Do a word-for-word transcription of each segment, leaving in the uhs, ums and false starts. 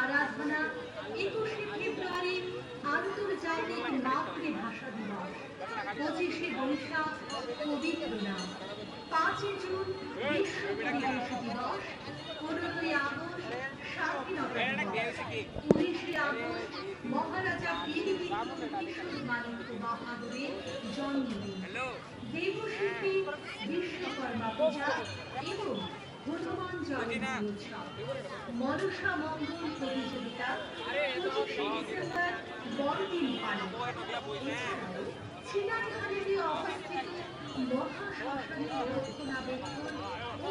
আরাধনা, একুশে ফেব্রুয়ারি আন্তর্জাতিক মাতৃভাষা দিবস, পঁচিশে বৈশাখ পবিত্র নাম, পাঁচই জুন বিশ্ব পরিবেশ দিবস, পনেরোই আগস্ট স্বাধীনতা দিবস, উনিশে আগস্ট মহারাজা বীর বিক্রম কিশোর মাণিক্য বাহাদুরের জন্মদিন, দেবশিল্পী বিশ্বকর্মা পূজা এবং হনুমান জয়ন্তী উৎসব, মনসা মঙ্গল প্রতিযোগিতা, পঁচিশে ডিসেম্বর বড়দিন পালন। এছাড়াও সিনাইহাটিতে অবস্থিত মহাশ্মশানের রক্ষণাবেক্ষণ ও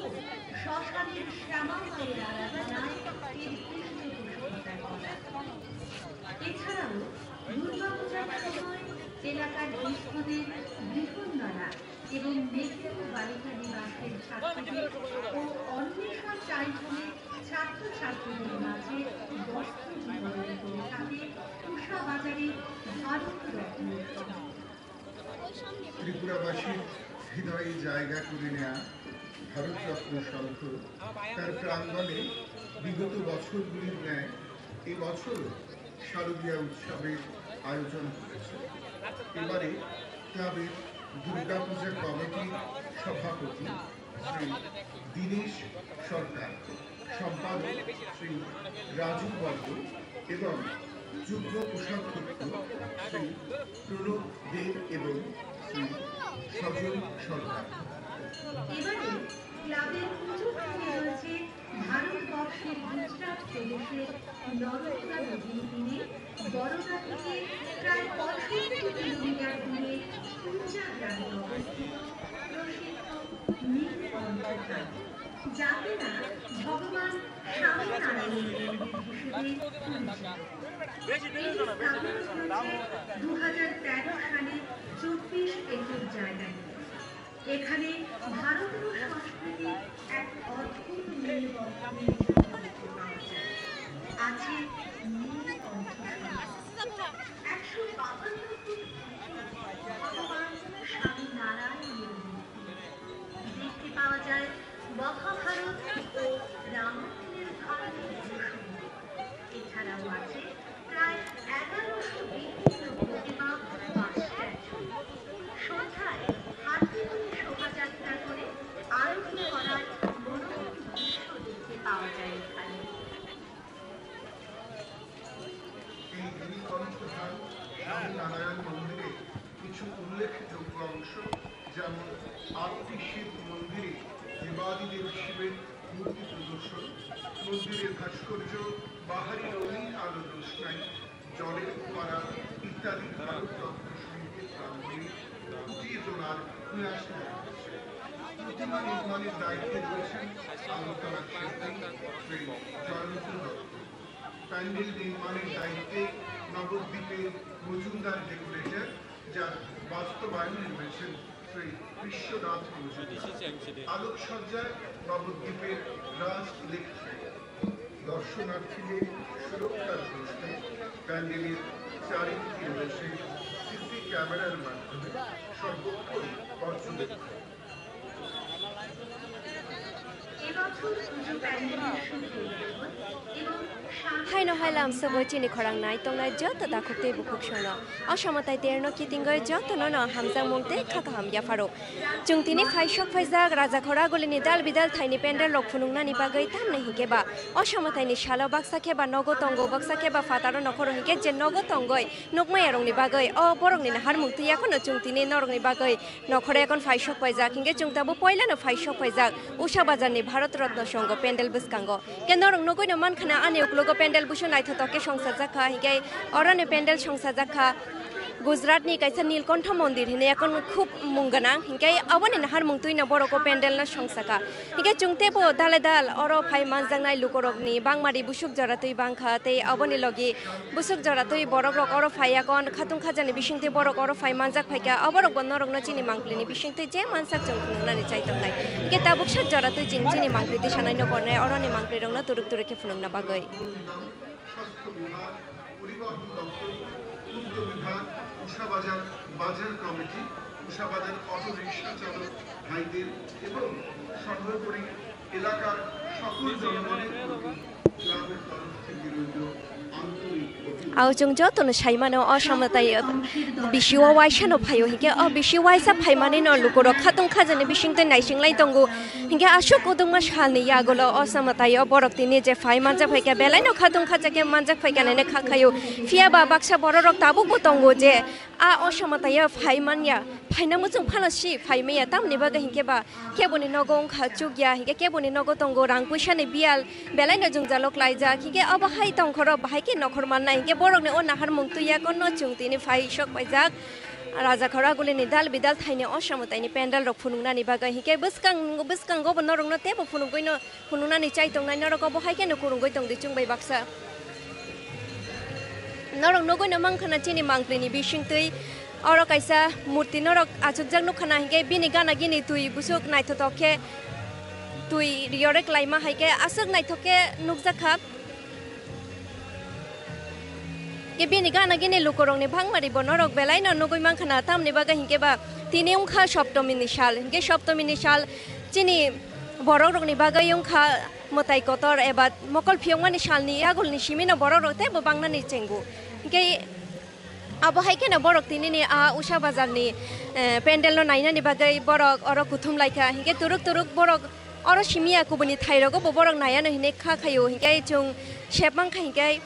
শ্মশানের শ্যামা মায়ের আরাধনায় এর পৃষ্ঠপোষকতা করা। এছাড়াও দুর্গাপূজার সময় এলাকার বিষ্ণুদের বৃহন্নলা এবং নেতাজি বালিকা নিবাসের ছাত্রদের ও অন্বেষণ চাইল্ড হোমে ছাত্রছাত্রীদের মাঝে বস্ত্র বিতরণ করে থাকে উষা বাজারের ভারত রত্ন উৎসব। ত্রিপুরাবাসীর হৃদয়ে জায়গা করে নেয়া ভারতরত্ন সংঘ তার প্রাঙ্গণে বিগত বছরগুলির ন্যায় এবছরও শারদীয়া উৎসবের আয়োজন করেছে। এবারে ক্লাবের দুর্গাপূজা কমিটির সভাপতি শ্রী দীনেশ সরকার, সম্পাদক শ্রী রাজু বর্মন এবং যুগ্ম কোষাধ্যক্ষ শ্রী প্রণব দে এবং শ্রী সজল সরকার। এবারে ক্লাবের পুজো কমিটি রয়েছে ভারতবর্ষের গুজরাট প্রদেশের নর্মদা নদীর তীরে বরোদা থেকে প্রায় পঁয়ষট্টি কিলোমিটার দূরে কুঞ্জা গ্রামে অবস্থিত প্রসিদ্ধ নীলকণ্ঠ গ্রাম, যা কিনা ভগবান স্বামীনারায়ণের মন্দির হিসেবে পরিচিত। এটি স্থাপন হয়েছে দু হাজার তেরো সালে চব্বিশ একর জায়গা নিয়ে। এখানে ভারতীয় সংস্কৃতির এক অদ্ভুত মিলবন্ধন দেখতে পাওয়া যায়। আছে নীল কণ্ঠ সংস্কৃতি। একশো বাহান্ন ফুট উঁচু ভগবান স্বামী নারায়ণের মূর্তি। দেখতে পাওয়া যায় মহাভারত ও রামায়ণের ধার্মিক প্রসঙ্গ। এছাড়াও আছে প্রায় এগারোশো বিভিন্ন প্রতিমা বা স্ট্যাচু। সন্ধ্যায় হাতিগুলি শোভাযাত্রা করে আরতি করার মনোরম দৃশ্য দেখতে পাওয়া যায় এখানে। এই নীলকণ্ঠ ধাম স্বামীনারায়ণ মন্দিরে কিছু উল্লেখযোগ্য অংশ, যেমন আটটি শিব মন্দিরে দেবাদিদেব শিবের মূর্তি প্রদর্শন, মন্দিরের ভাস্কর্য, বাহারি রঙিন আলোর রোশনাই, জলের ফোয়ারা ইত্যাদি ভারতরত্ন সংঘের প্রাঙ্গণে ফুটিয়ে তোলার প্রয়াস করা হয়েছে। প্রতিমা নির্মাণের দায়িত্বে রয়েছেন আগরতলার শিল্পী শ্রী জয়ন্ত দত্ত। প্যান্ডেল নির্মাণের দায়িত্বে নবদ্বীপের মজুমদার ডেকোরেটর, যার বাস্তবায়নে রয়েছেন শ্রী বিশ্বনাথ মজুমদার। আলোকসজ্জায় নবদ্বীপের রাজ ইলেকট্রিক। দর্শনার্থীদের সুরক্ষার প্রশ্নে প্যান্ডেলের চারিদিকে রয়েছে সিসি ক্যামেরার মাধ্যমে সর্বক্ষণ পর্যবেক্ষণ। Haino hai lamsogwi chini khorang nai tongnai joto takhuk tei bukhuk songno. O somotai terno kitingwi jotono no hamjakmung tei kha kaham yapharo. Chwng tini phaisok phaijak Rajakhor Agulini dal bidal thaini pendel rok phunuknani bagwi, tamni hinkhe ba o somotaini salo baksa khe ba nogo tongo, baksa khe ba phataro nokhoro hinkhe je nogo tongwi nukmaya rokni bagwi o borokni naharmung twi yakhwno chwng tini norokni bagwi nokhoro yakhwno phaisok phaijak, hinkhe chwng tabuk poilano phaisok phaijak Usha Bazarni Bharat Ratna Songho pendel bwskango. Khe norok nugwino mankha na ani uklogo pendel busu naithothok khe songsajak kha, hinkhe oroni pendel songsajak kha Gujarat ni kaisa Nilkontho Mondir hinwi, ekon khub mung gwnang, hinkhe aboni naharmung twino borok o pendel no songsakha. Hinkhe chwng teibo dale dal oro phai manjaknai lukorokni bangmari busuk jora twi bangkha, tei aboni logi busuk jora twi borok rok oro phai yakon khatung khajani bisingtwi borok oro phai manjak phaikha, oborok bo norokno chini mangpili ni bisingtwi je mansak chwng phunuknani chai tongnai. Hinkhe tabuksa jora twi chini, chini mangpili twi sanai no gornai, oroni mangpili rokno turuk turuk khe phunukna bagwi. স্বাস্থ্য বিভাগ, পরিবহন দপ্তর, পূর্ত বিভাগ, উষাবাজার বাজার কমিটি, Usha Bazar auto rickshaw চালক ভাইদের এবং সর্বোপরি এলাকার সকল জনগণের প্রতি ক্লাবের তরফ থেকে রইল Ao chwng jotono sai mano, o Samatai bisi o waisa no phaio, hinkhe o bisi waisa phaimani no lukurok khatung khajani bisingtwi naising lai tongo. Hinkhe aswk kwdwkma salni yagulo o Samatai o borok tini je phai manjak phaikha, belai no khatung khajakhe manjak phaikha nai kha khaio. Phiya ba baksa bororok tabukbo tongo je a o Samatai o phai manya, phaina muchung phano si phai manya, tamni bagwi hinkhe ba keboni nogo wngkha chukya, hinkhe keboni nogo tongo rang puisani biyal, belaino jwngjalo klaijak, hinkhe obo hai tongkhoro bahai khe nokhor manna, hinkhe borokni o naharmung twi yakonno chwng tini phai sok paijak. Rajakhor agulini dal bidal thaini o Samataini pendal rok phunuknani bagwi, hinkhe bwskang, bwskango bo norokno teibo phunugwino phunuknani chai tongnai norok obo hai kheno kwrwngwi tongdi chwng bai baksa. Norok nugwino mankha na chini mangpili ni bisingtwi oro kaisa murti norok achukjak nukha na, hinkhe bini gana gini twi busuk naithotok khe twi riyorek laima hai khe aswk naithok khe nukjakha. Khe bini gana gini lukurokni bangmari bo norok belaino nugwi mankha na, tamni bagwi hinkhe ba tini wngkha Soptomini sal, hinkhe Soptomini sal chini borokrokni bagwi wngkha mwtai kotor eba mokol phiyokmani salni yagulni simino borokrok teibo bangnani chengo. Hinkhe abo hai kheno borok tinini a Usha bazarni, eh, pendelno nainani bagwi borok oro kuthum laikha, hinkhe turuk turuk borok oro simiya kubuni thairogo bo borok naiano hinwi kha khaio, hinkhe chwng sep mankha hinkhe.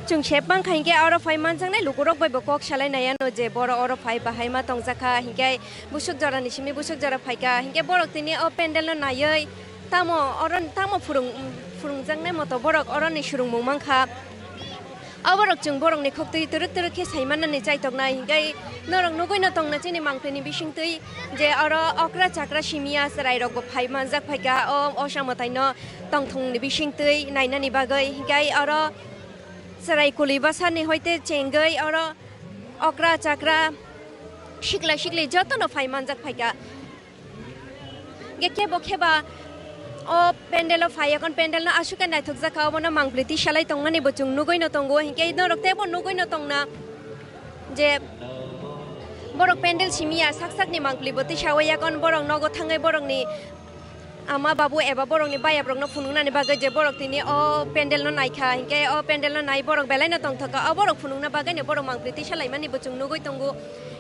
Chwng sep mankha hinkhe oro phai manjaknai lukurok bai bo kok salai naiano je borok oro phai bahai ma tongjakha, hinkhe busuk jorani simi busuk jora phaikha, hinkhe borok tini o pendelno naiwi tamo oro tamo phwrwng-, phwrwngjaknai moto borok oroni swrwngmung mankha. O borok chwng borokni khoktwi twrwk twrwk khe sai mannani chaitoknai, hinkhe norok nugwino tongna chini mangpili ni bisingtwi je oro okra chakra simiya chwrairokbo phai manjak phaikha o Osha mwtaino tongthokni bisingtwi nainani bagwi, hinkhe oro chwrai kuli bwsani hoite chengwi oro okra chakra sikla sikli jotono phai manjak phaikha. Hinkhe kebo kheba o pendel o phai yakon pendel no aswk khe naithokjak kha, obono mangpili tisalai tongmani bo chwng nugwi no tongo, hinkhe norok teibo nugwi no tongna je borok pendel simiya sak sakni mangpili bo tisawi yakon borok nogo thangwi borokni ama babu eba borokni bayaprokno phunuknani bagwi je borok tini o pendelno naikha, hinkhe o pendelno nai borok belaino tongthokha, o borok phunukna bagwino borok mangpili tisalaimani bo chwng nugwi tongo.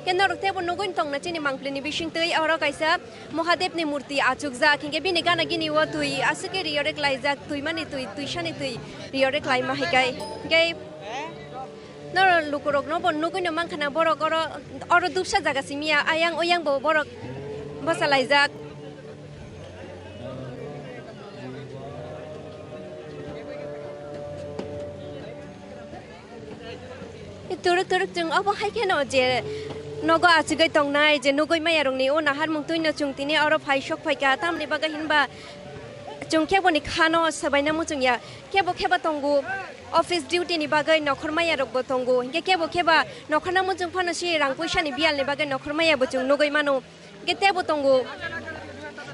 Khe norok teibo nugwi tongna chini mangpilini bisingtwi oro kaisa Mohadevni murti achukjak, hinkhe bini gana gini o twi aswk khe riyorek laijak, twimani twi, twisani twi riyorek laima hai khe. Hinkhe norok lukurokno bo nugwino mankha na borok oro, oro dupsa jaga simiya, ayang oyang bo borok bachalaijak. Turuk turuk chwng obo hai kheno je nogo achugwi tongnai, je nugwi maya rokni o naharmung twino chwng tini oro phai sok phaikha, tamni bagwi hinba chwng khe boni khano swbaina muchungya, kebo kheba tongo office duty ni bagwi nokhor maya rokbo tongo, hinkhe kebo kheba nokhorna muchung phano si rang puisa ni biyal ni bagwi nokhor maya bo chwng nugwi mano. Hinkhe teibo tongo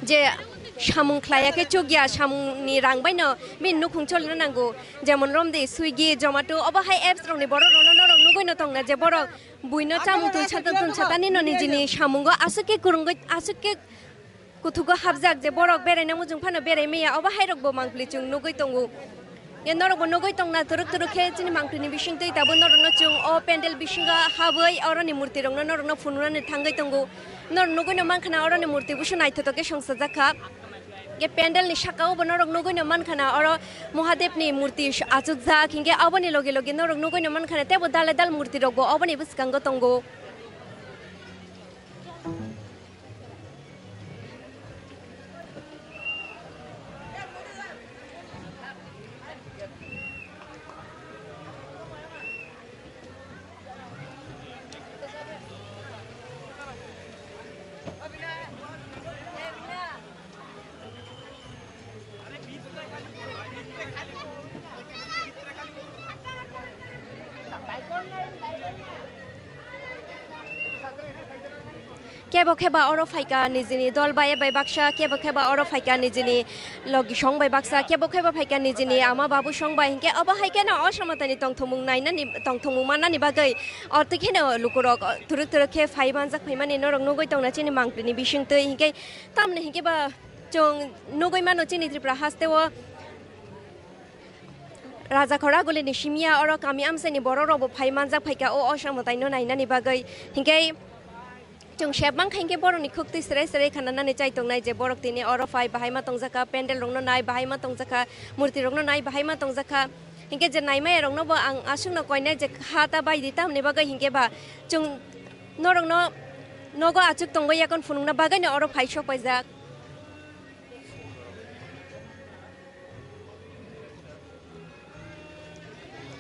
je samung khlaiya khe chukya, samungni rang baino bini nukhung cholina nango. Jemon romdi Swiggy, Zomato, obo hai apps rokni borok rokno norok nugwino tongna je borok buino chamung tun sata tun satani no nijini samungo aswk khe kwrwngwi, aswk khe kuthugo hapjak je borok beraina muchung phano berai maya, obo hai rokbo mangpili chwng nugwi tongo. Ye norokbo nugwi tongna turuk turuk khe chini mangpilini bisingtwi tabuk norokno chwng o pendel bisingo habwi oroni murti rokno norokno phunuknani thangwi tongo. Norok nugwino mankha na oroni murti busu naithotok khe songsajak kha. Ye pendelni sakao bo norok nugwino mankha na oro Mohadevni murti achukjak, hinkhe oboni loge loge norok nugwino mankha na teibo dale dal murti rokbo oboni bwskango tongo. Kebo kheba oro phaikha nijini dol bai bai baksa, kebo kheba oro phaikha nijini logi song bai baksa, kebo kheba phaikha nijini ama babu song bai, hinkhe obo hai kheno o Samatai ni tongthokmung nainani, tongthokmung mannani bagwi ortwi kheno lukurok turuk turuk khe phai manjak phaimani norok nugwi tongna chini mangpili ni bisingtwi, hinkhe tamni hinkhe ba chwng nugwi mano chini Tripura haste o Rajakhor Agulini simi ya oro kami amchaini borok rok bo phai manjak phaikha o Osha mwtai no nainani bagwi. Hinkhe chwng sep mankha hinkhe borokni khuktwi srai srai khananani chai tongnai je borok tini oro phai bahai ma tongjakha, pandal rok no nai bahai ma tongjakha, murti rok no nai bahai ma tongjakha. Hinkhe je naimaya rok no bo ang aswk no koinai je kha ta bai di tamni bagwi hinkhe ba chwng norok no nogo achuk tongwi yakon phunukna bagwi no oro phai sok paijak.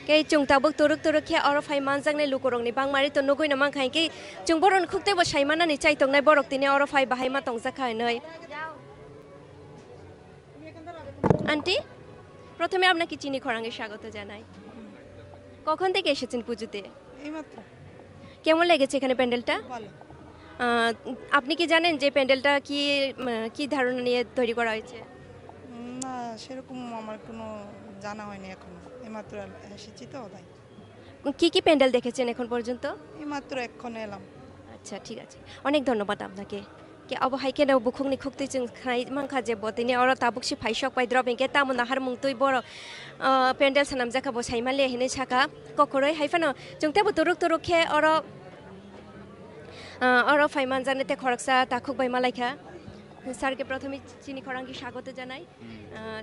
Khe chwng tabuk turuk turuk khe oro phai manjaknai lukurokni bangmari to nugui no mankha, hinkhe chwng borokni khuktwi bo sai manani chai tongnai borok tini oro phai bahai ma tongjak kha hinwi. Aunty, প্রথমে আপনাকে চিনি খরাঙ্গে স্বাগত জানাই। কখন থেকে এসেছেন পুজোতে? এইমাত্র। কেমন লেগেছে এখানে প্যান্ডেলটা? ভালো। আহ, আপনি কি জানেন যে প্যান্ডেলটা কি, উম, কি ধারণা নিয়ে তৈরি করা হয়েছে? উম, না, সেরকম আমার কোনো জানা হয়নি এখনো। এইমাত্র এল-, এসেছি তো, তাই। কি কি প্যান্ডেল দেখেছেন এখন পর্যন্ত? এইমাত্র এক্ষণে এলাম। আচ্ছা, ঠিক আছে। অনেক ধন্যবাদ আপনাকে। Khe abo hai kheno bukhukni khuktwi chwng khnai mankha je bo tini oro tabuk se phai sok pai drop hinkhe tamo naharmung twi borok, ah, pandal swnamjakha bo saimale hinwi sakha. Kokhoroi hai phano chwng teibo turuk turuk khe oro, ah, oro phai manjaknai tei khoroksa takhuk bai malaikha. Sir ke prothome chini khorang ki স্বাগত জানাই। হুম। আহ,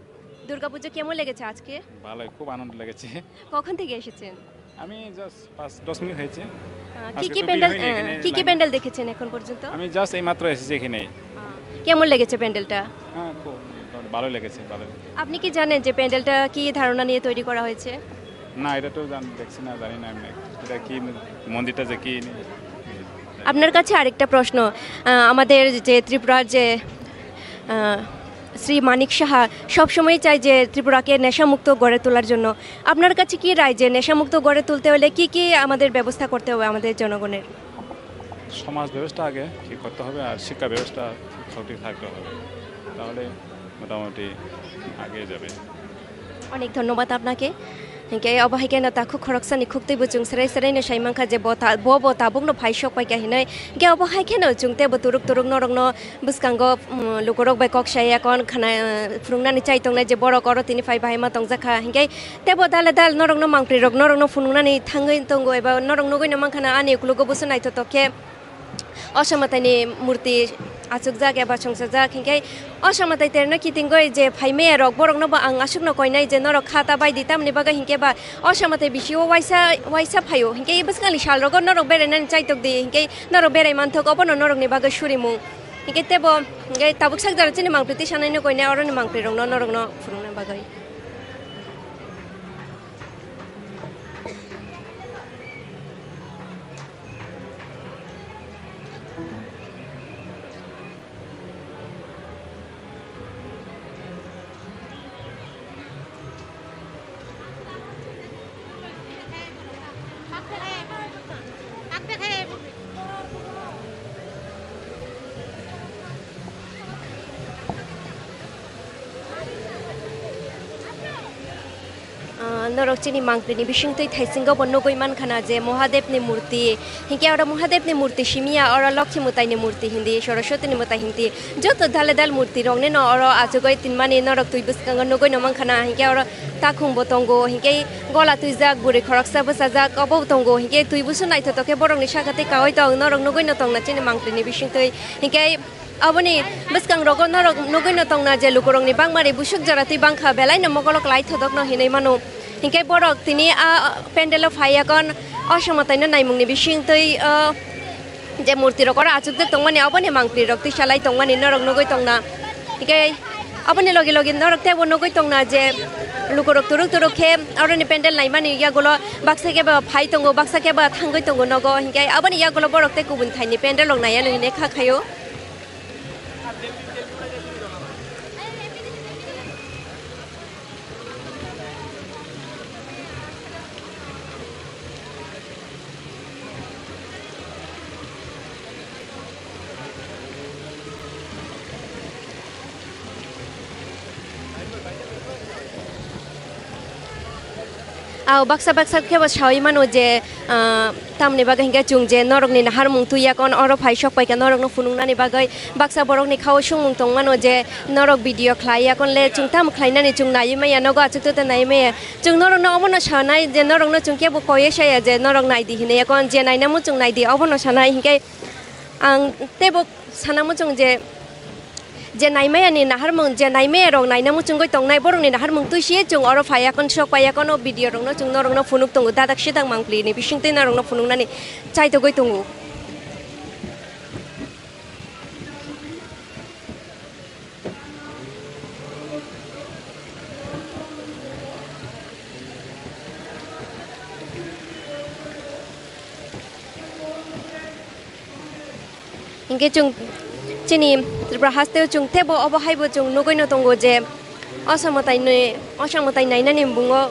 দুর্গাপুজো কেমন লেগেছে আজকে? ভালোই, খুব আনন্দ লেগেছে। কখন থেকে এসেছেন? আমি just পাঁচ দশ মিনিট হয়েছে। আহ, কি আজকে কি তো ভিড় প্যান্ডেল, হয়নি আহ, এখানে কি কি লাইন। প্যান্ডেল দেখেছেন এখন পর্যন্ত? আমি just এইমাত্র এসেছি এখানে। আহ, কেমন লেগেছে প্যান্ডেলটা? হ্যাঁ, খুব মোটামুটি ভালোই লেগেছে, ভালোই। আপনি কি জানেন যে প্যান্ডেলটা কি ধারণা নিয়ে তৈরি করা হয়েছে? না, এটা তো জান-, দেখছি না, জানি না আমি। এটা কি মন্দিরটা যে কি? আপনার কাছে আরেকটা প্রশ্ন, আহ, আমাদের যে ত্রিপুরার যে, আহ, শ্রী মানিক সাহা সবসময় চায় যে ত্রিপুরাকে নেশামুক্ত গড়ে তোলার জন্য। আপনার কাছে কি রায় যে নেশামুক্ত গড়ে তুলতে হলে কি কি আমাদের ব্যবস্থা করতে হবে আমাদের জনগণের? সমাজ ব্যবস্থা আগে ঠিক করতে হবে, আর শিক্ষা ব্যবস্থা সঠিক থাকতে হবে, তাহলে মোটামুটি আগে যাবে। অনেক ধন্যবাদ আপনাকে। Hinkhe obo hai kheno takhuk khoroksani khuktwi bo chwng serai serai no sai mankha je bo ta-, bo, bo tabuk no phai sok paikha hinwi. Hinkhe obo hai kheno chwng teibo turuk turuk norok no bwskango, um, lukurok bai kok sai yakon khna, uh, phwrwngnani chai tongnai je borok oro tini phai bahai ma tongjakha. Hinkhe teibo dale dal norok no mangpri rok norok no phunuknani thangwi tongo eba norok nugui no mankha na ani uklogo busu naithotok khe. O Samataini murti achukjak eba songsajak, hinkhe o Samatai terno kitingoi je phaimaya rok, borokno bo ang aswkno koinai je norok kha ta bai di, tamni bagwi hinkhe ba o Samatai bisio waisa, waisa phaio, hinkhe bwskanni salrogo norok berainani chaitok di, hinkhe norok berai manthok, obono norokni bagwi surimung. Hinkhe tebo hinkhe tabuk sak jora chini mangpli tisanaino koinai, oroni mangpli rokno norokno phunukna bagwi. Ah, norok chini mangpili bisingtwi thaisingo bo nugui mankha na je Mohadevni murti. Hinkhe oro Mohadevni murti simi ya, oro Lokhi mwtaini murti hindi, Soroswatini mwtai hindi. Joto dale dal murti rokni no oro achugoi tinmani norok twi bwskango nugui no mankha na. Hinkhe oro takhung bo tongo, hinkhe gola twijak, bwrwi khoroksa bwchajak, obo tongo. Hinkhe twi busu naithotok khe borokni saka tei kaui tong, norok nugui no tong na chini mangpili bisingtwi. Hinkhe Aboni bwskang rogo norok nugui no tongna je lukurokni bangmari busuk jora twi bangkha, belai no mokolo kwlai thodok no hinui mano. Hinkhe borok tini a pandel o phai yakon o Samatai no naimung ni bising twi o je murti rok oro achuk jak tongmani, oboni mangpli rok twi salai tongmani norok nugui tongna. Hinkhe aboni logi logi norok teibo nugui tongna je lukurok turuk turuk khe oroni pandel naimani yagulo baksa khe ba phai tongo, baksa khe ba thangui tongo nogo. Hinkhe aboni yagulo borok tei kubun thaini pandel rok naiya no hinui kha khaio. Ao baksa baksa khe bo saui mano je, ah, tamni bagwi hinkhe chwng je norokni naharmung twi yakon oro phai sok paikha norokno phunuknani bagwi baksa borokni khao swngmung tong mano je norok video khlai yakon le chwng tamo khlainani chwng naiwi maya nogo achuk tete naiwi maya. Chwng norokno obono sanai je norokno chwng kebo koiye saya je norok naidi hinwi yakon je naina muchung naidi obono sanai hinkhe ang teibo sana muchung je je naimaya ni naharmung, je naimaya rok naina muchungwi tongnai, borok ni naharmung twi se chwng oro phai yakon sok pai yakon o video rok no chwng norok no phunuk tongo, dadak sedang mangpli ni bising twi norok no phunuknani chaitogwi tongo. Hinkhe chwng chini Tripura hasteo chwng teibo obo haibo chwng nugwi no tongo je osamwtai ni, osamwtai nainani bungo.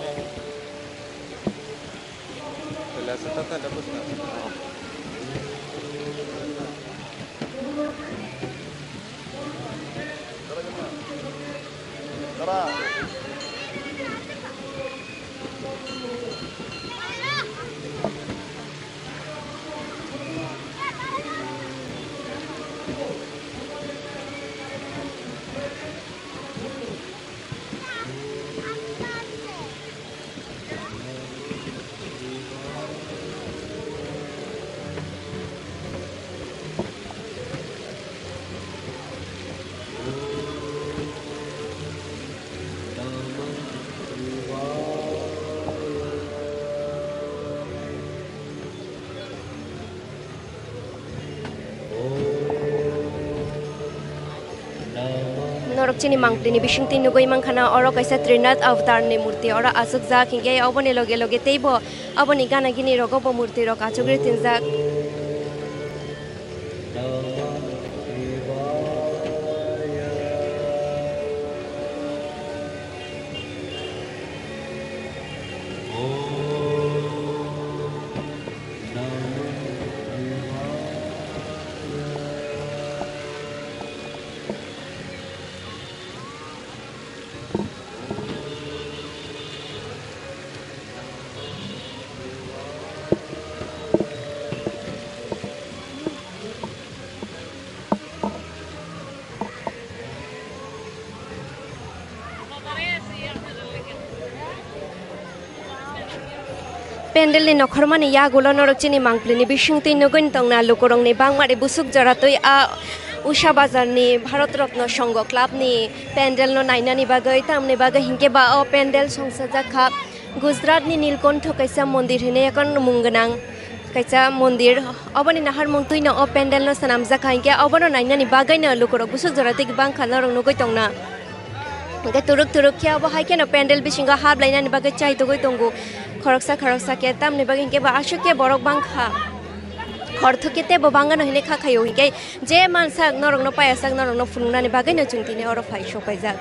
Norok chini mangpili ni bisingtwi nugwi mankha na, oro kaisa Trinath Avatar ni murti oro achukjak, hinkhe oboni loge loge teibo oboni gana gini rogo bo murti rok achugwi tinjak. Pendel ni nokhormani yagulo norok chini mangpili ni bisingtwi nugwi tongna lukurokni bangmari busuk jora twi a Usha Bazar ni Bharat Ratna Sangha Club ni pendel no nainani bagwi, tamni bagwi hinkhe ba o pendel songsajak kha. Gujarat ni Nilkontho kaisa mondir hinwi ekon mung gwnang kaisa mondir. Oboni naharmung twino o pendel no swnamjak kha, hinkhe obono nainani bagwino lukurok busuk jora twi bangkha norok nugwi tongna. Hinkhe turuk turuk khe obo hai kheno pendel bisingo hap lainani bagwi chai tugwi tongo khoroksa khoroksa khe, tamni bagwi hinkhe ba aswk khe borok bangkha. Khorthok khe teibo bangano hinwi kha khaio, hinkhe je mansak norokno payasak norokno phunuknani bagwino chwng tini oro phai sok paijak.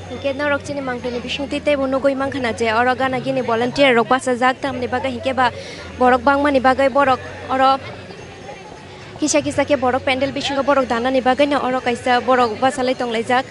Hinkhe norok chini mangpili ni bisingtwi teibo nugwi mankha na je oro gana gini volunteer rok bachajak, tamni bagwi hinkhe ba borok bangmani bagwi borok oro kisa kisa khe borok pendel bisingo borok danani bagwino oro kaisa borok bachalai tonglaijak.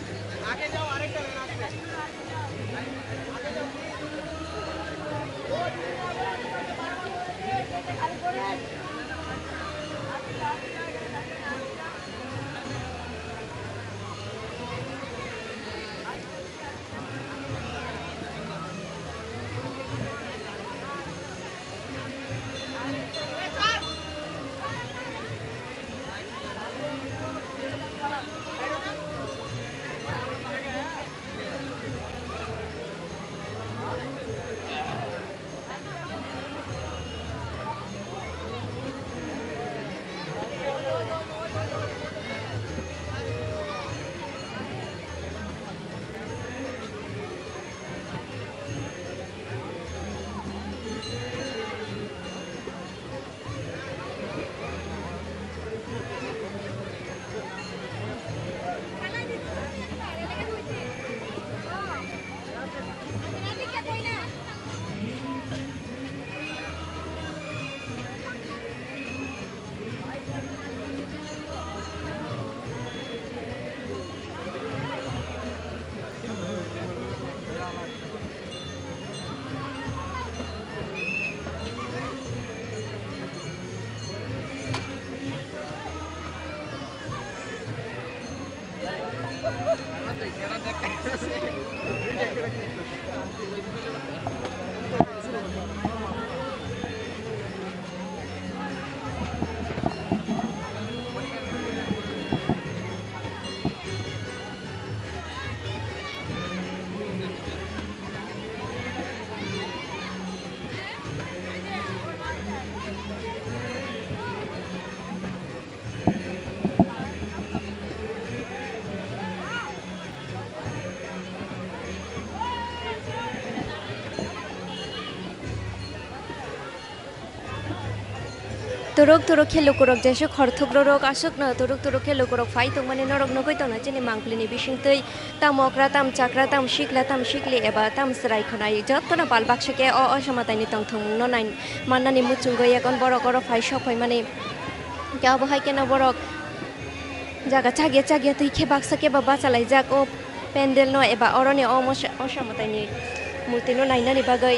Turuk turuk khe lukurok jesuk hor thukrorok aswkno turuk turuk khe lukurok phai tongmani norok nugwi tongna chini mangpili ni bisingtwi. Tam okra, tam chakra, tam sikla, tam sikli eba tam chwrai khwnai, jotono pal baksa khe o, o Osamatai ni tongthokmung no nai mannani muchungwi ekon borok oro phai sok phaimani. Khe abo hai kheno borok jaga chagya chagya twi khe baksa khe ba bachalaijak o pendel no eba oroni o mosa-, Osamatai ni murti no nainani bagwi.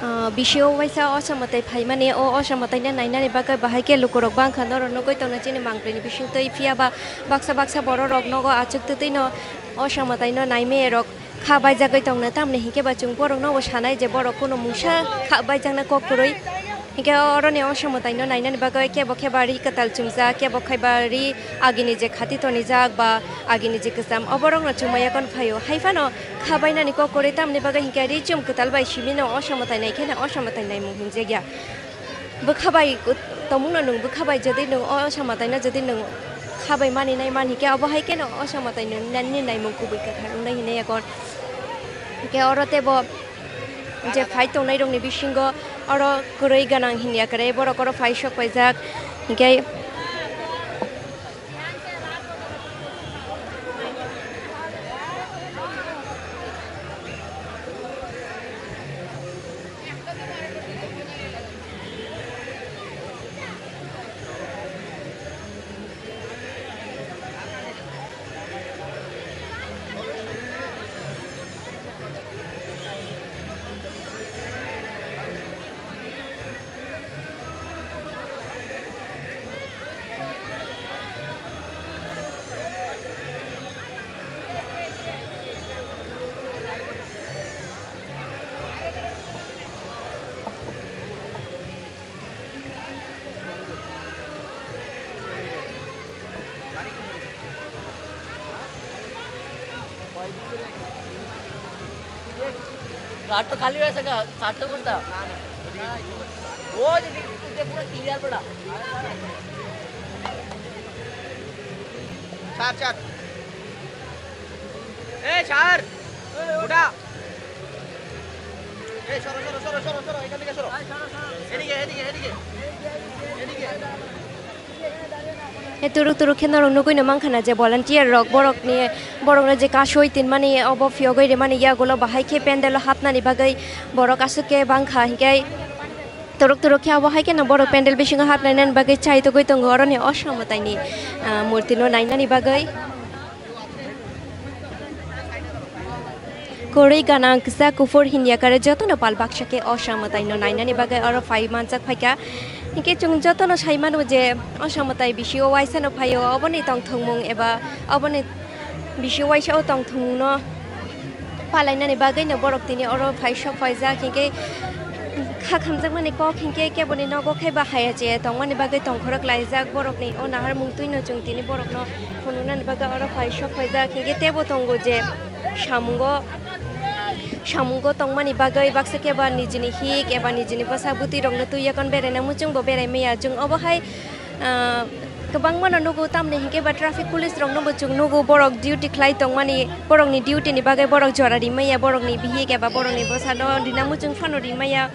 Ah, bisio waisa Osamatai phaimani, o Osamatai no nainani bagwi bahai khe lukurok bangkha norok nugwi tongna chini mangpili ni bisingtwi, phiya ba baksa baksa borok rok nogo achuk twtwi no Osamatai no naimaya rok kha baijagwi tongna, tamni hinkhe ba chwng borok nogo sanai je borok kuno mungsa kha baijakna kok kwrwi. Hinkhe oroni Osamatai no nainani bagwi kebo khe ba ri kwtal chumjak, kebo khai ba ri agini je khati tonijak ba agini je kwcham, oborok no chumaya kon phaio. Hai phano kha bainani kok kwrwi, tamni bagwi hinkhe ri chum kwtal bai simi no Osamatai nai khe no Osamatai naimung hinjak ya. Bwkha bai tongmung no nwng bwkha bai jodi nwng Osamatai no jodi nwng kha bai mani nai man hinkhe, obo hai khe no Osamatai no nani naimung kubui kwthar wngnai hinwi ya kon. Hinkhe oro tebo je phai tongnai rokni bisingo oro kwrwi gwnang hinya kwrwi borok oro phai sok paijak hinkhe. घाट तो खाली रह सका, साठ तो करता। वो जो तुझे पूरा क्लियर पड़ा। चार, चार। ए, चार। उठा। এই, সরো, সরো, সরো, সরো, সরো, এখান থেকে সরো। এদিকে, এদিকে, এদিকে। এদিকে। E turuk turuk khe norok nugwi no mankha na je volunteer rok borokni, borokno je kasui tinmani obo phiyogwi rimani yagulo bahai khe pendel o hapnani bagwi borok aswk khe bangkha hinkhe turuk turuk khe abo hai kheno borok pendel bisingo hapnainani bagwi chai togwi tongo oroni Osamatai ni, ah, murti no nainani bagwi. Kwrwi gana kwchak kuphur hinya kwrwi jotono pal baksa khe Osamatai no nainani bagwi oro phai manjak phaikha. Hinkhe chwng jotono sai mano je Osamatai bisio waisa no phaio, oboni tongthokmung eba oboni bisio waisa o tongthokmung no palainani bagwi no borok tini oro phai sok phaijak. Hinkhe kha khamjakmani kok hinkhe keboni nogo khe ba haya che tongmani bagwi tongkhorok laijak borokni o naharmung twi no chwng tini borokno phunuknani bagwi oro phai sok phaijak. Hinkhe tebo tongo je samungo, samungo tongmani bagwi baksa khe ba nijini hik eba nijini bwsa bwtwi rokno twi yakon beraina muchung bo berai maya. Chwng obo hai, ah, kwbangma no nugo, tamni hinkhe ba traffic police rokno bo chwng nugo, borok duty khlai tongmani, borokni duty ni bagwi borok jora rimaya, borokni bihik eba borokni bwsano rina muchung phano rimaya.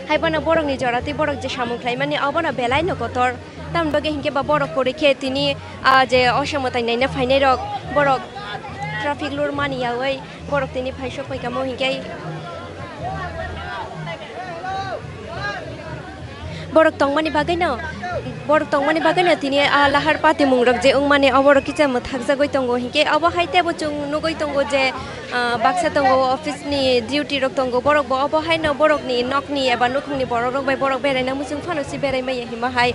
Hai bono borokni jora tei borok je samung khlaimani abono belai no kotor. Tamni bagwi hinkhe ba borok kwrwi khe tini, ah, je osamwtai naina phainai rok borok traffic lurmani yaui borok tini phaisok paikamo hinkhe borok tongmani bagwino, borok tongmani bagwino tini a lahar patimung rok je wngmani oborok kisa mwthakjagwi tongo hinkhe obo hai teibo chwng nugwi tongo je, ah, baksa tongo office ni duty rok tongo borok bo obo haino borokni nokni eba nukhungni borok rok bai borok beraina muchung phano se berai maya hima hai.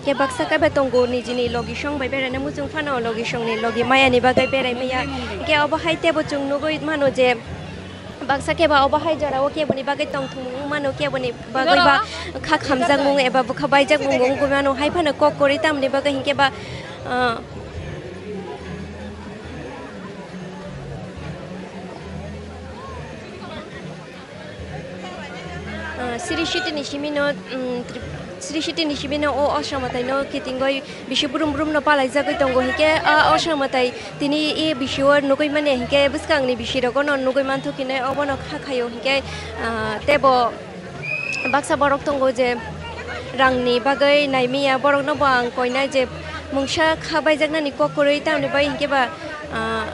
Khe baksa khe bai tongo nijini logi song bai beraina muchung phano logi songni logi mayani bagwi berai maya. Khe obo hai teibo chwng nugwi mano je baksa khe ba obo hai jorao keboni bagwi tongthokmung wng mano, keboni bagwi ba kha khamjakmung eba bwkha baijakmung wngwi mano, hai phano kok kwrwi tamni bagwi hinkhe ba, ah, Ah, Sri City ni simi no, mm, Trip-, Sri City ni simi no o osamwtai no kitingoi bisi brum brum no palaijagwi tongo hinkhe, ah, osamwtai tini e bisi o nugwi mani hinkhe bwskang ni bisi rogo no nugwi manthok hinwi obo no kha khaio hinkhe, ah, teibo baksa borok tongo je rang ni bagwi naimaya borok no bo ang koinai je mungsa kha baijaknani kok kwrwi tamni bai hinkhe ba, ah,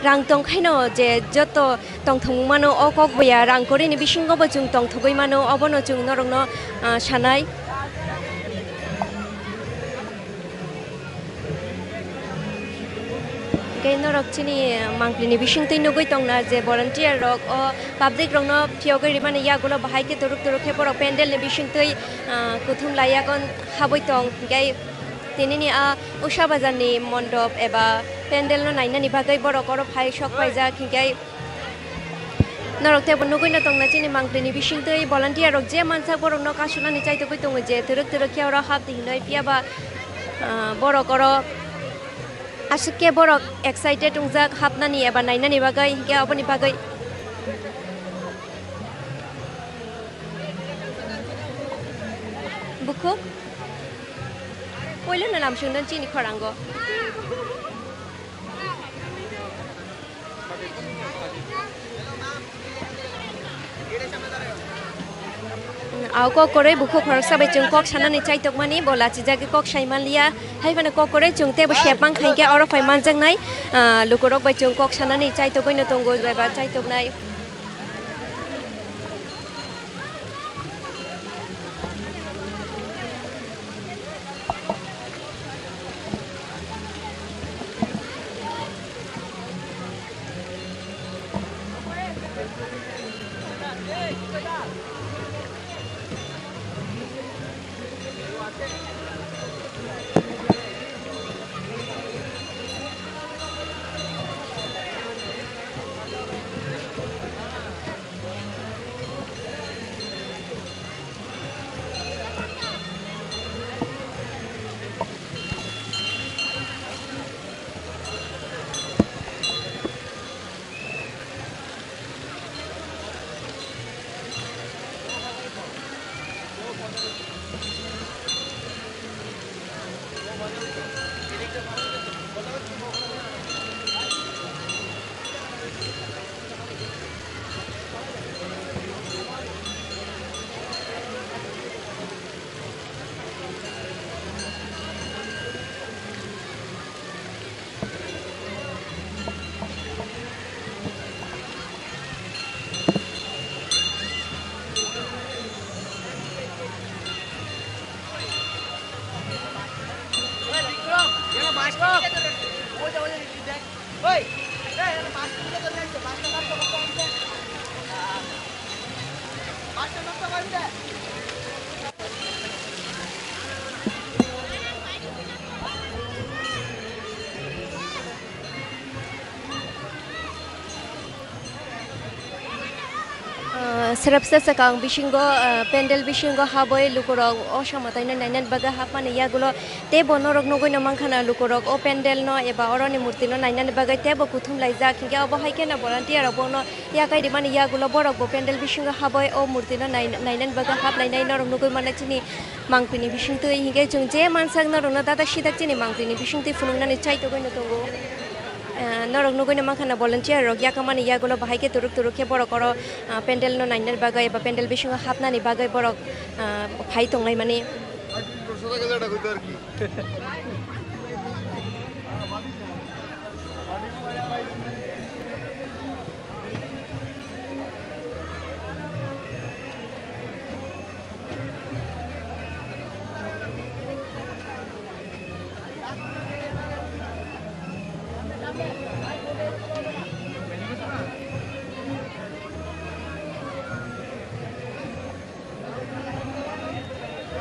rang tongkhaino je joto tongthokmung mano, o kok buya rang kwrwini bisingo bo chwng tongthogwi mano, obono chwng norokno, ah, sanai. Tei norok chini mangpili ni bisingtwi nugwi tongna je volunteer rok o public rokno phiyogwi rimani yagulo bahai khe turuk turuk khe borok pandal ni bisingtwi, ah, kuthum laiyagon habwi tong. Tei tinini a Usha Bazar ni mondop eba pandal no nainani bagwi borok oro phai sok paijak hinkhe. Norok teibo nugwi no tongna chini mangpili ni bisingtwi volunteer rok je mansak borok no kasunani chaitogwi tongo je twrwk twrwk khe oro hapdi hinwi phiya ba, ah, borok oro aswk khe borok excited wngjak hapnani eba nainani bagwi hinkhe aboni bagwi bukhuk poilano lamsong don chini khorango. Aw kok kwrwi bukhuk khoroksa bai chwng kok sanani chaitokmani bo lachijagwi kok sai manliya. Hai phano kok kwrwi chwng teibo sep mankha hinkhe oro phai manjaknai, ah, lukurok bai chwng kok sanani chaitogwi no tongo eba chaitoknai. Ah, srepsa swkang bisingo, ah, pendel bisingo habwi lukurok o samwtaino nainani bagwi hapmani yagulo teibo norok nugwino mankha na lukurok o pendelno eba oroni murtino nainani bagwi teibo kuthum laijak, hinkhe obo hai kheno volunteer rok bono yakai rimani yagulo borok bo pendel bisingo habwi o murtino nai-, nainani bagwi hap nainai norok nugwi mannai chini mangpini bisingtwi, hinkhe chwng je mansak norokno dadak sidak chini mangpini bisingtwi phunuknani chaitogwino tongo. Ah, norok nugui no mankha na volunteer rok yakamani yagulo bahai khe turuk turuk khe borok oro, ah, pandal no nainani bagwi eba pandal bisingo hapnani bagwi borok, ah, phai tonglaimani.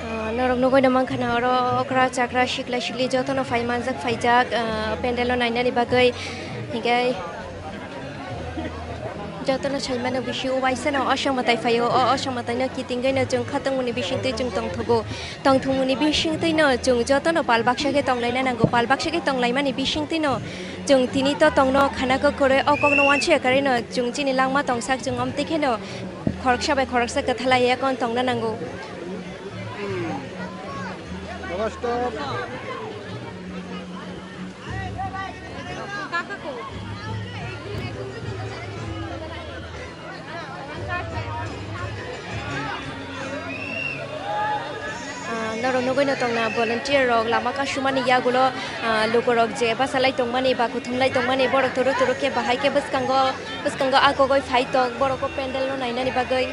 Ah, norok nugui no mankha na oro okra chakra sikla sikli jotono phai manjak phaijak, ah, pandal o nainani bagwi hinkhe jotono saimano bisi uaisano osomwtai phaio. O osomwtaino kitingwino chwng khatungmani bisingtwi chwng tongthogo. Tongthokmani bisingtwino chwng jotono pal baksa khe tonglaina nango. Pal baksa khe tonglaimani bisingtwino chwng tini to tongno khana kwkhwrwi o kokno uansuya karwino chwng chini langma tongsak chwng omtwi kheno khoroksa bai khoroksa kwthalai yakon tongna nango. Baba, stop. Ah, norok nugui no tongna volunteer rok lama kasumani yagulo, ah, lukurok je bachalai tongmani ba kuthumlai tongmani borok turuk turuk khe bahai khe bwskango, bwskango a kogoi phai tong borok o pandal no nainani bagwi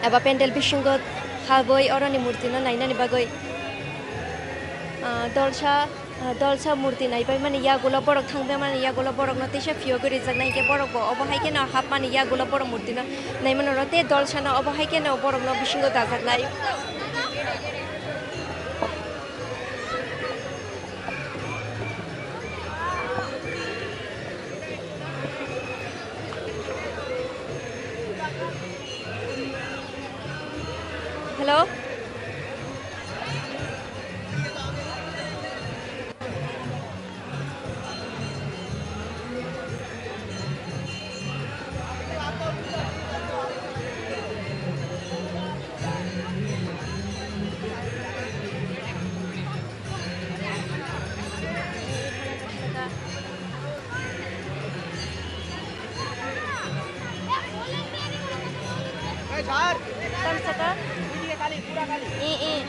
eba pandal bisingo habwi oroni murti no nainani bagwi, ah, dolsa Ah, dolsa murti naipaimani yagulo borok thangpaimani yagulo borokno teisa phiyogwi rijaknai hinkhe borokbo obo hai kheno hapmani yagulo borok murtino naimano oro tei dolsano obo hai kheno borokno bisingo dajaknai. Hello. Tam saka? Eh, eh.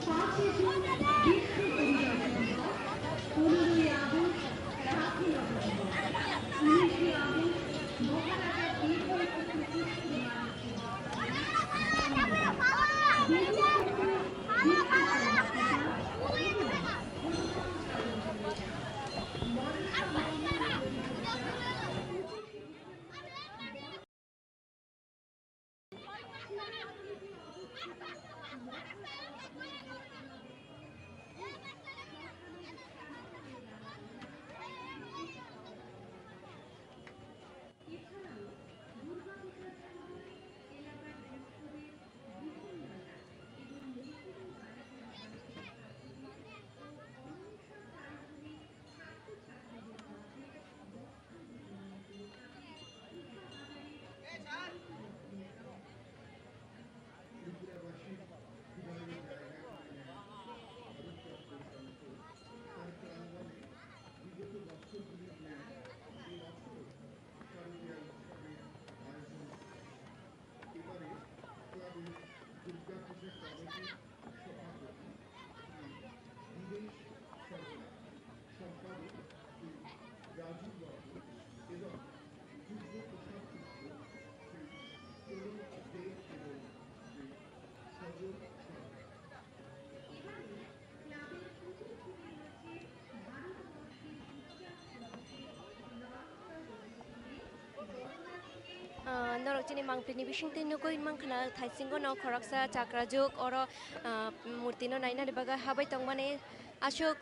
পাঁচই জুন বিশ্ব পরিবেশ দিবস, পনেরোই আগস্ট স্বাধীনতা দিবস, উনিশে আগস্ট মহারাজা বীর বিক্রমাদিত্যের Ah, norok chini mangpili ni bisingtwi nugwi mankha na, thaisingo no khoroksa chakrajuk oro, ah, murti no nainani bagwi habai tongmani. Aswk,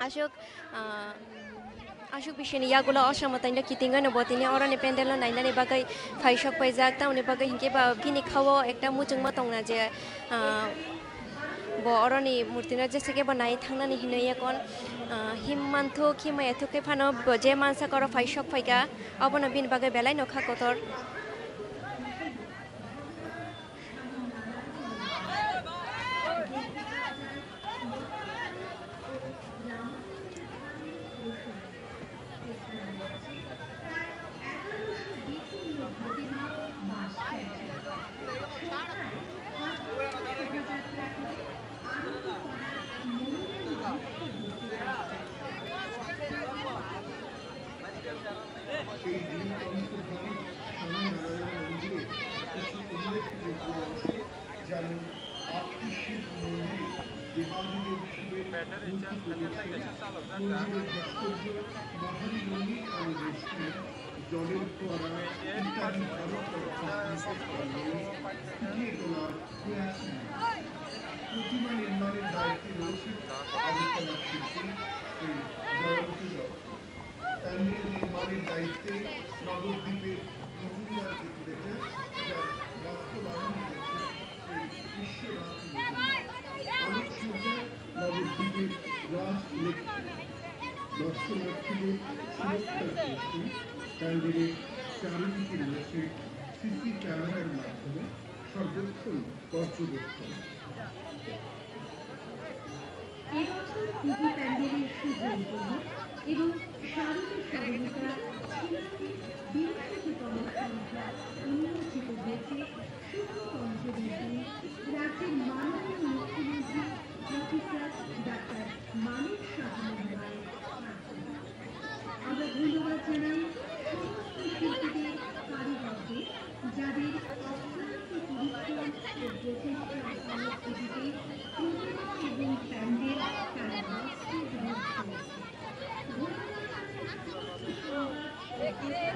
aswk, ah, aswk bisini yagulo o samo taino kiting no bo tini oroni pendel no nainani bagwi phaisok paijak, tamoni bagwi hinkhe ba bini khao ekta muchungma tongna je, ah, bo oroni murti no jesa khe bo nai thangnani hinwi ekon, ah, him manthok, him maya thok khe phano bo je mansa khe oro phaisok phaikha, obono bini bagwi belai no kha kotor. জলের ফোয়ারা ইত্যাদি ভারত তথা ফ্রান্সের কারণে ফুটিয়ে তোলার প্রয়াস নেয়। প্রতিমা নির্মাণের দায়িত্বে রয়েছে আগরতলার শিল্পী শ্রী জয়ন্ত দত্ত। প্যান্ডেল নির্মাণের দায়িত্বে নবদ্বীপের মহুরিয়ার একুরেটার, যার বাস্তবায়ন করেছে শ্রী বিশ্বনাথ মজুমদার। আলোকসজ্জায় নবদ্বীপের রাজ ইলেকট্রিক। দর্শনার্থীদের সুরক্ষার প্রশ্নে প্যান্ডেলের চারিদিকে রয়েছে সিসি ক্যামেরার মাধ্যমে সর্বক্ষণ পর্যবেক্ষণ। এবছর পুজো প্যান্ডেলের শুভ উপহার এবং শারদীয় সরণিকা ছিয়াশি বিংশতিতম সংখ্যা উন্মোচিত হয়েছে শুভ পঞ্চমীর দিন রাজ্যের মাননীয় মুখ্যমন্ত্রী প্রফেসর ডাক্তার মানিক সাহা মহোদয়ের। আমরা ধন্যবাদ জানাই সমস্ত শিল্পীদের, কারিগরদের, যাদের অক্লান্ত পরিশ্রম ও প্রচেষ্টার ফলশ্রুতিতে প্রতিমা এবং প্যান্ডেল তারা বাস্তব রূপ পেয়েছে। ধন্যবাদ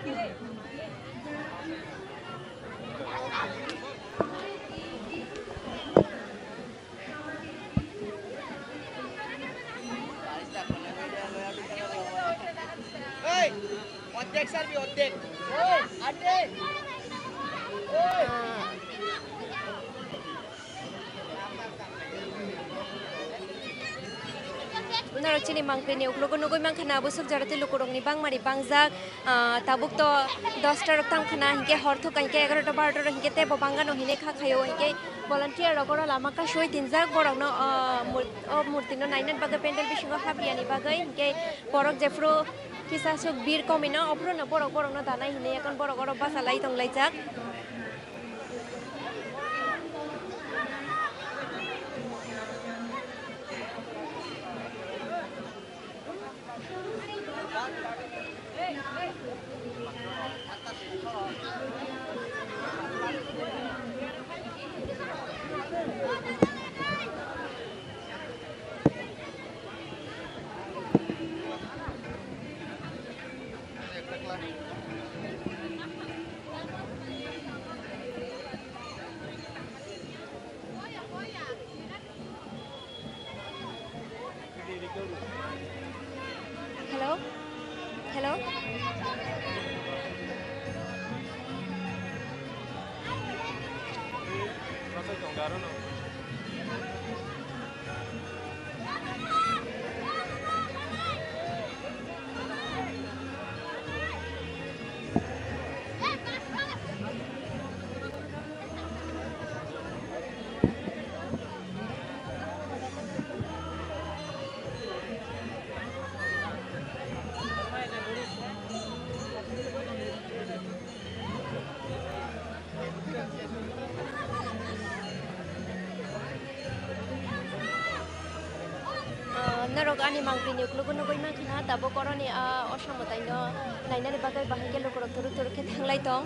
জানাই সমস্ত সংবাদ ও যারা এই, অর্ধেক ছাড়বি, অর্ধেক। এই, আটে। এই। Norok chini mangpili ni uklogo nugwi mankha na, bwswk jora tei lukurokni bangmani bangjak. Ah, tabuk to dosta rok tang khna, hinkhe hor thok hinkhe egarota barota rok hinkhe teibo bangano hinwi kha khaio, hinkhe volunteer rok oro lama kasui tinjak borokno, ah, mur-, o murti no nainani bagwi, pendel bisingo habriyani bagwi, hinkhe borok jephru kisa swk bir komino, ophruno borok borokno danai hinwi ekon borok oro bachalai tonglaijak. Hello? Hello? Ah, norok ani mangpili uklogo nugwi mankha na, tabuk oroni, ah, osamwtaino nainani bagwi bahai khe lukurok turuk turuk khe thanglai tong.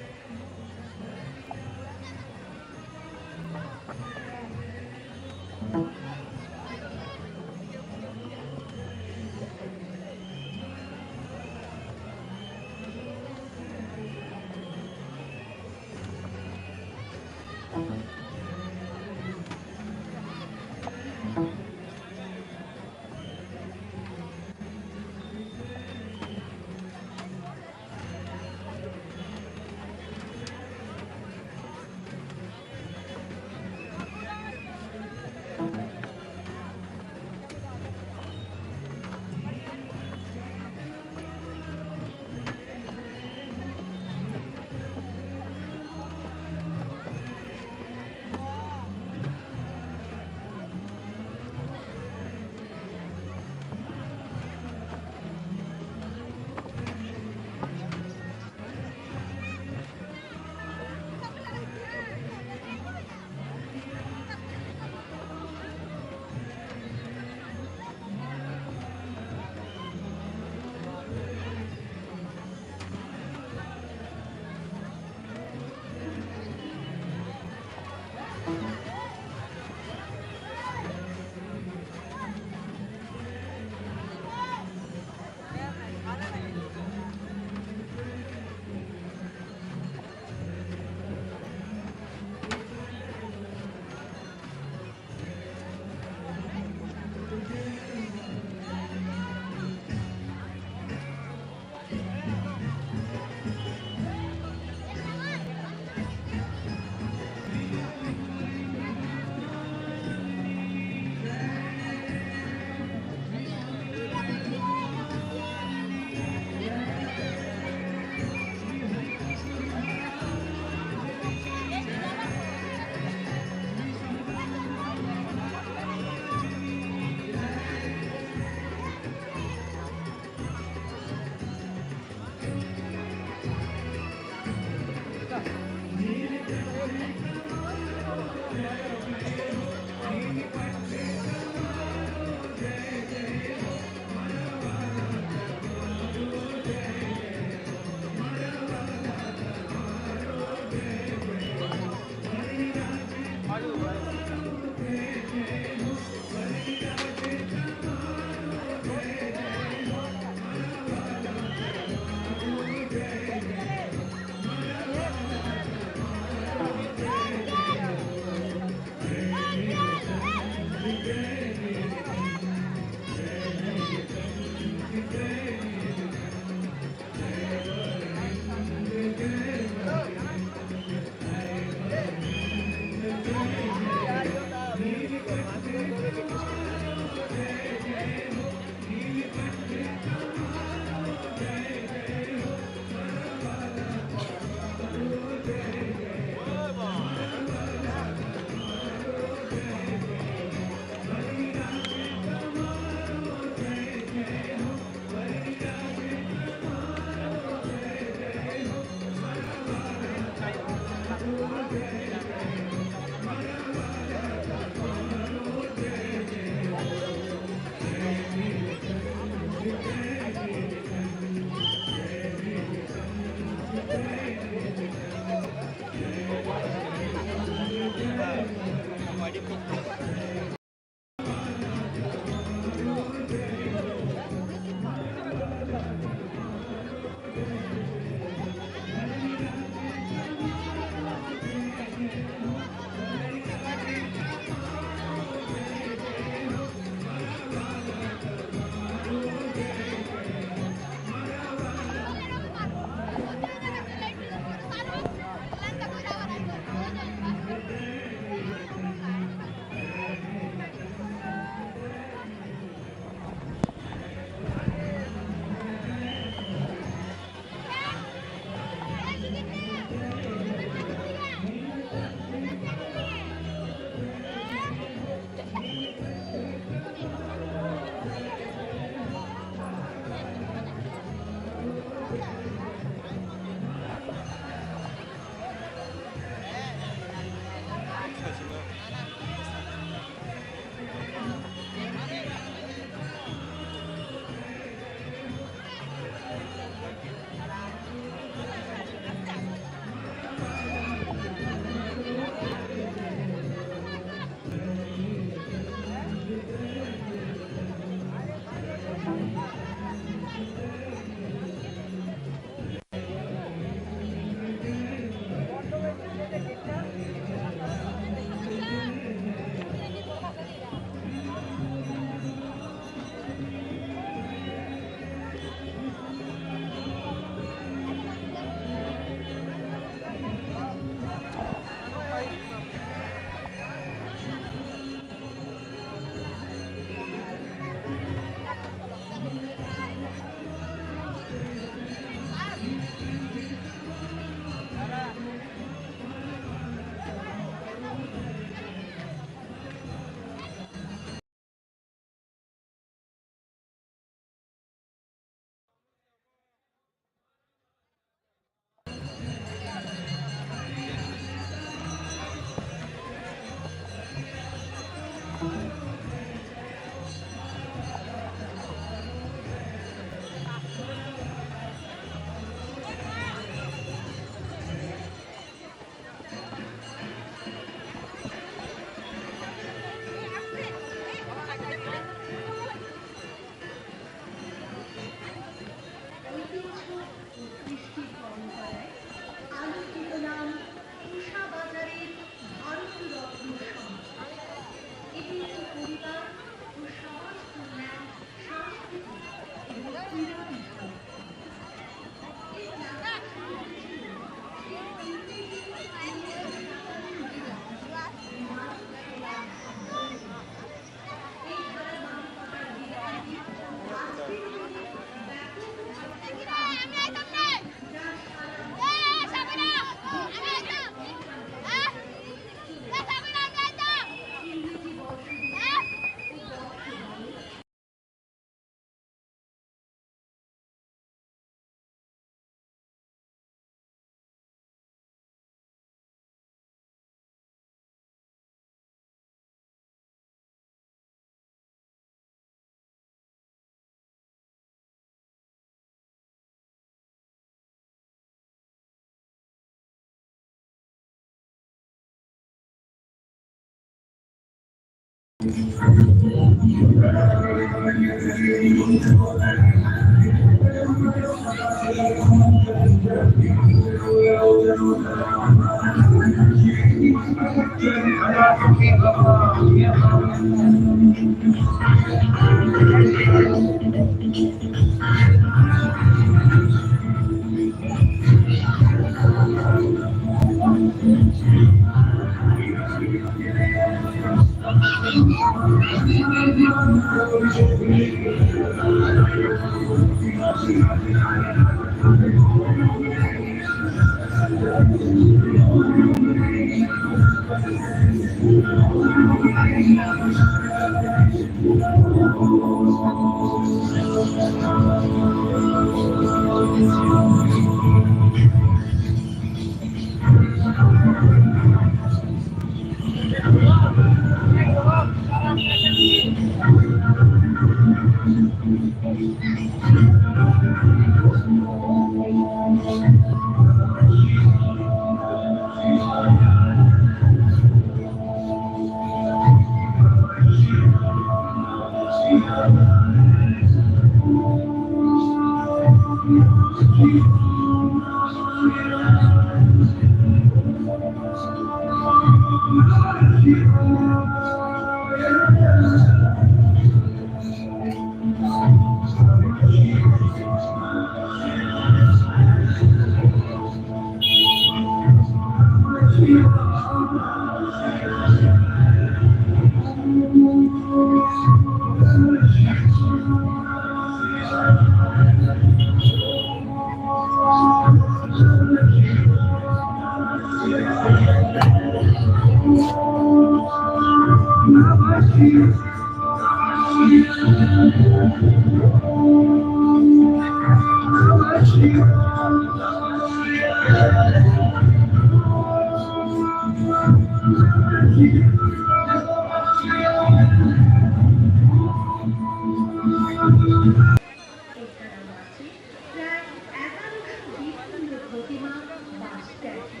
এছাড়াও আছে প্রায় এগারোশো বিভিন্ন প্রতিমা বা স্ট্যাচু।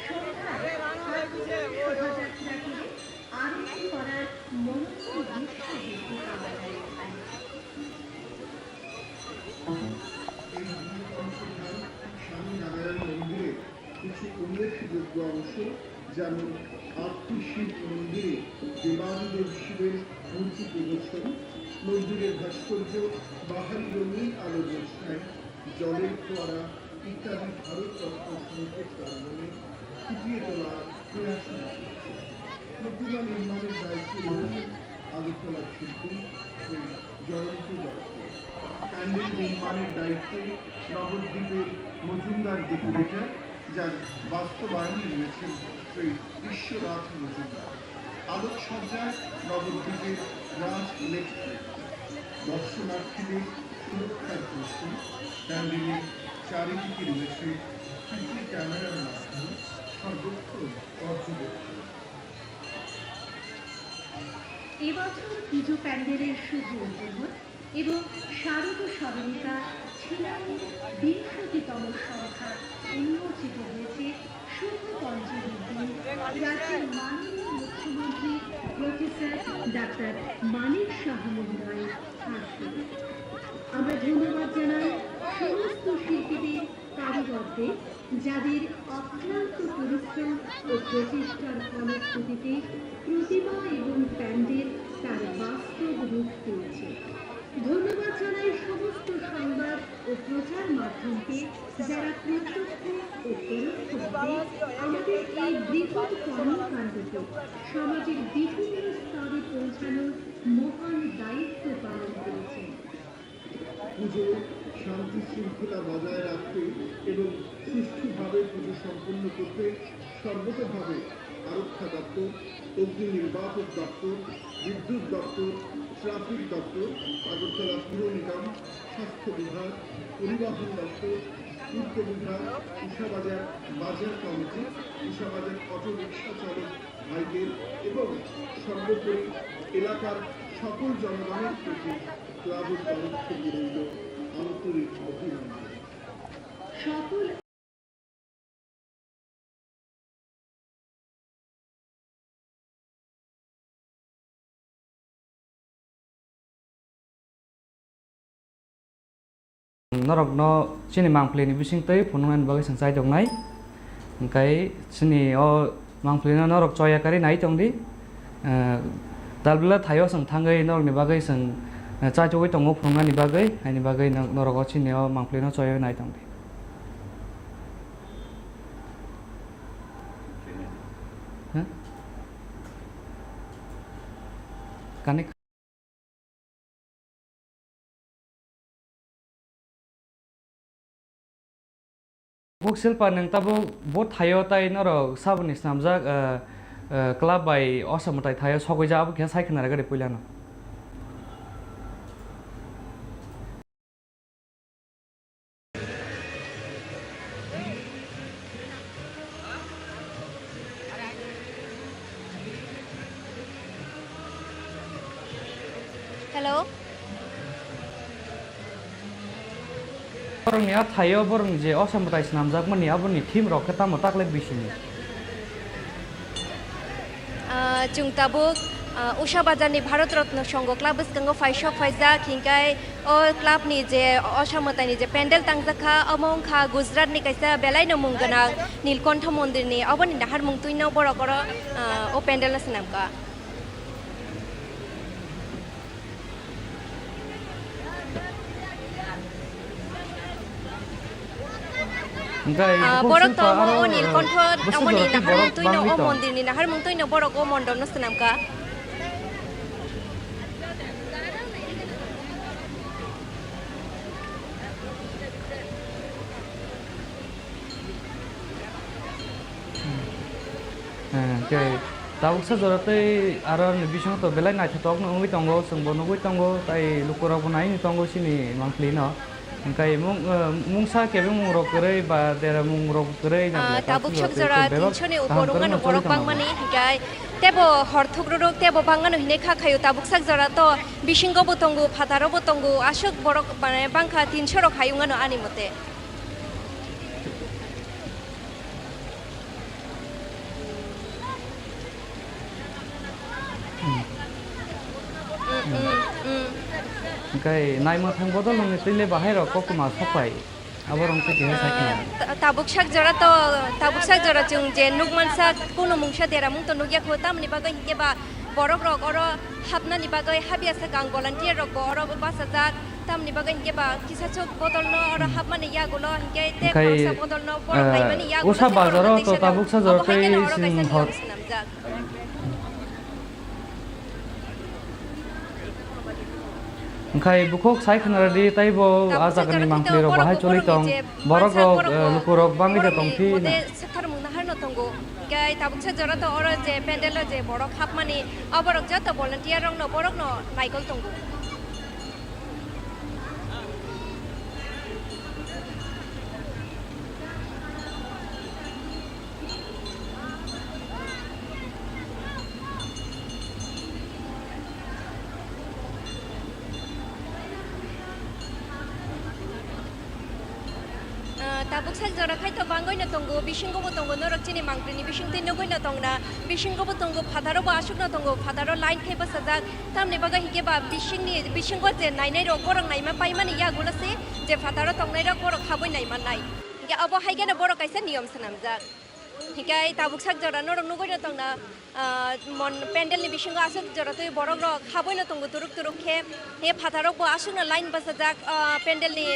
সন্ধ্যায় শোভাযাত্রা করে আরতি করার মনোরম দৃশ্য দেখতে পাওয়া যায় এখানে। এই মন্দির স্বামীনারায়ণ মন্দিরে কিছু উল্লেখযোগ্য অংশ, যেমন আটটি শিব মন্দিরে দেবাদিদেব শিবের মূর্তি প্রদর্শন, মন্দিরের ভাস্কর্য, বাহারি রঙিন আলোর নকশায়, জলের ফোয়ারা ইত্যাদি ভারতরত্ন সংকেত প্রাঙ্গণে ফুটিয়ে তোলার প্রয়াস করা হচ্ছে। প্রতিমা নির্মাণের দায়িত্বে রয়েছেন আগরতলার শিল্পী শ্রী জয়ন্ত দত্ত। প্যান্ডেল নির্মাণের দায়িত্বে নবদ্বীপের মজুমদার ডেকোরেটর, যার বাস্তবায়নে রয়েছেন শ্রী বিশ্বনাথ মজুমদার। আলোকসজ্জায় নবদ্বীপের রাজ ইলেকট্রিক। দর্শনার্থীদের সুরক্ষার প্রশ্নে প্যান্ডেলের চারিদিকে রয়েছে সিসি ক্যামেরার মাধ্যমে সংরক্ষণ পর্যবেক্ষণ। এবছর পুজো প্যান্ডেলের শুভ উদ্বোধন এবং শারদ স্মরণিকা ছিলানির বিংশতিতম সংখ্যা উন্মোচিত হয়েছে শুভ পঞ্চমীর দিন রাজ্যের মাননীয় মুখ্যমন্ত্রী প্রফেসর ডাক্তার মানিক সাহা মহোদয়ের হাত ধরে। আমরা ধন্যবাদ জানাই সমস্ত শিল্পীদের, কারিগরদের, যাদের অক্লান্ত পরিশ্রম ও প্রচেষ্টার ফলশ্রুতিতে প্রতিমা এবং প্যান্ডেল তার বাস্তব রূপ পেয়েছে। ধন্যবাদ জানাই সমস্ত সংবাদ ও প্রচার মাধ্যমকে, যারা প্রত্যক্ষ ও পরোক্ষভাবে আমাদের এই বৃহৎ কর্মকাণ্ডকে সমাজের বিভিন্ন স্তরে পৌঁছানোর মহান দায়িত্ব পালন করেছেন। পুজো শান্তি শৃঙ্খলা বজায় রাখতে এবং সুষ্ঠুভাবে পুজো সম্পন্ন করতে সর্বতোভাবে আরক্ষা দপ্তর, অগ্নি নির্বাপক দপ্তর, বিদ্যুৎ দপ্তর, ট্রাফিক দপ্তর, আগরতলা পুর নিগম, স্বাস্থ্য বিভাগ, পরিবহন দপ্তর, পূর্ত বিভাগ, উষাবাজার বাজার কমিটি, উষাবাজার অটো রিক্সা চালক ভাইদের এবং সর্বোপরি এলাকার সকল জনগণের প্রতি ক্লাবের তরফ থেকে রইল আন্তরিক অভিনন্দন। সকল Norokno chini mangpili ni bising twi phunuknani bagwi chwng chai tongnai. Hwnkhe chini o mangpili no norok choya karwi nai tongdi. Eh, dalbila thaio chwng thangwi norokni bagwi chwng, eh, chaichugwi tongo phunuknani bagwi, haini bagwi no-, norok o chini o mangpili no choya nai tongdi. Huh? Kani Buk Silpa nwng tabuk bo thaio tai norok saboni snamjak, eh, eh, club bai osa mwtai thaio sogwijak abo khe sai khna rwgadi puilano. Hello. Borokni a thaio borokni je osa mwtai snamjakmani aboni theme rok khe tamo takle bisini? Ah, chwng tabuk, ah, Usha Bazar ni Bharat Ratna Sangha Club bwskango phai sok phaijak, hinkhe o club ni je osa mwtai ni je pandal tangjak kha, omo wngkha Gujarat ni kaisa belai no mung gwnang Nilkontho Mondir ni, oboni naharmung twi no borok oro, ah, o pandal no swnam kha. Hingke Ah, bukhuk borok silpa tongmo aro, o Nilkontho, eh, bwswk aboni jorati naharmung borok twi no bangwi o tong. Mondir ni naharmung twi no borok o mondop no swnam kha. Hmm. Eh, hingke tabuksa jora tei aro ni bisingo to belai naithotok no wngwi tongo, chwngbo nugwi tongo, tei lukurokbo naiwi tongo chini mangpili no. Hingke mung, eh, mungsa kebengmung rok kwrwi ba deramung rok kwrwi na Ah, bwlai tabuk tabuksa sok jora jora tei bebak tinsho ni kaham upor kwrwngno wngmano choli borok tonglago. Bangmani, hingke tebo hor thukruruk tebo bangmano hinwi kha khayo, tabuksa jora to bisingo bo tongo, phataro bo tongo, aswk borok mane bangkha tinsho rok hai wngmano ani mote. Hmm. Mm, mm, mm. Hingke naimwthang bodol nungni twi le bahai rok koktwma sok pai. Abo rong twi keha sai khna. Ah, ta-, tabuk sak jora to, tabuk sak jora chwng je nukmansa kuno mungsa deramung to nukya kho, tamni bagwi hingke ba borok rok oro hapnani bagwi habya swkang volunteer rok bo oro bachajak. Tamni bagwi hingke ba kisa chuk bodol no oro hapmani yagulo hingke te Hingke, khoroksa bodol no borok eh, naimani yagulo usa se oro bazaro tei to saka tabuksa jora obo hai tei kheno oro kaisa sing niyom hor. Swnamjak. Hingke bukhuk sai khna rwdi tei bo Tabuksa a jagani jora mangpli tei rok borok bahai choli borokni tong, je borok rok, borok eh, bo luku rok bangwi da borokni tong phi na. Mote Sakthar mungna harno tongo. Hingke tabuksa jora to oro je pandal o je borok hapmani, o borok joto volunteer rokno borokno naikol tongo. Ah, tabuk sak jora khai to bangwi no tongo, bisingo bo tongo, norok chini mangpili ni bising twi nugwi no tongna, bisingo bo tongo, phataro bo aswk no tongo, phataro line khai bwsajak, tamni bagwi hinkhe ba bisingni, bisingo je nainai rok borok naima paimani yagulo se je phataro tongnai rok borok habwi naima nai, hinkhe obo hai kheno borok kaisa niyom swnamjak. Hinkhe tabuk sak jora norok nugwi no tongna, ah, mon-, pandal ni bisingo aswk jora twi borok rok habwi no tongo turuk turuk khe. He phatharok bo aswk no line bwsajak, ah, pandal ni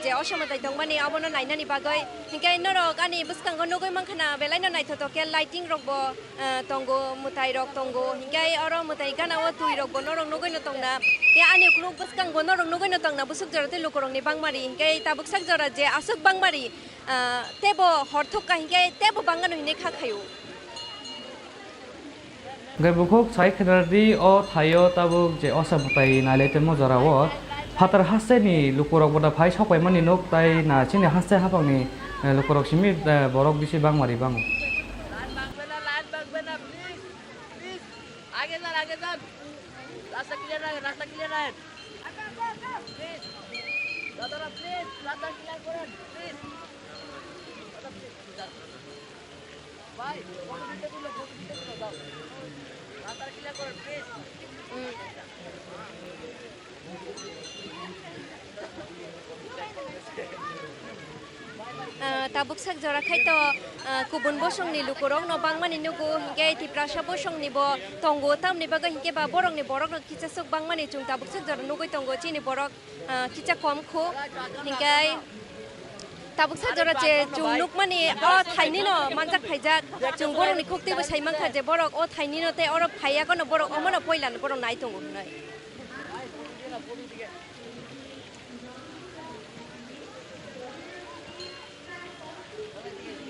je oso mwtai tongmani abono nainani bagwi. Hinkhe norok ani bwskango nugwi mankha na belai no naithotok khe lighting rok bo, ah, tongo, mwtai rok tongo. Hinkhe oro mwtai gana o twi rok bo norok nugwi no tongna. He ani ukuluk bwskango norok nugwi no tongna bwswk jora twi lukurok ni bangmari. Hinkhe tabuk sak jora je aswk bangmari, Ah, tebo hor thuk ka hinkhe tebo bangano hinwi kha khaio. Hwnkhe bukhuk sai khwnardi o thaio tabuk je osa mwtai nailai tongmo jorao phatar hasteni lukurok boda phai sokpaimani nuk tai na chini haste haphangni, eh, lukurok simi, eh, borok bisi bangmari bango. Line bangbe na, line bangbe na, please, please, age jan, age jan. Rasta clear rahen, rasta clear rahen. Please. দাদারা, please, রাস্তা ক্লিয়ার করেন, please। দাদা, please, যান। ভাই, ফটো দিতে দিলে, ফটো দিতে দিলে, যাও। রাস্তা ক্লিয়ার করেন, please। হুম। Ah, tabuk sak jora khai to, ah, kubun bosongni lukurokno bangmani nugo, hinkhe Tiprasa bosongni bo tongo, tamni bagwi hinkhe ba borokni borokno kisa swk bangmani chwng tabuk sak jora nugwi tongo, chini borok, ah, kisa kom kho, hinkhe tabuk sak jora je chwng nukmani o thainino manjak phaijak, chwng borokni khuktwibo sai mankha je borok o thainino tei oro phaiyakono borok omono poilano borok nai tongo hinwi.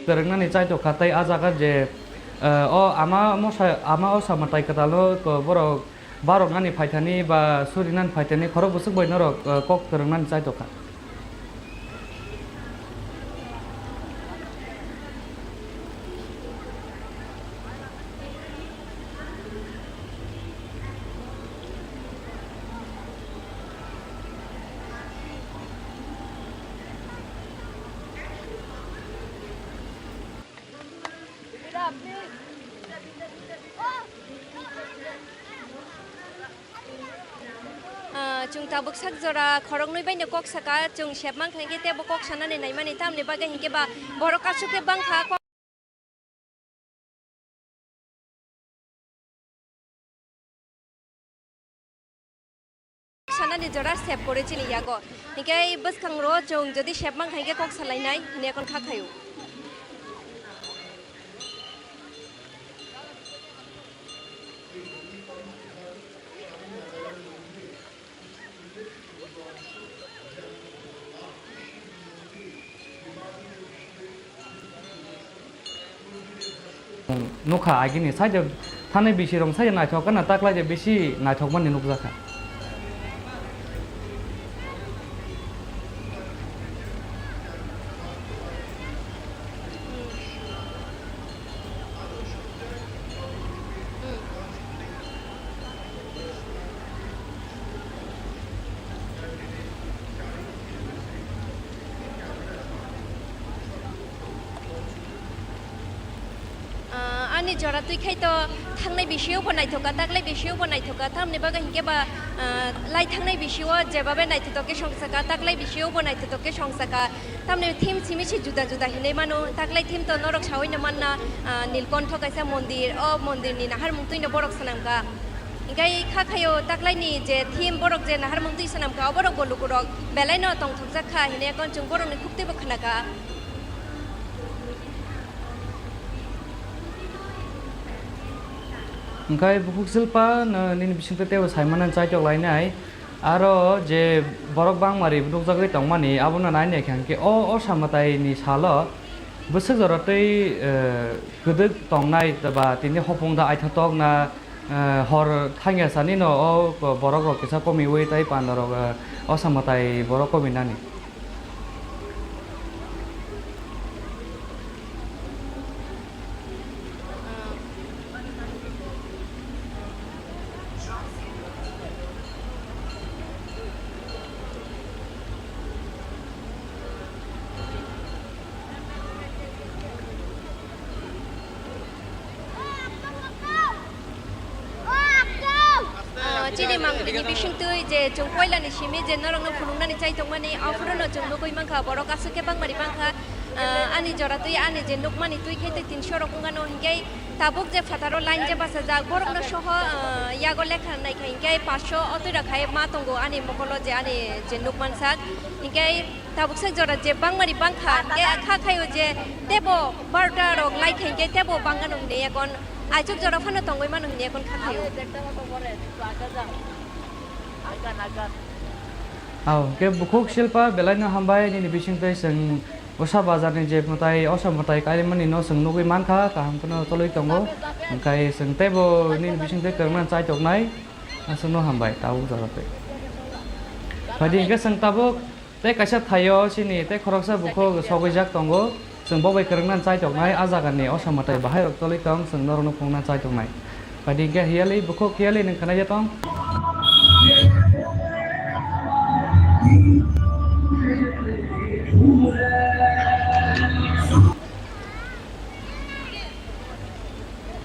Kwrwngnani chaitokha tei a jaga je, eh, o ama mosa, ama osa mwtai kwtalo ko borok baroknani phaithani ba surinani phaithani khorok bwswk bai norok, eh, kok kwrwngnani chaitokha. Ah, chwng tabuk sak jora khoroknwi baino kok saka, chwng sep mankha hinkhe teibo kok sanani naimani, tamni bagwi hinkhe ba borok aswk khe bangkha. Sanani jora sep kwrwi chini yago. Hinkhe bwskango chwng jodi sep mankha hinkhe kok salainai hinwi ekon kha khaio. Nukha agini side o thani bisi rong side naithok kana taklai je bisi naithok mani nukjakha. Ah, ani jora twi khai to thangnai bisio bo naithoka, taklai bisio bo naithoka, tamni bagwi hinkhe ba, ah, lai thangnai bisio jebabe naithotok khe song saka, taklai bisio bo naithotok khe song saka. Tamni theme simi se juda juda hinwi mano. Taklai theme to norok sawi no manna, ah, Nilkontho kaisa mondir, o mondir ni naharmung twi no borok swnamkha. Hinkhe kha khayo taklai ni je theme borok je naharmung twi swnamkha, o borok bo lukurok belai no tongthokjak kha hinwi ekon chwng borok ni khuk twi bo khna kha. Hinkhe bukhuk silpa no nini bisingtwi teibo saimano chaitok lainai. Aro je borok bangma ri nukjagwi tongmani, abono naina khe hinkhe o, o samataini salo bwswk jora tei, eh, kwdwk tongnai ba tini hopung da aithotok na, eh, hor thangya sani no o borok rok kisa komiwi tei panda rok, eh, o samatai borok kominani. Ah, chini mangpili bisingtwi je chwng poilani simi je norokno phunuknani chai tongmani, aphuru no chwng nugwi mankha, borok aswk khe bangmani bangkha. Ah, ani jora twi ani je nukmani twi khe tei tinso rok wngano, hinkhe tabuk je phataro line je bachajak, borokno soho, ah, yago lekha naikha hinkhe paanch sho o twi rok hai ma tongo ani mokolo je ani je nukmansak. Hinkhe tabuk sak jora je bangmani bangkha, hinkhe kha khaio je teibo barota rok lai kha hinkhe teibo bangano hinwi ekon aichuk jora phano tongwi mano hinwi ekon kha khaio. Ao, hinkhe bukhuk silpa belaino hambai nini bisingtwi chwng Osa bazar ni je mwtai, osa mwtai kailaimani no chwng nugwi mankha, kaham kheno cholwi tongo. Hinkhe chwng teibo nini bisingtwi kwrwngna chai toknai, aswkno hambai tabuk jora twi. Phaidi hinkhe chwng tabuk tei kaisa thaio chini tei khoroksa bukhuk sogwijak tongo. Chwng bo bai kwrwngna chai toknai, a jaga ni osa mwtai bahai rok cholwi tong, chwng norokno phunukna chai toknai. Phaidi hinkhe hiyali, bukhuk hiyali nwng khwnai ya tong.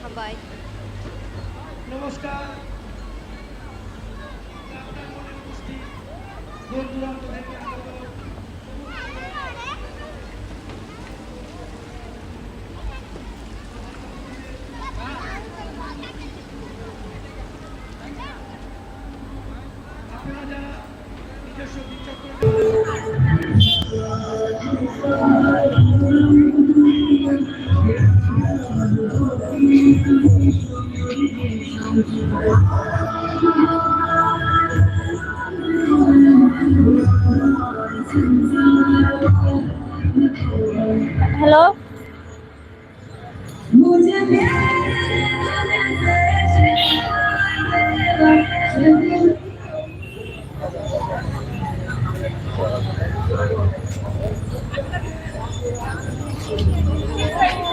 Hambai. নমস্কার। আপনার মনে উপস্থিত দূর দূরান্ত থেকে Hello?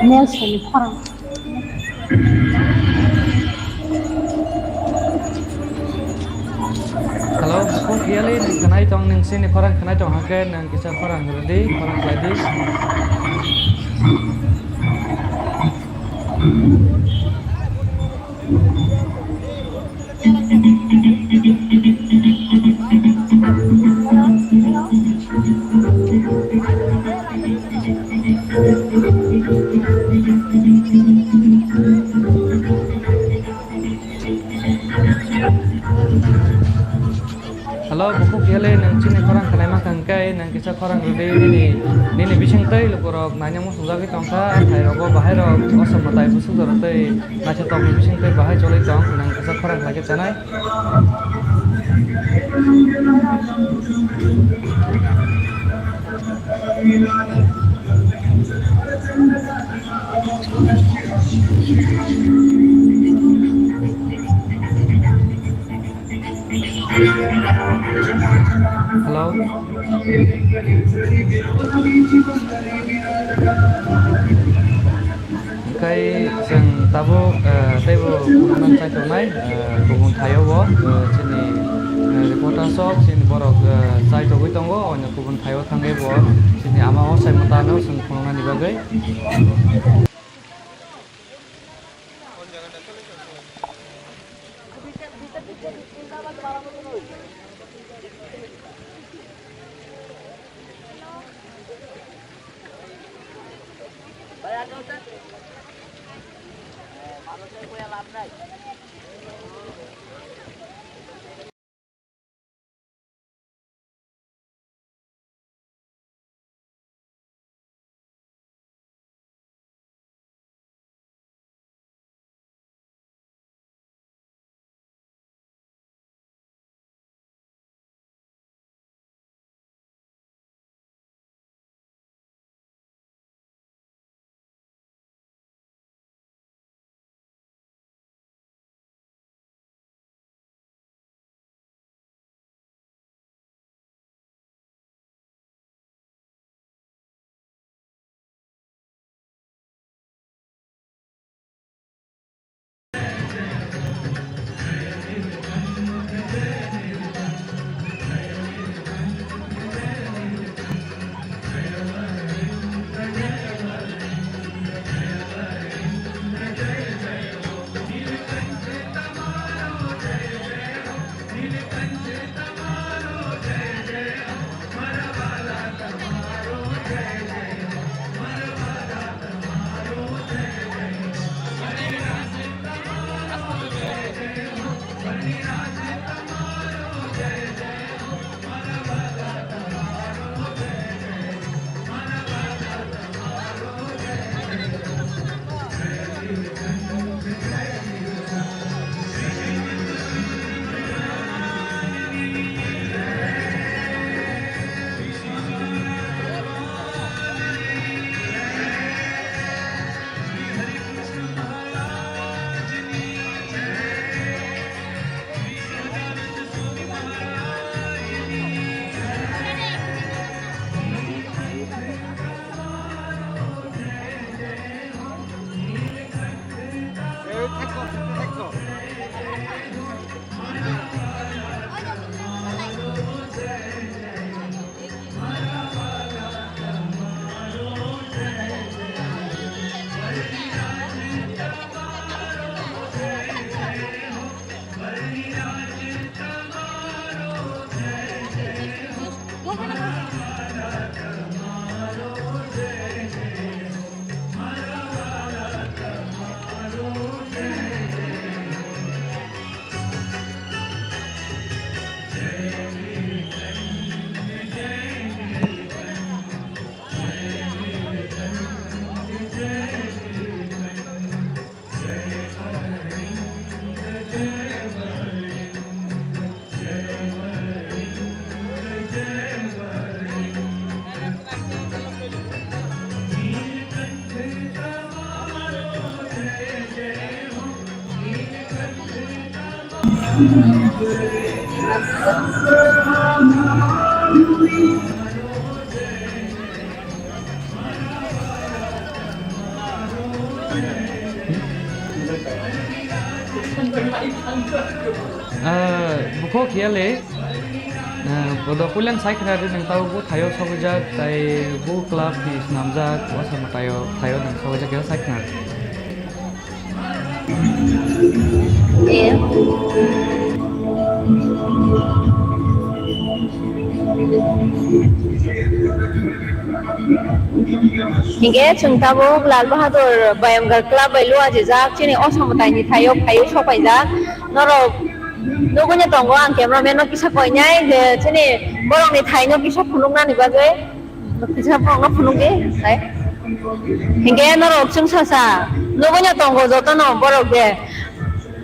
Nelson ni khorang. Hello, bukhuk yali nwng khnai tong, nwng chini khorang khnai tong hakhe nwng kisa khorang rwdi, khorang khlaidi. Hello, bukhuk yali nwng chini khorang khnai mankha hwnkhe nwng kisa khorang rwdi nini, nini bisingtwi lukurok naina muchungjagwi tongkha, ah, thairogo bahairok osom mwtai bwswk jorotwi naithothokni bisingtwi bahai choli tong, nwng kisa khorang khlai khe chanai. Hello. Hwnkhe chwng tabuk, eh, teibo phunukna chai tongnai, eh, kubun thaio bo, eh, chini, eh, reporter sok, chini borok, eh, chai togwi tongo, oino kubun thaio thangwi bo chini ama o sai mwtano chwng phunuknani bagwi. Ah, bukhok hiya le, ah, bodo puilan sai khna ri nang tau bu thaio sogwi jak, tai bu club ni swnamjak, wasa mwtaio thaio nang sogwi jak, ya sai khna ri. Eh. Hinkhe chwng tabuk Lal Bahadur Bayamgar Club bai luajijak, chini Osa mwtaini thaio phaiwi sokpaijak. Norok nugwino tongo, ang cameraman no kisa koinai je chini borokni thaino kisa phunuknani bagwi. Kisa borokno phunukdi, hai. Hinkhe norok chwngsacha nugwino tongo jotono borok de.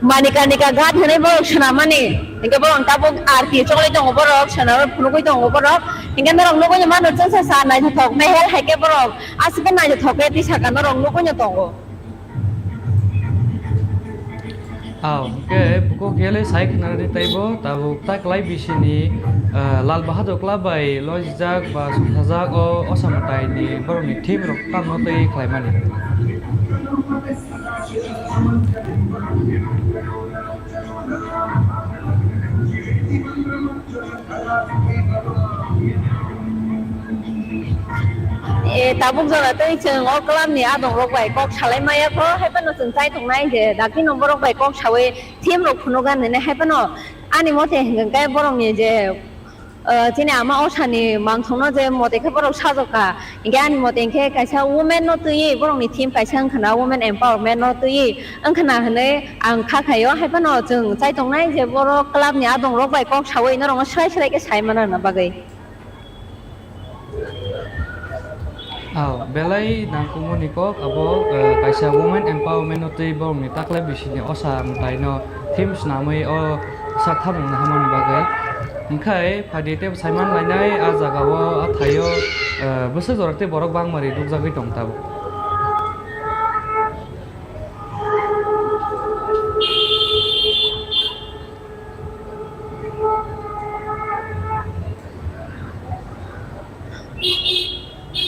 Manika nika ghat hinwi borok swnamani. Hinkhe borok tabuk arti choli tongo borok, swnamwi phunugwi tongo borok. Hinkhe norok nugwino mano chwngsacha naithothok mehel hai khe borok aswk khe naithothok khe twi saka norok nugwino tongo. Aw, hwnkhe bukhuk khe le sai khna ri taibo, tabuk ta kwlai bisini, ah, Lal Bahadur Club bai loisijak ba songthajak o Osa mwtaini borokni theme rok tamo twi khlaimani. E, tabuk jora tei chwng o club ni adong rok bai kok salai maya kho, hai phano chwng chai tongnai je dakti no borok bai kok sawi theme rok phunuk gan nini, hai phano ani mote hinkhe borok ni je, eh, chini ama Osa ni mangthok no je mote khe borok sajok kha, hinkhe ani mote hinkhe kaisa women no twiwi borok ni theme kaisa wngkha na women empowerment no twiwi wngkha na hinwi ang kha khaio, hai phano chwng chai tongnai je borok club ni adong rok bai kok sawi norok no swrai swrai khe sai mana na bagwi. Aw, belai nangkukmani kok abo, eh, kaisa women empowerment no twi borokni taklai bisini Osa mwtaino theme swnamwi o sak thamung naharmani bagwi. Hwnkhe phaidi tei saiman lainai a jagao a thaio, eh, bwswk jorok tei borok bangmari nukjagwi tong tabuk.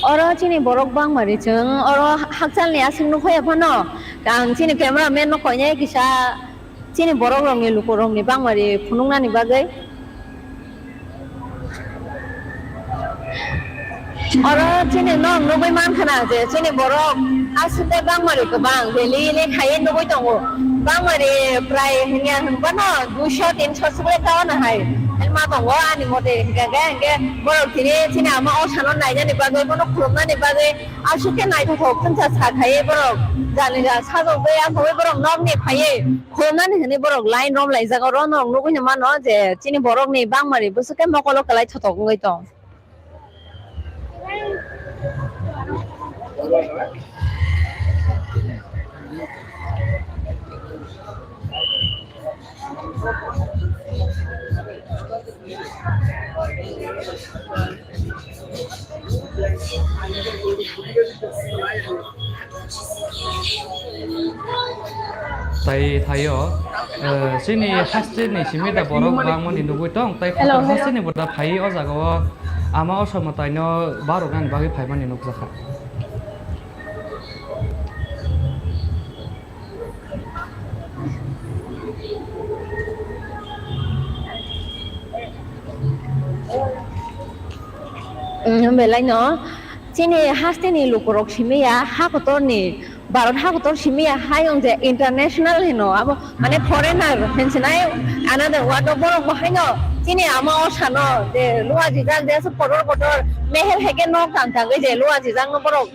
Oro chini borok bangmari chwng oro hakchalni aswk nukhoya phano ang chini camera man no koinai kisa chini borok rokni luku rokni bangmari phunuknani bagwi. Oro chini nok nugwi mankha na je chini borok aswk tei bangmari kwbang daily le khaiwi nugwi tongo. Bangmari prai hwnya hwnba no duiso tinso swkle kao na hai. Hwnma tongo ani mote hwnkhe hwnkhe borok tini chini ama Osa no nainani bagwi bono khulumnani bagwi aswk khe naithothok thangsa sa khaiwi borok jani ja sajokgwi asogwi borok nokni phaiwi khulumnani hwnwi borok line rom laijak. Oro norok nugwi mano je chini borokni bangmari bwswk khe mokolo kwlai thothok wngwi tong. Tai thaio, eh, chini haste ni simi da borok bangmani nugwi tong, tai hello, kotor hello. Haste ni bo da phai o jaga o ama Osa mwtaino barok nani bagwi phaimani nukjakha. Belai no chini haste ni lukurok simi ya, ha kotor ni, Bharat ha kotor simi ya, hai wng je international hino, abo mane foreigner hinsinai, another word o borok bo haino chini ama Osa no je luajijak je aswk kotor kotor mehel hai khe nok tang tangwi je luajijak no borok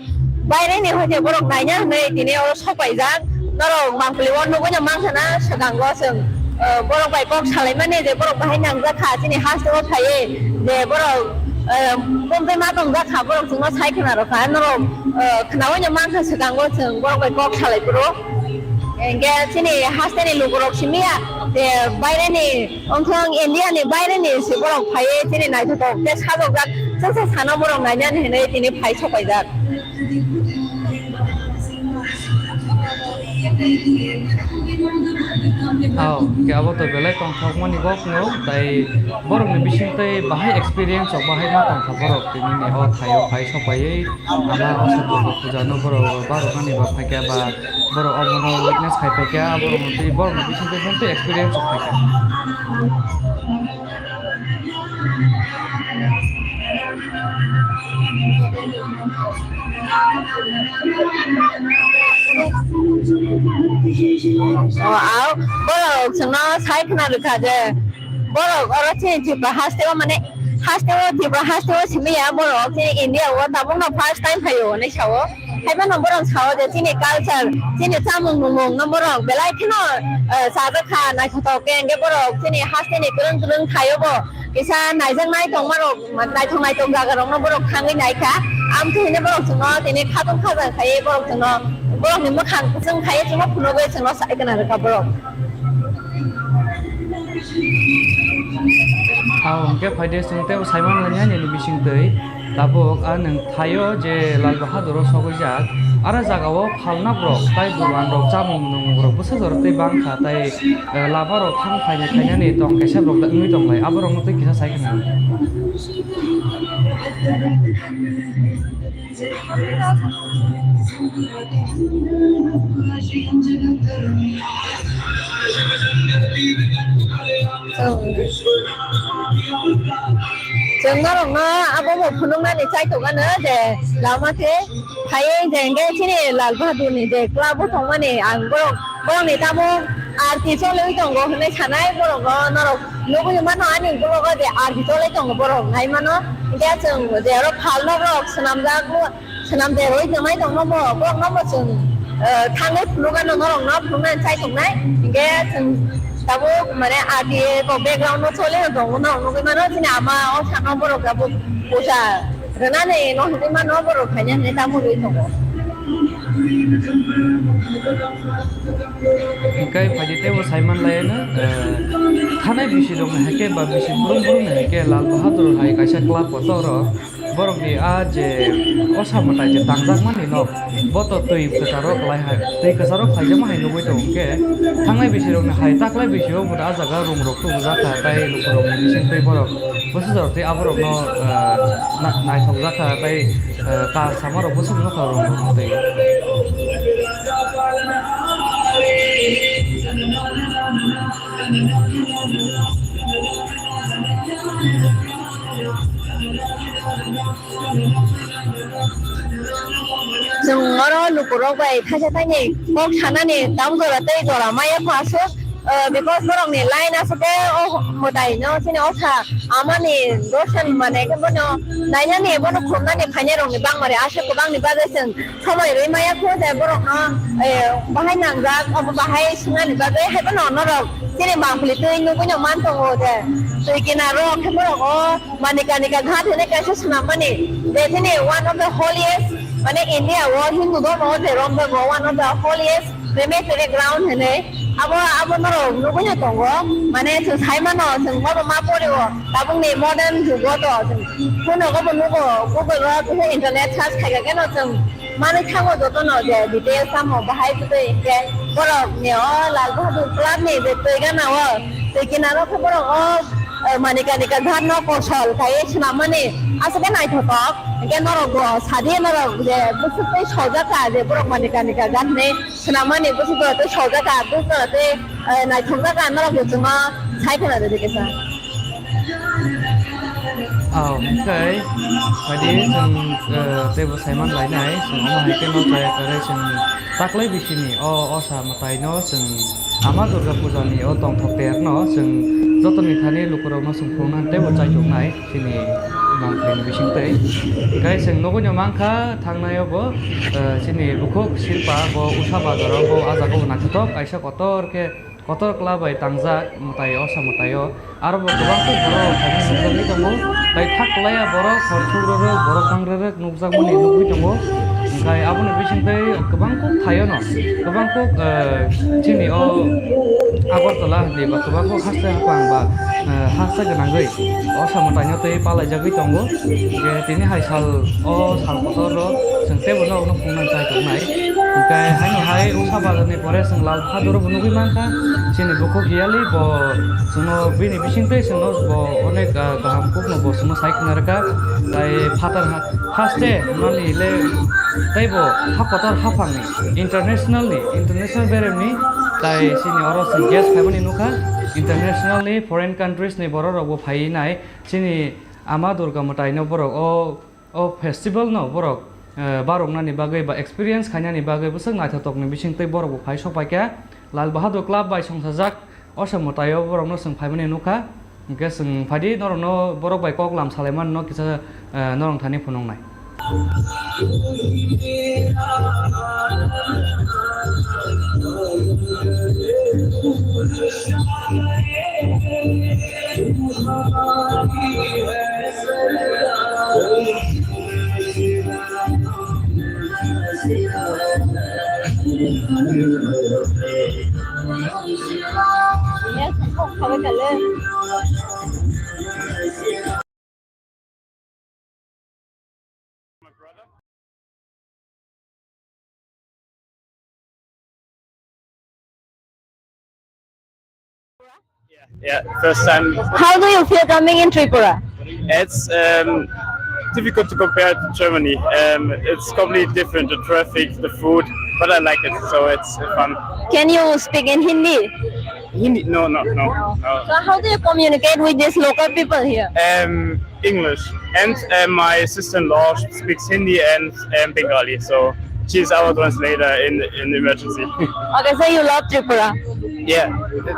baire ni hoite borok naina hinwi tini oro sok paijak. Norok mangpili o nugwi no mankha na swkango chwng, eh, borok bai kok salaimani je borok bahai nangjak kha chini haste o phaiwi je borok, eh, tongtwi ma tongjak kha borok chwngno sai khna rw kha norok, eh, khnaui no mankha swkango chwng borok bai kok salai phuru. Hinkhe chini haste ni lukurok simi ya je baire ni Wngthang India ni baire ni se borok phaiwi chini naithothok tei sajokjak chwngsa sano borok nainani hinwi tini phai sopaijak. Ao, ke abo to belai tongthokmani kok no, tai borok ni bising tei bahai experience rok bahai ma tongkha borok tini ni o thaio phai sopaiwi ama o Durga puja no borok barok ani ba phaikha ba borok obono witness khai phaikha, borok ni twi borok ni bising tei tei experience rok phaikha. O, ao, borok chwngno sai khna rwkha je, borok oro chini Tripura haste o, mane, haste o, Tripura haste o simi ya, borok chini India o tabukno first time phaio hinwi sao. Haiphano borok sao je chini culture, chini chamung numung no borok belai kheno, eh, chajak kha, naithothok khe, hwnkhe borok chini haste ni kwrwng kwrwng thaio bo kisa naijaknai tongmarok, naithok naithok jaga rokno borok thangwi naikha. Amtwi hwnwi borok chwngno tini khatung khaja khaiwi borok chwngno borokni mwkhang kwchwng khaiwi chwngno phunugwi chwngno sai khna rwkha borok. Ao hwnkhe phaide chwng teibo saiman lainai nini bisingtwi. Tabuk a nwng thaio je Lal Bahadur o sogwijak, aro jagao phalna borok tai dogan rok chamung nung rok bwsajor tei bangkha tai, eh, lama rok thang phainai khainani tong kaisa borok wngwi tonglai, aborokno tei kisa sai khna. Chwng norokno abo bo phunuknani chaitok ano je lama khe phaiwi je hwnkhe chini Lal Bahadurni je club o tongmani ang borok, borokni tamo R T choliwi tongo hwnwi sanai borok no norok nugwi mano ani ukulok o je R T choli tongo borok nai mano hwnkhe chwng je oro phalno borok swnamjak. Swnam de roi tongnai tongno bo, borokno bo chwng, eh, thangwi phunukgano norokno phunuknani chai tongnai. Hinkhe chwng tabuk mane R T A ko background no choli no tongo, norok nugwi mano chini ama o sano borok tabuk puja rwnani no hinwi mano borok khaina hinwi tamo rwi tongo. Hinkhe phaidi teibo saiman laino, eh, thanai bisi rokni haikhe ba bisi brum brumni haikhe Lal Bahadur hai kaisa club kotor o. Borokni a je osa mwtai je tangjakmani no, bo to twi kwcharo kwlai hai, twi kwcharo khaijakma hai nugwi tongo hwnkhe, thangnai bisirokni hai taklai bisio bo a jaga room rok tubujak kha, tei lukurokni bising twi borok bwsajor tei aborokno, ah, na-, naithokjak kha tei, ah, kar samarok bwsajor kha room rokno tei. Chwng oro lukurok bai thaisa thaini kok sanani tam jora tei jora maya pha aswk, ah, because borokni line aswk khe o mwtai no chini osa amani dosan mane khe bono nainani bono khumnani phainai rokni bangmari aswk kwbangni bagwi chwng somoi rwi maya kho je borokno, eh, bahai nangjak, obo bahai swngnani bagwi, haibono norok chini mangpili twi nugwino man tongo je twi kinaro khe borok o Manikarnika Ghat hinwi kaisa swnammani, je chini one of the holiest, mane India o Hindu dhormo o je romjago one of the holiest crematory ground hinwi. Abo, abo norok nugwino tongo, mane chwng sai mano, chwng bobo ma pori o, tabukni modern jugo to chwng phone rogo bo nugo, Google o kisa internet search khaikha kheno chwng manwi thango jotono je details tamo bahai tei hwnkhe borok ni o Lal Bahadur Club ni je twi gana o twi kinaro khe borok o, eh, Manikarnika Ghat no kosol khai swnammani aswk khe naithothok hwnkhe norok bo sadi norok je bwswk tei sojak kha je borok Manikarnika Ghat hinwi swnammani bwswk tei sojak kha bwswk tei, eh, naithokjak kha norok bo chwngno sai khwna rwdi kisa. Ah, okay. Phaidi chwng, eh, teibo saiman lainai, chwng omo hai khe no chaya kwrwi chwng taklai bisini o osa mwtai no chwng Ama Durga Puja ni o tongthok ter no chwng jotoni thani lukurok no chwng phunuknani teibo chaichuknai chini mangpili ni bising twi. Kai chwng nugwi no mankha thangnai o bo, eh, chini bukhuk Silpa bo Usha Bazar o bo ah jaga o bo naithothok kaisa kotor khe kotor kla bai tangjak mwtai o sa mwtai o. Aro bo kwbang khe borok rok khaina nukjagwi tongo. Tai thak klaiya borok hor thuk rwrwk, borok bang rwrwk nukjakmani nukgwi tongo. Hwnkhe aboni bisingtwi kwbang kuk thaio no, kwbang kuk, eh, chini o Agartala hinwi ba kwbang kuk haste haphang ba, eh, haste gwnangwi o samung taino twi palaijagwi tongo. Je tini hai sal, o sal kotor o chwng teibo norokno phunuknani chai tongnai. Hwnkhe haino hai Rungsa bazar ni pore chwng Lal Bahadur bo nugwi mankha, chini bukhuk Yali bo chwngno bini bisingtwi chwngno bo onek, ah, kaham kokno bo chwngno sai khna rwkha. Tai phatar ha, haste mali le tei bo ha kotor haphang ni international ni, international berem ni tai chini oro chwng guest phaimani nukha, international ni foreign countries ni borok rok bo phai nai chini Ama Durga mwtai no borok o O festival no borok, eh, baroknani bagwi ba experience khainani bagwi bwswk naithotokni bisingtwi borok bo phai sok paikha. Lal Bahadur Club bai songchajak o se mwtaio borokno chwng phaimani nukha. Hwnkhe chwng phaidi norokno borok bai kok lam salaimani no kisa, eh, norok thani phunuknai. Yeah, first time. How do you feel coming in Tripura? It's, um, difficult to compare to Germany. Um, it's completely different, the traffic, the food, but I like it, so it's fun. Can you speak in Hindi? Hindi? No, no, no, no. So how do you communicate with these local people here? Um, English, and, uh, my sister-in-law speaks Hindi and, um, Bengali, so she's our translator in, in emergency. Okay, so you love Tripura? Yeah.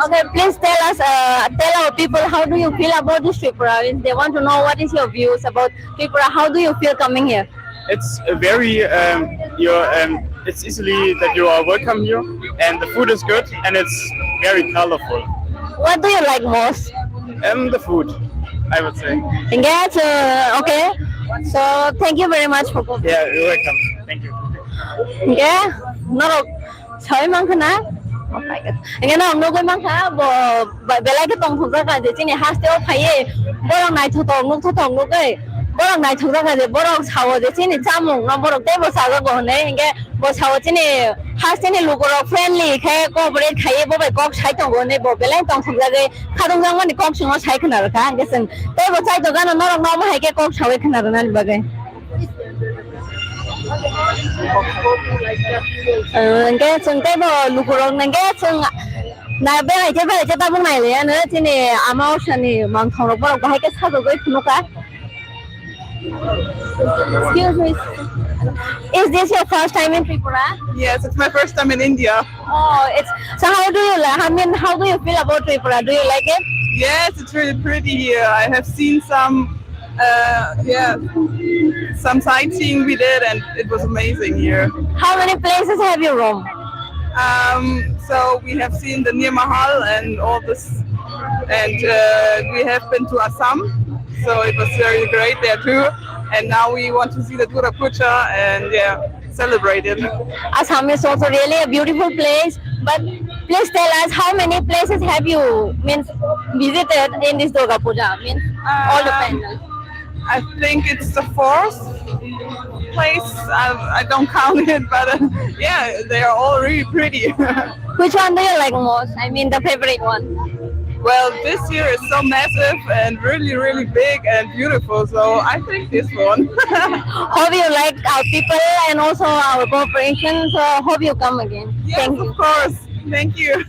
Okay, please tell us, uh, tell our people, how do you feel about this Tripura? If they want to know what is your views about Tripura, how do you feel coming here? It's a very, um, your, um, it's easily that you are welcome here, and the food is good, and it's very colorful. What do you like most? Um, the food, I would say. Hingke, uh, okay. So, thank you very much for coming. Yeah, you're welcome. Thank you. Hingke, norok sawi mankha na? Oh my God. Hingke norok nugwi mankha, bo ba-, belai khe tongthokjak kha je chini haste o phaiwi borok naithothok, nukthothok nugwi borok naithogjak kha je borok sao je chini chamung no borok teibo chajago hinwi. Hingke bo sao chini haste ni lukurok friendly khe cooperate khaiwi bo bai kok sai tongo hinwi bo belai tongthokjagwi khatungjakmani kok chwngno sai khna rwkha. Hingke chwng teibo chaitokgano norokno omo hai khe kok saui khna rwnani bagwi. Hingke chwng teibo lukurok hingke chwng na belai khe belai khe tabuk nai liya no chini ama osani mangthong rok borok bahai khe sajagwi phunukha. Excuse me. Is this your first time in Tripura? Yes, it's my first time in India. Oh, it's, so how do you like, I mean, how do you feel about Tripura? Do you like it? Yes, it's really pretty here. I have seen some, uh, yeah, some sightseeing we did, and it was amazing here. How many places have you roamed? Um, so we have seen the Nir Mahal and all this, and, uh, we have been to Assam, so it was very great there too. And now we want to see the Durga Puja and, yeah, celebrate it. Assam is also really a beautiful place, but please tell us how many places have you, means, visited in this Durga Puja, means all the Um, pandals? I think it's the fourth place. I, I don't count it, but, uh, yeah, they are all really pretty. Which one do you like most? I mean, the favorite one. Well, this year is so massive and really, really big and beautiful, so I think this one. Hope you like our people and also our cooperation, so hope you come again. Yes, thank you. Of course. Thank you.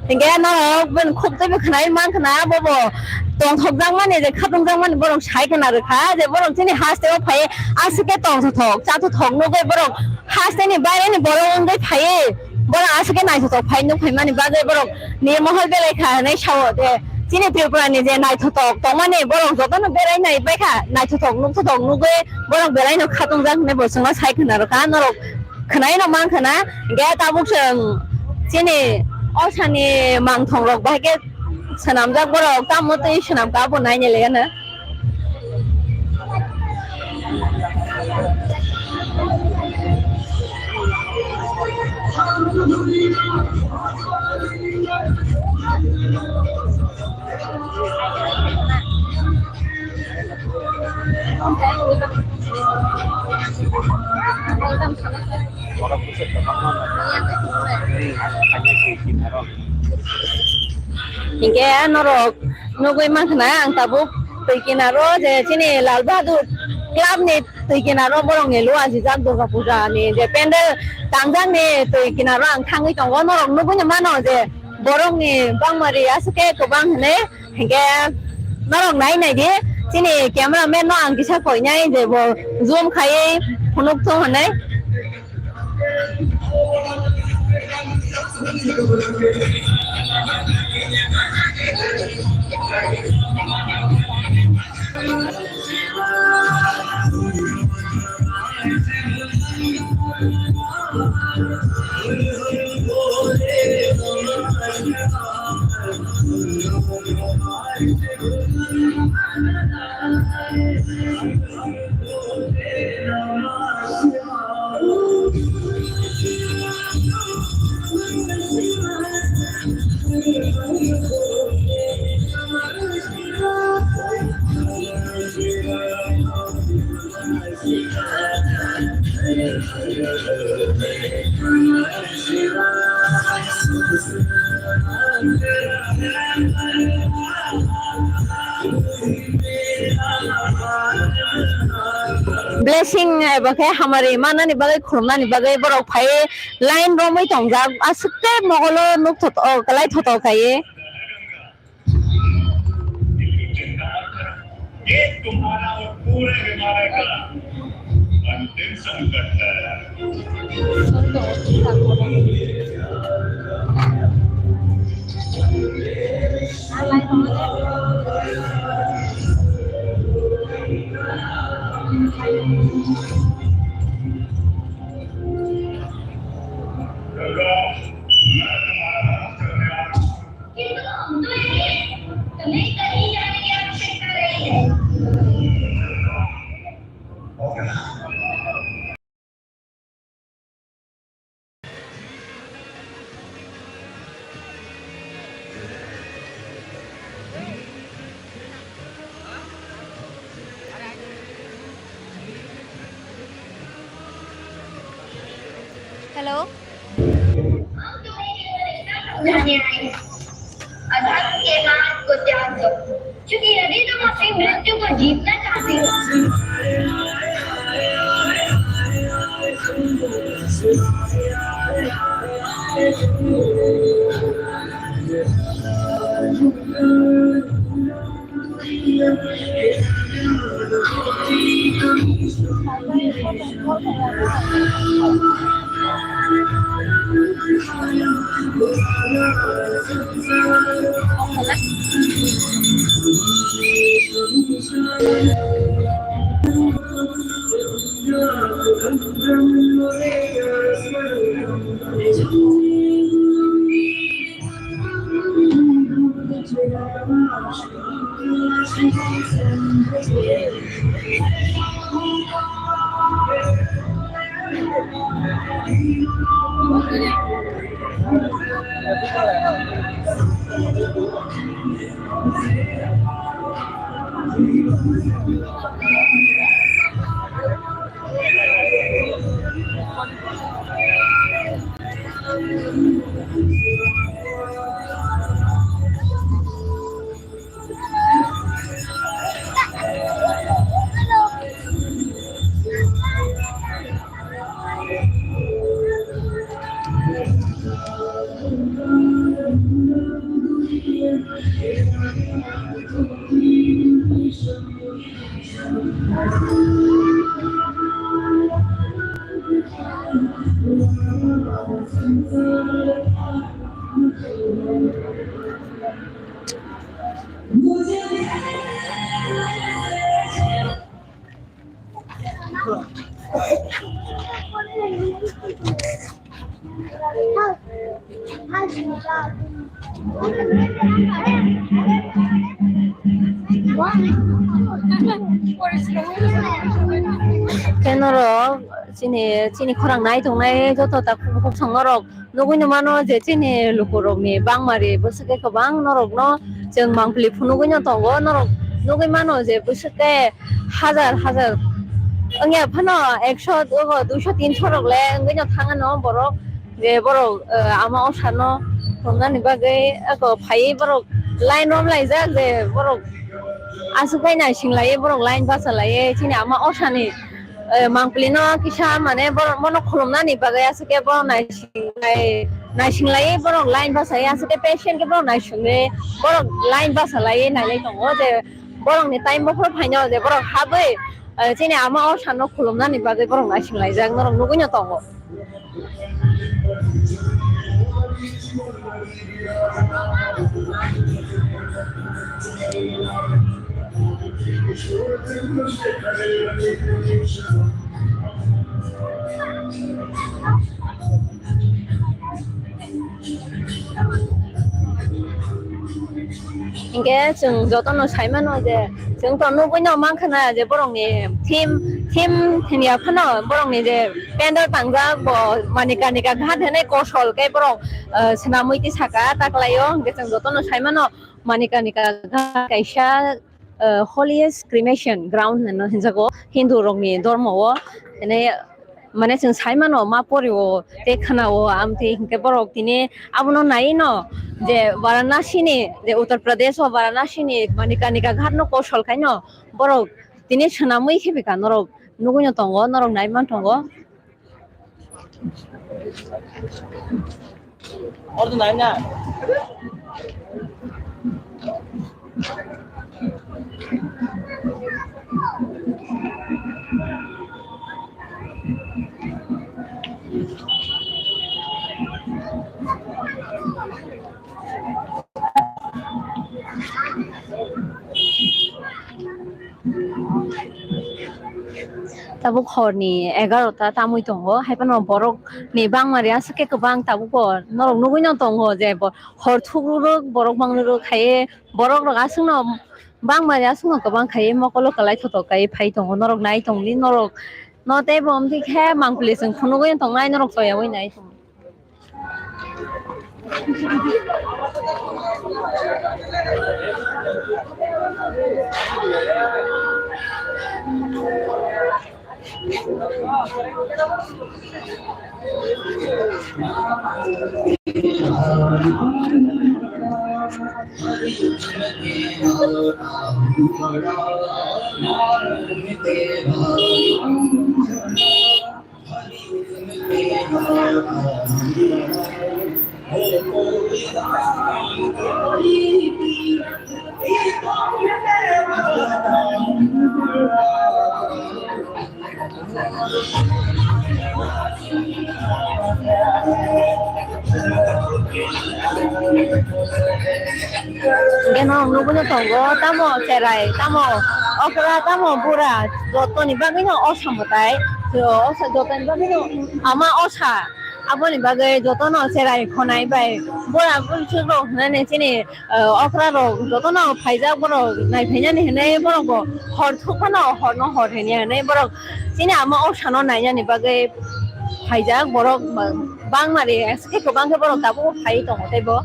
Hingke norok ben khuk teibo khwnai mankha na, bobo tongthokjakmani je khatungjakmani borok sai khna rwkha je borok chini haste o phai aswk khe tongthothok chathothok nugwi borok haste ni baire ni borok wngwi phaiwi borok aswk khe naithothok phai nuk phaimani bagwi borok ni mohor belai kha hinwi sao de chini Tripura ni je naithothok tongmani borok jotono berai nai baikha naithothok nukthothok nugwi borok belai no khatungjak hinwi bo chwngno sai khna rwkha norok. Khwnai no mankha na, hingke tabuk chwng chini o sani mangthong rok bahai khe swnamjak borok tamo twi swnamka abo naina lega na. Hinkhe norok nugwi mankha ang tabuk twi kinaro je chini Lal Bahadur Club ni twi kinaro borok ni lua sijak Durga Puja ni je pendel tangjak ni twi kinaro ang thangwi tongo, norok nugwi mano je borok ni bangmari aswk khe kwbang hinwi. Hinkhe norok nai nai di, chini camera man no ang kisa koinai je bo zoom khaiwi phunuk thung hinwi. Blessing eba khe hamari manani bagwi, khulumnani bagwi borok phai line romwi tongjak, aswk tei mogolo nuk thoto, o kwlai thoto khaiwi. ये तुम्हारा और पूरे हिमालय का अंतिम संकट है। गंगा, मैं तुम्हारा नाश करने आ रहा हूँ। Hello। अधर्म के मार्ग को त्याग दो, क्योंकि यदि तुम अपनी मृत्यु को जीतना चाहते हो। Khe norok chini, chini khorang nai tongnai joto takhuk bukhuk songnorok nugwi no mano je chini lukurokni bangmari bwswk khe kwbang norokno chwng mangpili phunugwi no tongo. Norok nugwi mano je bwswk khe hajar hajar Wngya phano ekso, ogo duiso tinso rok le wngwi no thang ano borok, je borok, eh, ama osha no romnani bagwi eko phaiwi borok line rom laijak, je borok aswk bai naising laiwi borok line bacha laiwi chini ama osha ni, eh, mangpili no kisa mane borok bono khulumnani bagwi aswk khe borok naising lai, naising laiwi borok line bacha aswk khe patient khe borok naisingwi borok line bacha laiwi nailai tongo je borok ni time bophor phaino je borok habwi, eh, chini ama osha no khulumnani bagwi borok naising laijak, norok nugwi no tongo. Hinkhe chwng jotono sai mano je, chwng to nugwi no mankha na je borokni theme, theme hinya phano borokni je pandal tangjak bo Manikarnika Ghat hinwi kosol khe borok, eh, swnamwi tisaka taklaio. Hinkhe chwng jotono sai mano Manikarnika Ghat kaisa, eh, holiest cremation ground hinwi hinjago Hindu rokni dormo o. Hinwi mane chwng sai mano ma pori o tei khana o, amtwi hinkhe borok tini abono nai no je Varanasi ni, je Uttar Pradesh o Varanasi ni Manikarnika Ghat no kosol khai no borok tini swnamwi khe bika norok nugwi no tongo, norok nai man tongo. Tabuk horni egarota tamwi tongo, haiphano borokni bangmari aswk khe kwbang tabuk bo norok nugwi no tongo je bo hor thukrwrwk borok mangrwrwk hai borok rok aswkno bangmari aswkno kwbang khai mokolo kwlai thotok kai phai tongo, norok nai tongdi norok no tei bo amtwi khe mangpili chwng phunugwi tongnai norok toyaui nai tong. Hinkhe norok nugwi no tongo, tamo cherai, tamo okra, tamo bura, jotoni bagwi no osa mwtai, o osa jotoni bagwi no ama osa, aboni bagwi jotono cherai khonai bai bura bwswk rok hinani chini, eh, okra rok jotono phaijak, borok nai phainani hinwi borok bo hor thuk phano hor no hor hinwi hinwi borok chini ama osa no nainani bagwi phaijak borok bangmari. Khe kwbang khe borok tabuk phai tongo tei bo.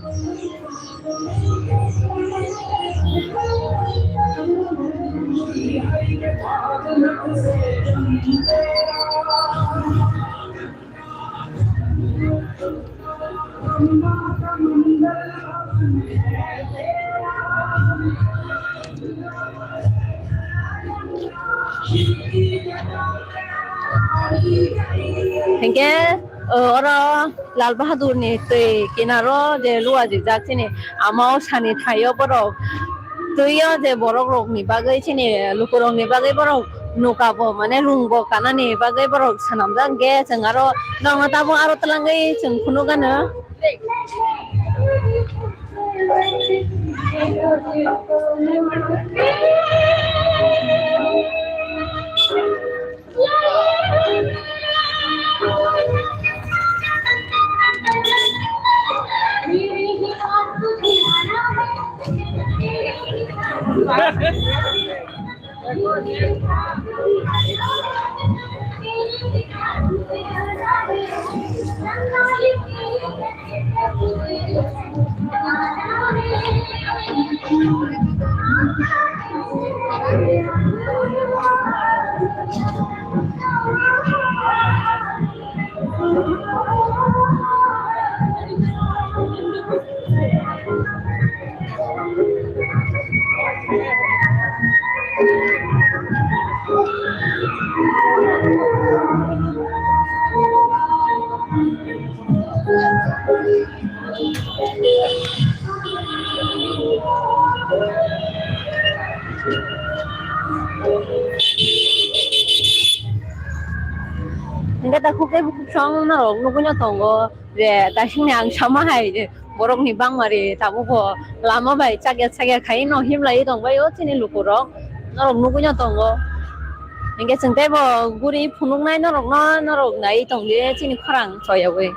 Hinkhe, o, oro Lal Bahadur ni twi kinaro je luajikjak chini ama o sani thaio borok twi o je borok rok ni bagwi chini luku rok ni bagwi borok nuka bo mane rung bo kanani bagwi borok swnamjak, hinkhe chwng aro nokno tabuk aro twlangwi chwng phunuk gana. Hingke takhuk tei bukhuk song norok nugui no tongo je, taisingni ang sama hai je, borokni bangmari tabukbo lama bai chakya chakya khai no himlai tongbai o chini lukurok, norok nugui no tongo. Hingke chwng teibo guri phunuknai norokno, norok nai tongdi chini khorang choyaui.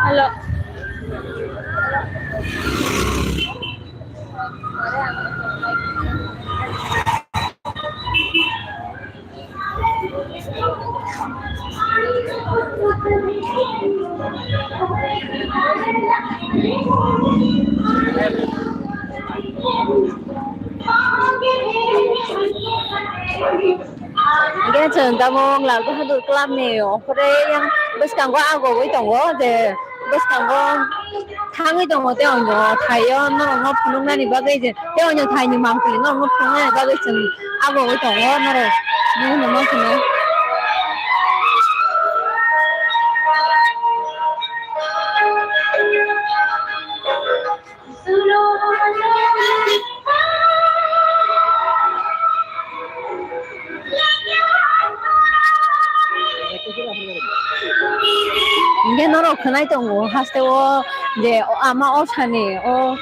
Hello. Hingke chwng tabuk Lal Bahadur Club ni ongkhorwi yang bwskango agogwi tongo, je bwskango thangwi tongo, tei oino thaio norokno phunuknani bagwi, je tei oino thaini mangpili norokno phunuknani bagwi chwng agogwi tongo, norok nukno mankhe. Hingke norok khwnai tongo haste o je ama osani o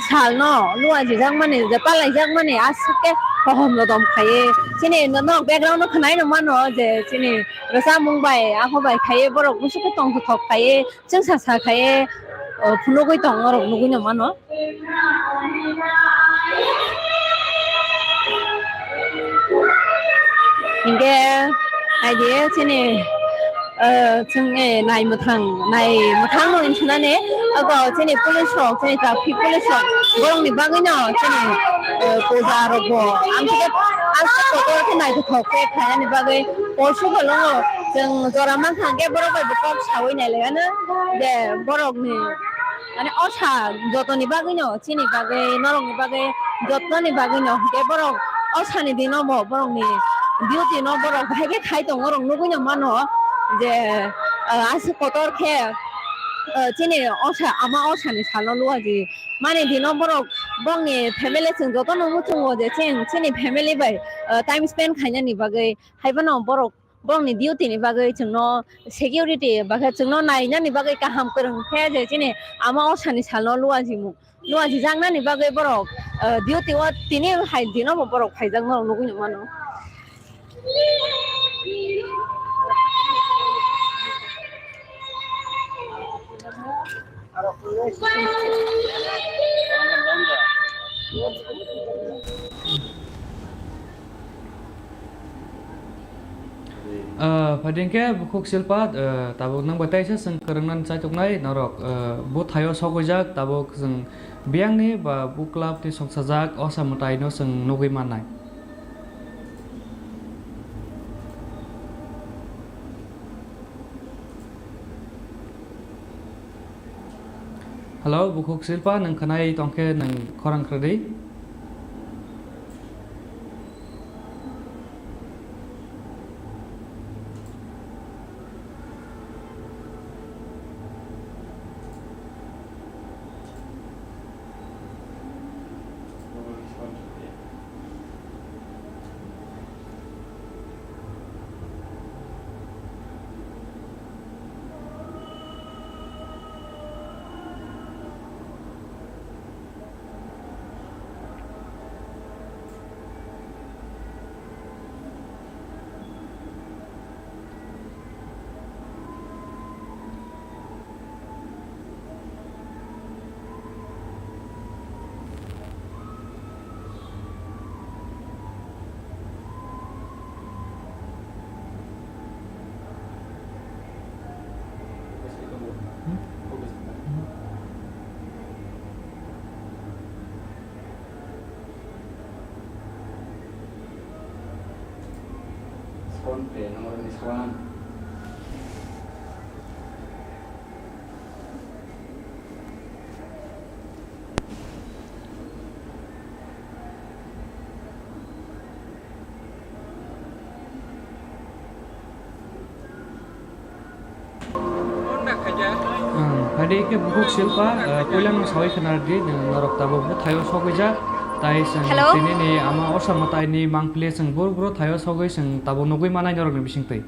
salno luajijakmani je palaijakmani aswk khe hohom rodom khaiwi chini norok background o khwnai no mano je chini rwchapmung bai abo bai khaiwi borok bwswk khe tongthok khaiwi chwngsa sa khaiwi phunugwi tong norok nugwi no mano. Hingke naidi chini, eh, chwngni nai mwthang, nai mwthang no hinsunani abo chini police rok, chini traffic police rok borokni bagwino chini, eh, puja rokbo ang khe aswk kotor khe naithothok khe khainani bagwi poisu bolongo chwng jora mankha hwnkhe borok bai bo kok sawi nailaiyano je borokni. Mane osa jotoni bagwino, chini bagwi, norokni bagwi, jotoni bagwino, hwnkhe borok osani dino bo borokni duty no borok bahai khe khai tongo, norok nugwino mano je, ah, aswk kotor khe, ah, chini osa, ama osani salno luaji mani dino borok bongni family chwng jotono muchungo je chini family bai, ah, time spend khainani bagwi haiphano borok. Borokni duty ni bagwi chwngno security ba khe chwngno nainani bagwi kaham kwrwng khe je chini ama osani salno luajimung, luajijaknani bagwi borok, eh, duty o tini hai dino bo borok phaijak norok nugwi mano. Ah, phaidi hwnkhe bukhuk Silpa, ah, tabuk nwng bai teisa chwng kwrwngna chaituknai norok, ah, bwthaio sogwijak, tabuk chwng biyangni ba bu club ni songsajak osa mwtaino chwng nugwi mannai. Hello, bukhuk Silpa, nwng khwnai tongkhe nwng khorang khradi. Ang, hadi ke bukhuk silpa, eh, puila no sawi khna di, norok tabuk bo thaio sogwi jak, tai chwng Hello? Tini ni ama osa mwtai ni mangpili chwng bur bur thaio sogwi chwng tabuk nugwi manai norok ni bising twi.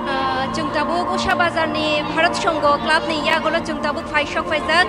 Ah, chwng tabuk Usha Bazar ni Bharat Sangho club ni yagulo chwng tabuk phai sok phaijak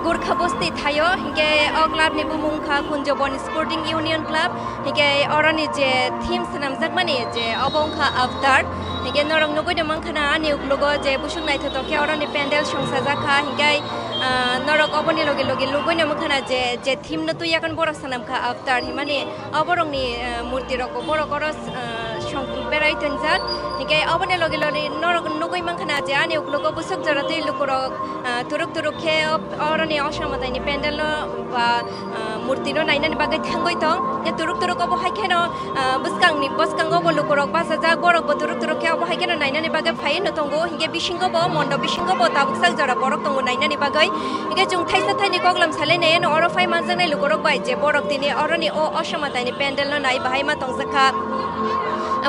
Gurkha Bosti thaio, hinkhe o club ni bumung wngkha Kunjabon Sporting Union Club, hinkhe oroni je theme swnamjakmani je obo wngkha avatar, hinkhe norok nugwi no mankha na ani uklogo je busuk naithotok khe oroni pandal songsajakha, hinkhe, ah, norok oboni logi logi nugwi no mankha na je, je theme no twi yakhon borok swnamkha avatar himani. O borokni, eh, murti rokbo borok oro, eh, song berai tonjak. Hinkhe oboni logi logi norok nugwi mankha na je ani uklogo bwswk jora twi lukurok, eh, turuk turuk khe o-, oroni osa mwtaini pandal no ba, eh, murti no nainani bagwi thangwi tong. Hinkhe turuk turuk obo hai kheno, eh, bwskangni bwskango bo lukurok bachajak, borokbo turuk turuk khe obo hai kheno nainani bagwi phaiwi no tongo. Hinkhe bisingo bo mondop bisingo bo tabuksak jora borok tongo nainani bagwi. Hinkhe chwng thaisa thaini koklam salai nai, ano oro phai manjaknai lukurok bai je borok tini oroni o osa mwtaini pandal no nai bahai ma tongjakha.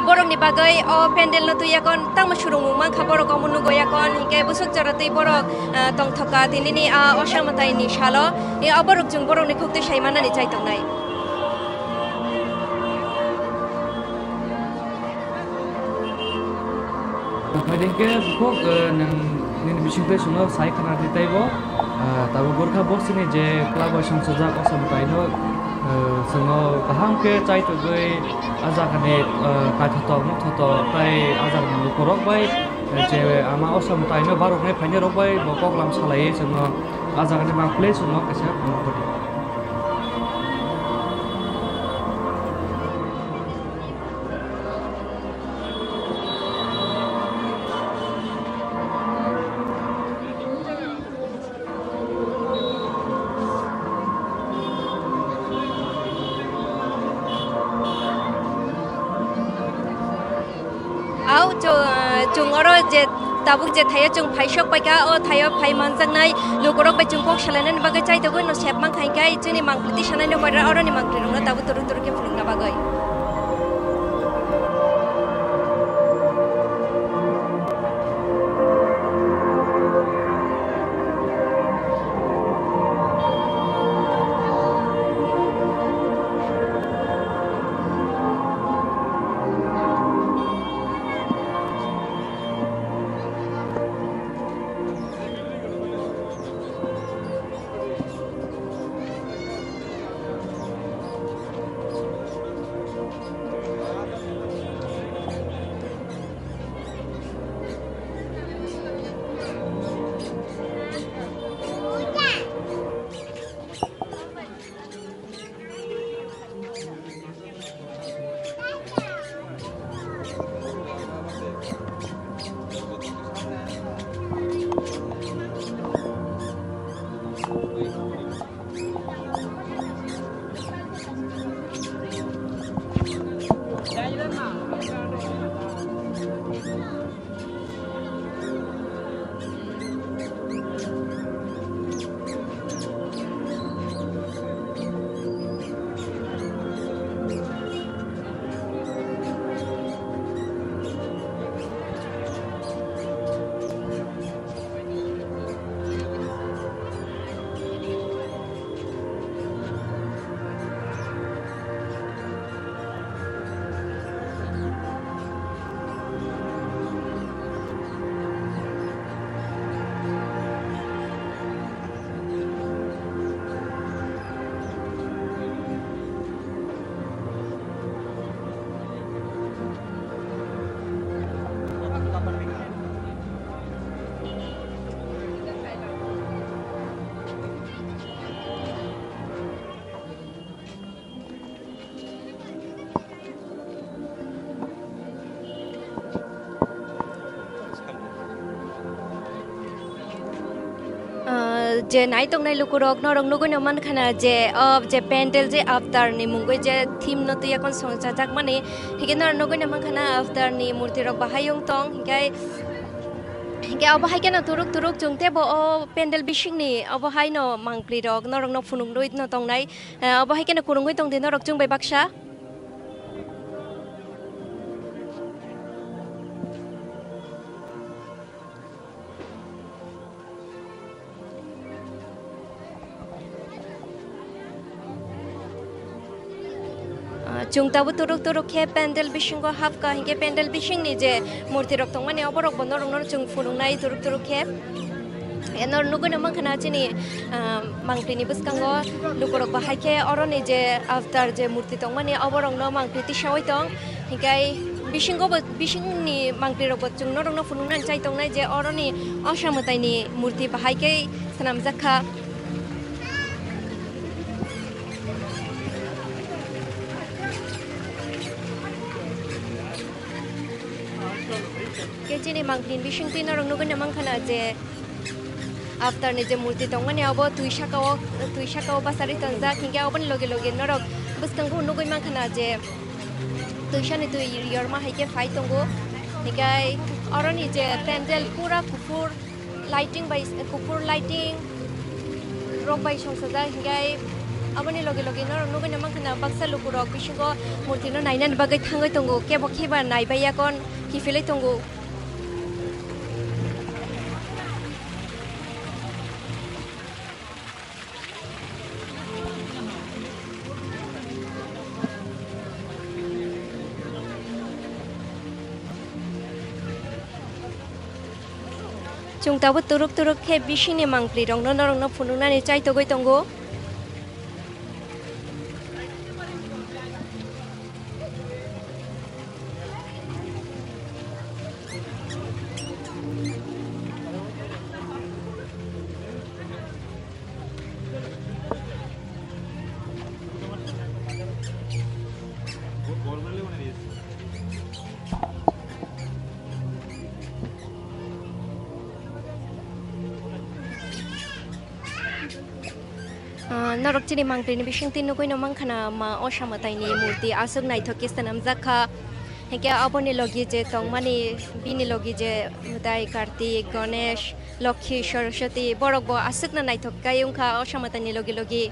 Borokni bagwi o pandal no twi yakhon tamo surungmung mankha, borok omo nugo yakhon, hinkhe bwswk jora twi borok, ah, tongthokha tinini a osa mwtaini salo. E, o borok chwng borokni khuktwi sai manani chai tongnai. Phaidi khe bukhuk, eh, nwng nini bisingtwi chwngno sai khna di teibo, eh, tabuk Gurkha Bosti ni je club bai songchajak osa mwtaino, eh, chwngno kaham khe chai tugwi ah jagani, eh, naithotok nukhotok tei ah jagani lukurok bai, eh, je ama osa mwtaino baroknai phainairok bai bo koklam salaiwi chwngno ah jagani mangpili chwngno kaisa phunukgo di. Au, cho-, chwng oro je tabuk je thaio chwng phai sok paikha, o thaio phai manjaknai lukurok bai chwng kok salainani bagwi chai togwi no sep mankha, hinkhe chini mangpili sanai no koira oroni mangpili rokno tabuk turuk turuk khe phunukna bagwi. Je nai tongnai lukurok, norok nugui no mankha na je, o je pandal je avatar ni mungoi je theme no twi yakon songchajakmani, hingke norok nugui no mankha na avatar ni murti rok bahai wng tong, hingke, hingke obo hai khe no turuk turuk chwng tebo o pandal bising ni obo hai no mangpli rok norok no phunuk nui no tongnai, eh, obo hai khe no kwrwngwi tong di norok chwng bai baksa. Ah, chwng tabuk turuk turuk khe pandal bisingo hapkha, hinkhe pandal bisingni je murti rok tongmani, oborok bo norok norok chwng phunuknai turuk turuk khe. E, nor nugui no mankha na chini, ah, mangpli ni bwskango lukurok bahai khe oroni je avatar je murti tongmani, oborok no mangpli tisaui tong. Hinkhe bisingo bo, bisingni mangpli rok bo chwng norok no phunukna chai tongnai je oroni osa mwtai ni murti bahai khe swnamjak kha. Khe chini mangpli ni bisingtwi norok nugui no mankha na je avatar ni je murti tongmani abo twi saka o, twi saka o bachari tonjak, hinkhe aboni loge loge norok bwskango nugui mankha na je twisa ni twi yorma hai khe phai tongo, hinkhe oroni je pandal pura kuphur lighting bai, kuphur lighting rok bai songsajak, hinkhe aboni loge loge norok nugui no mankha na baksa lukurok bisingo murti no nainani bagwi thangwi tongo, kebo kheba naibai yakon kiphilwi tongo. Chwng tabuk turuk turuk khe bisingni mangpli rokno norokno phunuknani chai togwi tongo. Ah, norok chini mangpli ni bisingtwi nugui no mankha na ma osa mwtai ni murti aswk naithok khe swnamjak kha. Hinkhe aboni logi je tongmani, bini logi je mwtai Kartik, Ganesh, Lokhi, Saraswati, borok bo aswk no naithok khe wngkha osa mwtai ni logi logi.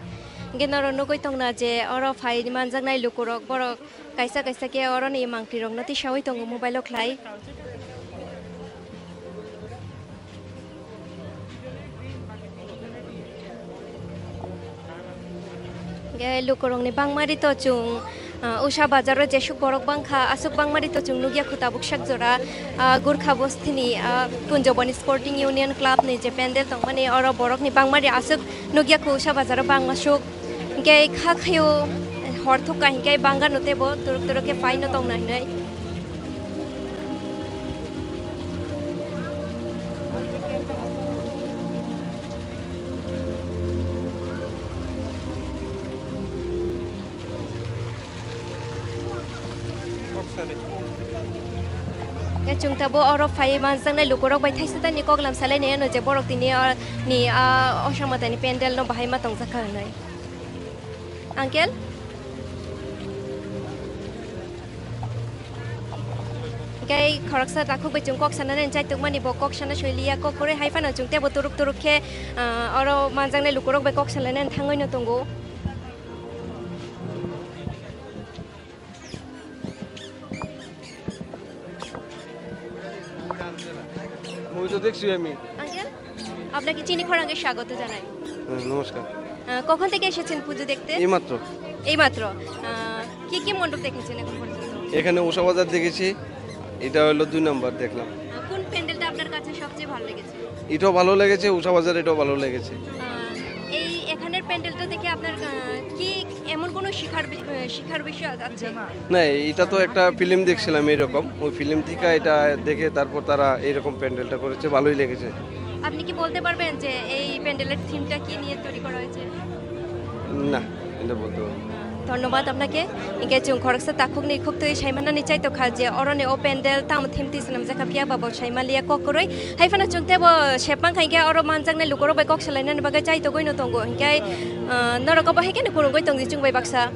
Hinkhe norok nugui tongna je oro phai manjaknai lukurok, borok kaisa kaisa khe oroni mangpli rokno tisaui tongo mobile o khlai. Hinkhe lukurokni bangmari to chwng, ah, Usha bazaro jesuk borok bangkha, aswk bangmari to chwng nukya kho tabuk sak jora, ah, Gurkha Bosthini, ah, Kunjaboni Sporting Union Club ni je pandal tongmani, oro borokni bangmari aswk nukya kho Usha bazaro bangma suk. Hinkhe kha khayo hor thukha hinkhe bangano teibo turuk turuk khe paino tongna hinwi. Khe chwng tabuk oro phaiwi manjaknai lukurok bai thaisa tani koklam salainai ano je borok tini, ah, ni, ah, osa mwtaini pandal no bahai ma tongjak kha hinwi. Uncle? Hinkhe khoroksa takhuk bai chwng kok sanani chaitukmani, bo kok sana soiliya, kok kwrwi hai phano chwng teibo turuk turuk khe, ah, oro manjaknai lukurok bai kok salainani thangwi no tongo. Movie তো দেখছি আমি। আঙ্কেল, আপনাকে চিনি খরাঙ্গে স্বাগত জানাই। হ্যাঁ, নমস্কার। আহ, কখন থেকে এসেছেন পুজো দেখতে? এইমাত্র। এইমাত্র। আহ, কি কি মণ্ডপ দেখেছেন এখন পর্যন্ত? এখানে উষা বাজার দেখেছি, এটা হলো দুই নাম্বার দেখলাম। আহ, কোন প্যান্ডেলটা আপনার কাছে সবচেয়ে ভালো লেগেছে? এটাও ভালো লেগেছে, উষা বাজার এটাও ভালো লেগেছে। আহ, এই এখানের প্যান্ডেলটা দেখে আপনার, আহ, কি এমন কোনো শিখার বি-, আহ, শিখার বিষয় আছে? না, এটা তো একটা ফিল্ম দেখছিলাম এরকম, ওই ফিল্ম থেকে এটা দেখে তারপর তারা এইরকম প্যান্ডেলটা করেছে, ভালোই লেগেছে। আপনি কি বলতে পারবেন যে এই প্যান্ডেলের থিমটা কি নিয়ে তৈরি করা হয়েছে? না, এটা বলতে পারবো না। Dhonnobad apnake. Hinkhe chwng khoroksa takhukni khuktwi saimanani chaitokha je oroni o pandal tamo thimtwi swnamjakha phiya ba bo saimaliya kok kwrwi. Haiphano chwng teibo sepmangkha hinkhe oro manjaknai lukurok bai kok salainani bagwi chaitogwino tongo. Hinkhe, ah, norok obo hai kheno phunugwi tongdi chwng bai baksa.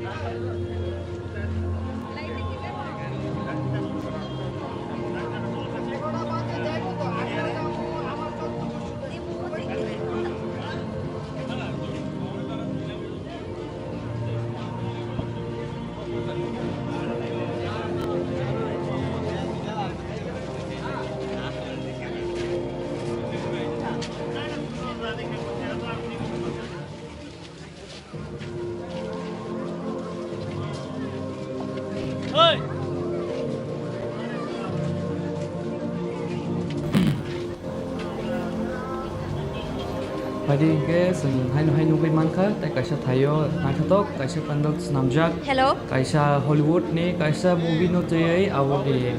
Phaidi hinkhe chwng haino hai nugwi mankha, tei kaisa thaio naithothok kaisa pandal swnamjak. Hello. Kaisa Hollywood ni kaisa movie no twiwi aboni,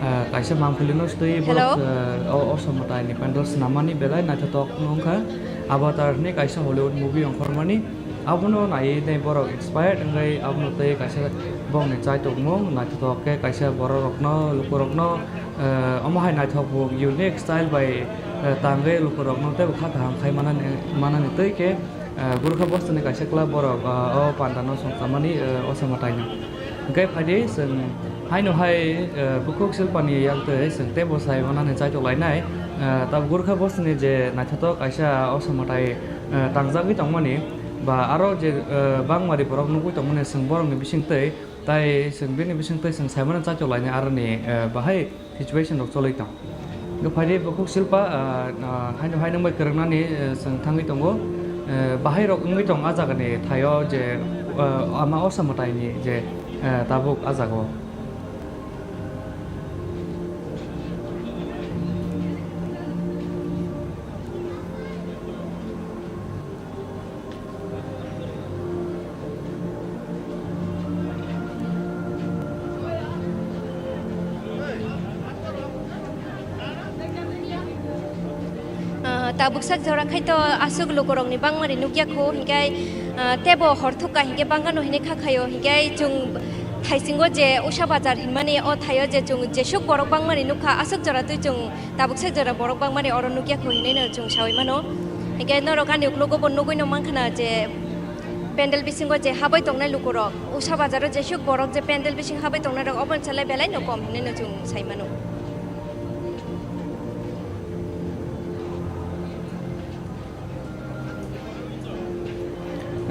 ah, kaisa mangpili no twiwi Hello. Borok, ah, o, o Osomataini pandal swnammani belai naithothok wngkha. Avatar hinwi kaisa Hollywood movie ongkhormani. Abono naiwi tei borok inspired wngwi abono tei kaisa bongni chaitokmung naithothok khe kaisa bororokno, lukurokno, eh, omo hai naithok bo unique style bai, eh, tangwi lukurokno teibo kha kaham khai manani, manani twi khe, eh, Gurkha bostani kaisa club borok, ah, o pandano songchamani, eh, Osomataino. Hwnkhe phaidi chwng haino hai, eh, bukhuk silpani yaktwi chwng teibo sai manani chaitok lainai, eh, tabuk Gurkha bostani je naithothok kaisa Osomatai eh, tangjagwi tongmani, ba aro je, eh, bangmari borok nugwi tongmani, chwng borokni bisingtwi, tai chwng bini bisingtwi chwng saimano chaitok lainai aroni, eh, bahai situation rok choli tong. Hwnkhe phaidi bukhuk silpa, ah, ah, haino hai nungbai kwrwngnani, eh, chwng thangwi tongo, eh, bahai rok wngwi tong a jagani thaio je, eh, ama Osomataini je, eh, tabuk a jagao. Ah, tabuk sak jora khai to aswk lukurokni bangmari nukya kho, hinkhe, ah, teibo hor thukha hinkhe bangano hinwi kha khaio, hinkhe chwng thaisingo je Usha Bazar hinmani o thaio je chwng jesuk borok bangmani nukha, aswk jora twi chwng tabuk sak jora borok bangmani oro nukya kho hinwi no chwng sawi mano. Hinkhe norok ani uklogo bo nugwi no mankha na je pandal bisingo je habwi tongnai lukurok, Usha Bazaro jesuk borok je pandal bising habwi tongnai rok oboni salai belai no kom hinwi no chwng sai mano.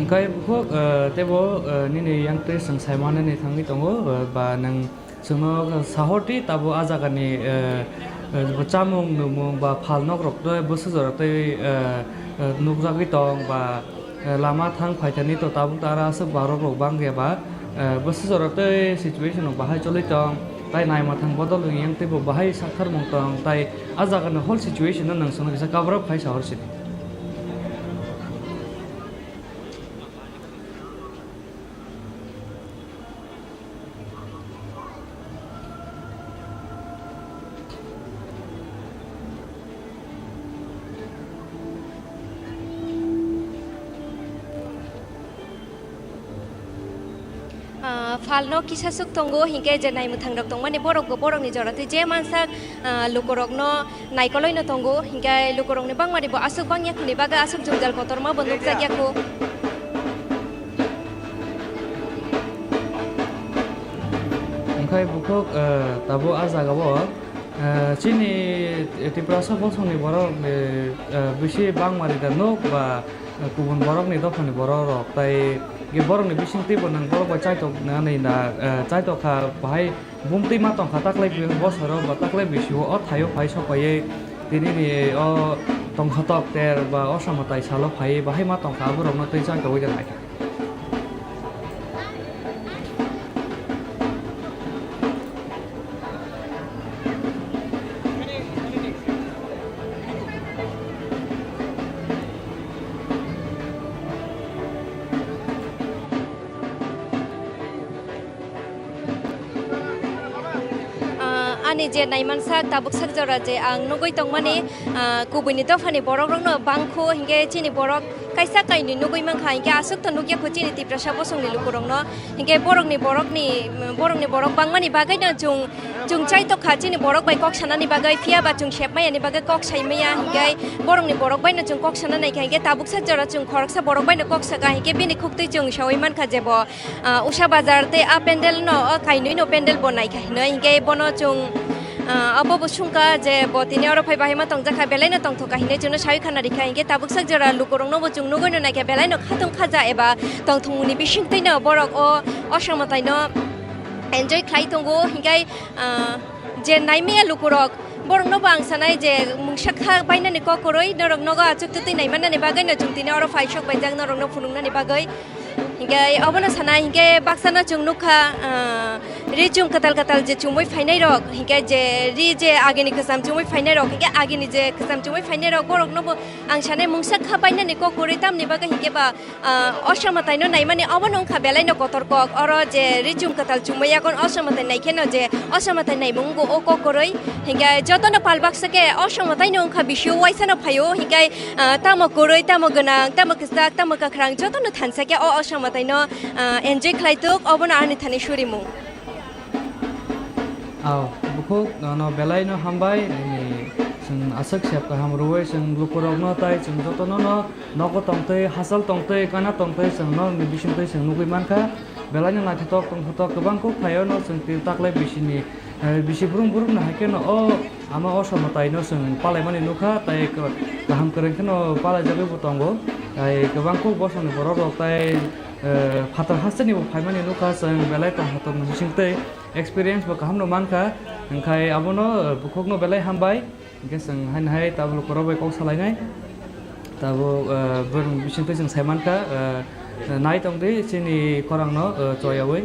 Hwnkhe bukhuk, eh, teibo, eh, nini yang twi chwng sai manani thangwi tongo, eh, ba nwng chwngno sahordi tabuk a jagani, eh, eh, bo chamung nwngmung ba phalnok rok tei bwswk jora tei, eh, eh, nukjagwi tong ba, eh, lama thang phaithani to tabuk ta aro aswk borok rok bangya ba, eh, bwswk jora tei situation rok bahai choli tong tai naima thang bodol wngya teibo bahai sakharmung tong tai a jagani whole situation no nwng chwngno kisa cover up khai sahor sidi. Ah, phalno kisa swk tongo, hinkhe je naimwthang rok tongmani borok bo borokni jora twi je mansak, ah, lukurokno naikolwi no tongo, hinkhe lukurokni bangmani bo aswk bangya khoni bagwi aswk jwngjal kotorma bo nukjakya kho. Hwnkhe bukhuk, eh, tabuk a jagao, eh, chini Tiprasa bosongni borok, eh, eh, bisi bangmari da nuk ba, eh, kubun borokni dophani borok rok tai borokni bisingtwi bo nwng borok bai chaitok nani na, eh, chaitok kha bahai. Bumtwi ma tongkha taklai bi-, bosoro ba taklai bisio o thaio phai sokpaiwi tinini o tongkha tok ter ba o Osomataini salo phaiwi bahai ma tongkha aborokno twi chang tongwi rwnaikha. Ah, ani je naimansa tabuk sak jora je ang nugwi tongmani, ah, kubuini dophani borok rokno bangkhu hinkhe chini borok Kaisa kainwi nugwi mankha, hinkhe aswk to nukya kho chini Tiprasa bosongni lukurokno. Hinkhe borokni borokni, borokni borok bangmani bagwino chwng, chwng chai tokha chini borok bai kok sanani bagwi, phiya ba chwng sep mayani bagwi kok sai maya. Hinkhe borokni borok baino chwng kok sana naikha, hinkhe tabuksa jora chwng khoroksa borok baino kok saka, hinkhe bini khuktwi chwng saui mankha je bo, ah, Usha Bazar tei a pandal no, o kainwi no pandal bo naikha hinwi, hinkhe bono chwng, ah, abo bo sungkha je bo tini oro phai bahai ma tongjakha, belai no tongthokha hinwi chwngno saui khana rikha, hinkhe tabuksa jora lukurokno bo chwng nugwi no naikha, belai no khatung khaja eba tongthokmungni bisingtwi no borok o, o samataino enjoy khlai tongo, hinkhe, ah, je naimaya lukurok, borokno bo ang sanai je mungsa kha bainani kok kwrwi, norok nogo achuk twtwi naimanani bagwi no chwng tini oro phaisok baijak norokno phunuknani bagwi. Hinkhe obono sanai, hinkhe baksano chwng nukha, ah, ri chum kwtal kwtal je chumui phainai rok, hinkhe je ri je agini kwcham chumui phainai rok, hinkhe agini je kwcham chumui phainai rok, borokno bo ang sanai mungsa kha bainani kok kwrwi, tamni bagwi hinkhe ba, ah, o samataino naimani obono wngkha belaino kotor kok. Oro je ri chum kwtal chumui yakon o samatai naikheno je o samatai naimung wngkha o kok kwrwi. Hinkhe jotono pal baksa khe o samataino wngkha bisio waisano phaio. Hinkhe, ah, tamo kwrwi, tamo gwnang, tamo kwchak, tamo kwkhrang jotono thansa khe o, o samataino, ah, enjoy khlai tuk, obono ani thani surimung. Aw, bukhuk, ano belai no hambai, nini chwng aswk sep kaham rwui chwng lukurok no tai chwng jotono no nogo tongtwi, hachal tongtwi, kana tongtwi chwng no ni bisingtwi chwng nugui mankha. Belai no naithotok tongthotok kwbang kuk phaio no chwng twi taklai bisini, eh, bisi brum brum no hai khe no o ama o somo tai no chwng palai mani nukha, tai ko-, kaham kwrwng khe no palai jagui bo tongo. Tai kwbang kuk bosong ni borok rok tai eh, phatar hasteni bo phaimani nukha chwng belai tongthok tongthok bisingtwi experience bo kaham no mankha, hinkhe abono, eh, bukhukno belai hambai, hinkhe chwng haino hai tabuk lukurok bai kok salainai, tabuk, eh, bwrwng bisingtwi chwng sai mankha, eh, nai tongdi chini khorangno, eh, choyaui.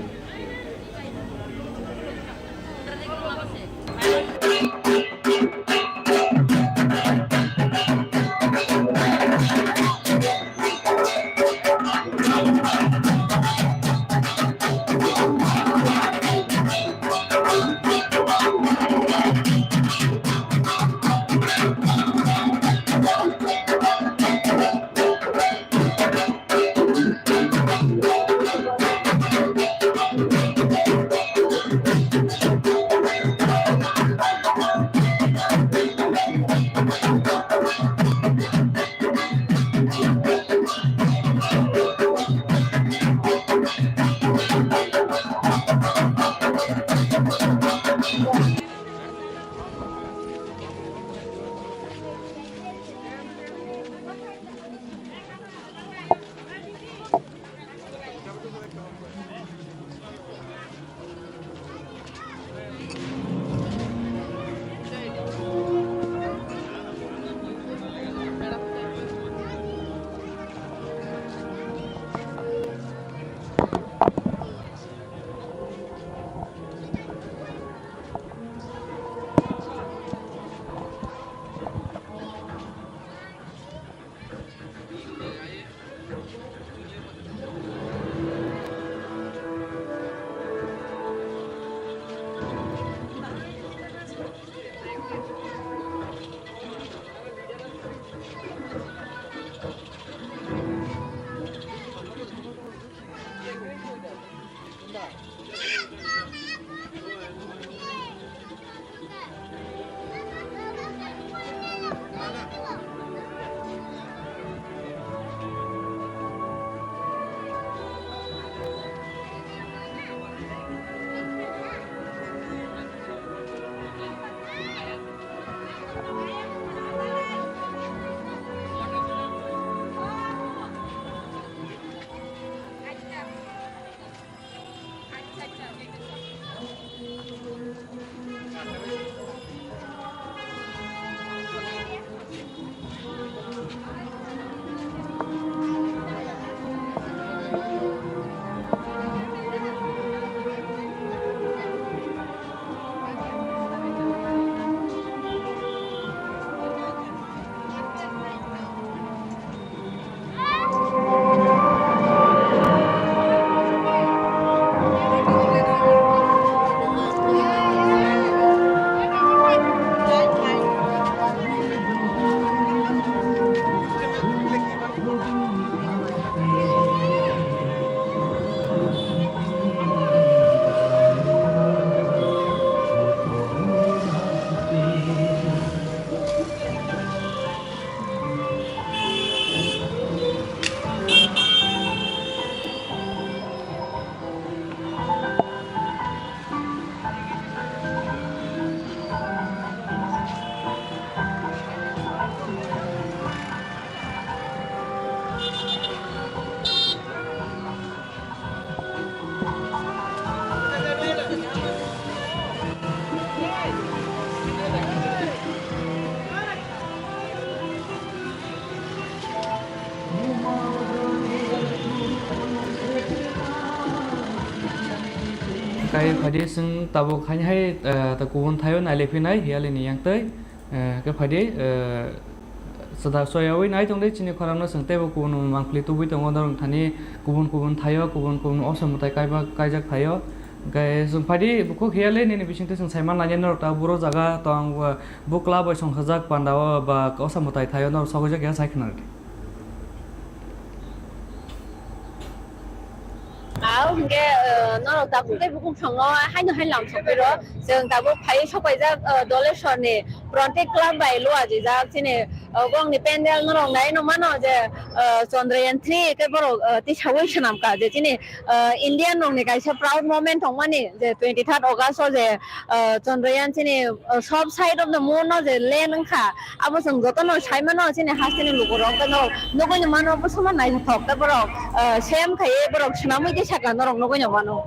Phaidi chwng tabuk haini hai, eh, ta kubun thaio nailai phinai hiyalini yangtwi, eh, khe phaidi, eh, chwda soyawi nai tongdi chini khorangno chwng teibo kubun mangpli tubui tongo norok thani kubun kubun thaio, kubun kubun osa mwtai kaiba kaijak thaio. Hwnkhe chwng phaidi bukhuk hiyali nini bisingtwi chwng saima nai norok ta buro jaga tong, bo bwkla bai songkhajak pandao ba osa mwtai thaio norok sogwijak ya sai khna rwdi. Ao hwnkhe, eh, norok tabuk tei bukhuk thangno haino hai lam sokphairo. Chwng tabuk phaiwi sokpaijak, eh, Doleshwar ni Frontier Club bai luajijak chini, eh, bongni pandal norok nai no mano je, eh, Chandrayaan three khe borok, eh, tisawi swnamkha je chini, eh, Indian rokni kaisa proud moment tongmani je twenty third August o je, eh, Chandrayaan chini, eh, sob side of the moon no je land wngkha. Abo chwng jotono sai mano, chini hasteni lukurok tei norok nugui no mano, bwswkma naithothok tei borok, ah, sem khaiwi borok swnamwi tei sakha norok nugui no mano.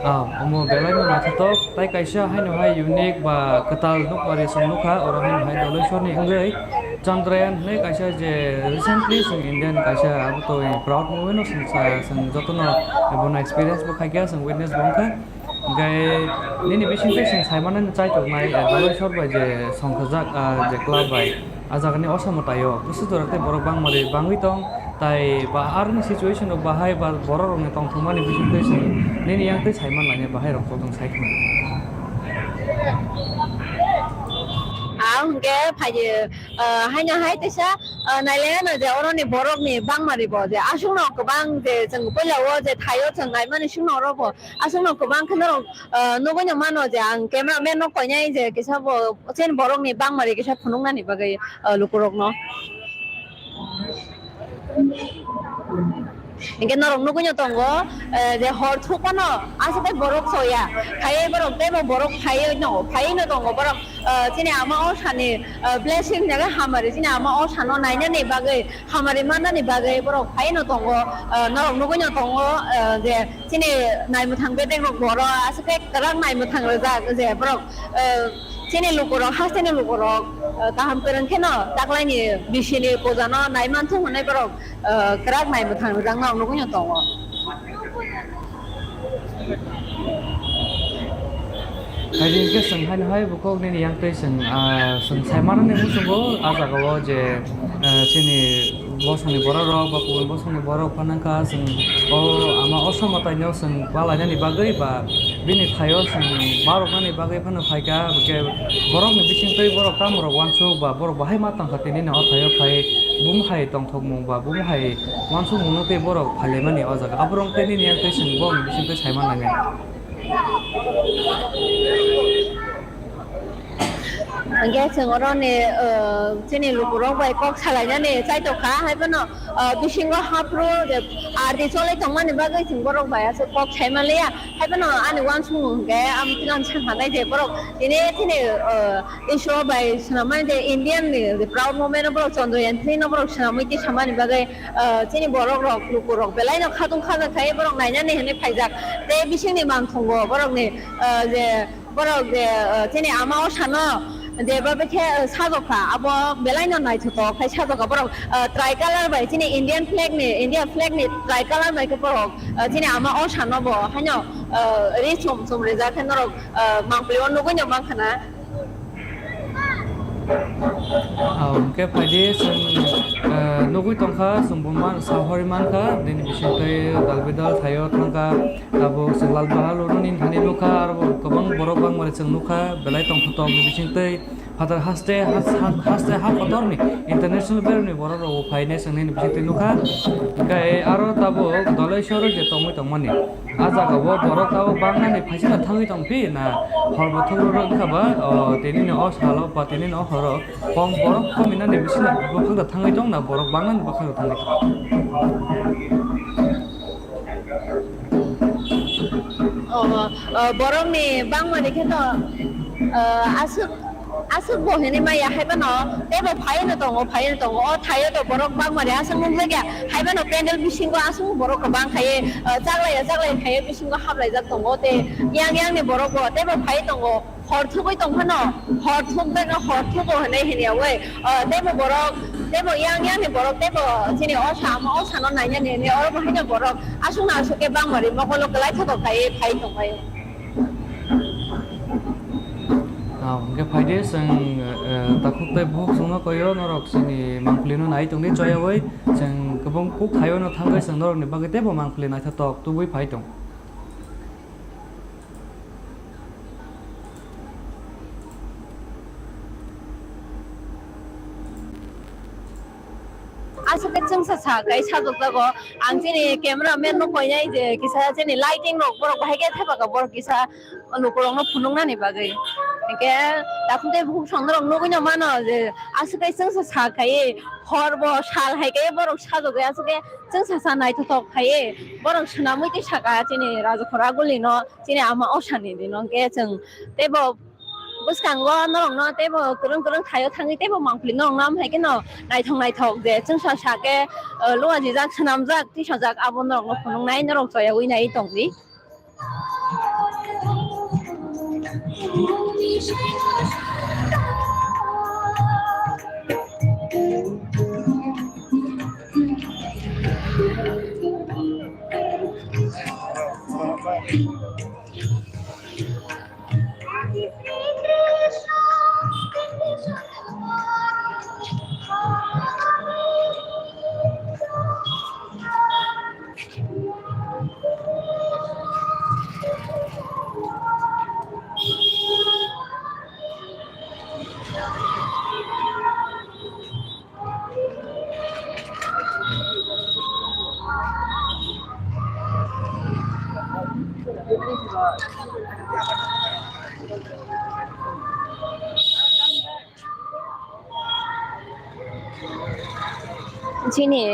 Ah, omo belai no naithothok tei kaisa haino hai unique ba kwtal nukmari chwng nukha, oro haino hai Doleshwar ni wngwi Chandrayaan hwnwi kaisa je recently chwng Indian kaisa abo to proud moment no chwng sa, chwng jotono bono experience bo khaikha, chwng witness bo wngkha. Hwnkhe nini bisingtwi chwng saimanani chaitok nai, eh, Doleshwar bai je songkhajak, ah, je club bai, ah jagani osa mwtaio bwswk jora tei borok bangmari bangwi tong, tai ba aroni situation rok bahai ba borok rokni tongthokmani bisingtwi chwng nini yangtwi saiman lainai bahai rok chwng sai khna. Ah, hwnkhe phaidi, ah, haino hai teisa, ah, nailaiano je oroni borokni bangmari bo je aswkno kwbang je chwng puila o je thaio chwng naimani swkno oro bo aswkno kwbang khe norok, ah, nugui no mano je ang camera man no koinai je kisa bo chini borok ni bangmari kisa phunuknani bagwi, ah, lukurok no. Hinkhe norok nugui no tongo, eh, je hor thuk phano aswk tei borok soya, phaiwi borok teibo borok phaiwi no, phaiwi no tongo borok, ah, chini ama o sani, ah, blessing jaga hamari chini ama o sano nainani bagwi. Hamari mannani bagwi borok phaino tongo, ah, norok nugui no tongo, ah, je chini naimwthang bedek rok borok aswk khe kwrak naimwthang rijak je borok, ah, chini lukurok hasteni lukurok, ah, kaham kwrwng kheno taklaini bisini pujano naimanthok hwnwi borok, ah, kwrak naimwthang rijak norok nugui no tongo. Haini hwnkhe chwng haino hai bukhuk nini yangtwi chwng, ah, chwng saimanani muchungo ah jagao je, ah, chini bosongni borok rok ba kubun bosongni borok phano wngkha chwng o ama osa mwtaino chwng balainani bagwi ba bini thaio chwng baroknani bagwi phano phaikha, hwnkhe borokni bisingtwi borok tamo rok uansuk ba borok bahai ma tangkha tini o thaio phai bumung hai tongthokmung ba bumung hai uansukmungno tei borok phailaimani o jaga. Aborok tei nini yak tei chwng bokni bisingtwi saiman lainai. Hwnkhe chwng oroni, uh, chini lukurok bai kok salainani chaitokha, haiphano, uh, bisingo haphru je ardi cholai tongmani bagwi chwng borok bai aswk kok saimanliya. Haiphano ani uansukmung hwnkhe ang, ang sankha nai je borok tini, tini, uh, issue bai swnamani je Indian ni je proud moment no borok Chandrayaan three no borok swnamwi tisamani bagwi, ah, chini borok rok, luku rok belai no khatung khajak khai borok nainani hinwi phaijak. Tei bisingni mangthungo borokni, ah, je borok je, ah, chini ama o sano je babe khe, ah, sajokha, abo belai no naithothok khai sajokha borok, ah, tricolor bai chini Indian flag ni, India flag ni tricolor bai khe borok, ah, chini ama o sano bo haino, ah, ri chum chum rijak khe norok, ah, mangpili o nugui no mankha na. Ah, hwnkhe phaidi chwng, eh, nugui tongkha, chwng bo man, sahori mankha, nini bisingtwi dal bidal thaio thangkha, abo chwng Lal Bahadur nini thani nukha, aro bo kwbang borok bangmani chwng nukha, belai tongthotok ni bisingtwi phatar haste, has-, has-, haste ha kotorni international berni borok rok bo phainai chwng nini bisingtwi nukha, hwnkhe aro tabuk Doleshwar je tongwi tongmani. Ah jaga o borok tabuk bangnani phaisano thangwi tongphi na hor bo thwk rwrwk wngkha ba, o, tini ni o salo ba tini ni o horo kong borok kominani bisino buphang da thangwi tong na borok bangnani bwkhak da thangwi tong. O, o, borokni bangmani khe to, o, aswk Aswk bo hinwi maya, haiphano teibo phaiwi no tongo, phaiwi no tongo. O thaio to borok bangmani aswk nukjakya, haiphano pandal bisingo aswk borok kwbang khaiwi, ah, chaklaiya chaklai khaiwi bisingo haplaijak tongo, tei yang yang ni borok bo teibo phaiwi tongo. Hor thugwi tong phano, hor thukbeno hor thugo hwnwi hwnyawi, ah, teibo borok, teibo yang yang ni borok, teibo chini o sa, o sano nainani hwnwi oro bo haino borok aswkno aswk khe bangmari mokolo kwlai thotok khaiwi phai tongbaio. Ah, hwnkhe phaidi chwng, eh, takhuk tei bukhuk chwngno koio norok chini mangpili no nai tongdi choyawi chwng kwbang kuk thaio no thangwi chwng norokni bagwi teibo mangpili naithotok tubui phai tong. Aswk khe chwngsa sa kai sajokjago. Ang chini camera man no koinai je kisa chini lighting rok borok bahai khe thepaka borok kisa lukurok no phunuknani bagwi. Hinkhe takhuk tei bukhuk chwng norok nugwi no mano je aswk khe chwngsa sa khaiwi hor bo sal hai khe borok sajokgwi aswk khe chwngsa sa naithothok khaiwi borok swnamwi tei saka chini Rajakhor Aguli no. Chini ama osani dino hwnkhe chwng teibo bwskango norokno teibo kwrwng kwrwng thaio thangwi teibo mangpili norokno amhai kheno naithok naithok je chwngsa sa khe, uh, luajijak, swnamjak, tisajak abo norokno phunuknai norok choyawi nai tongdi. Chini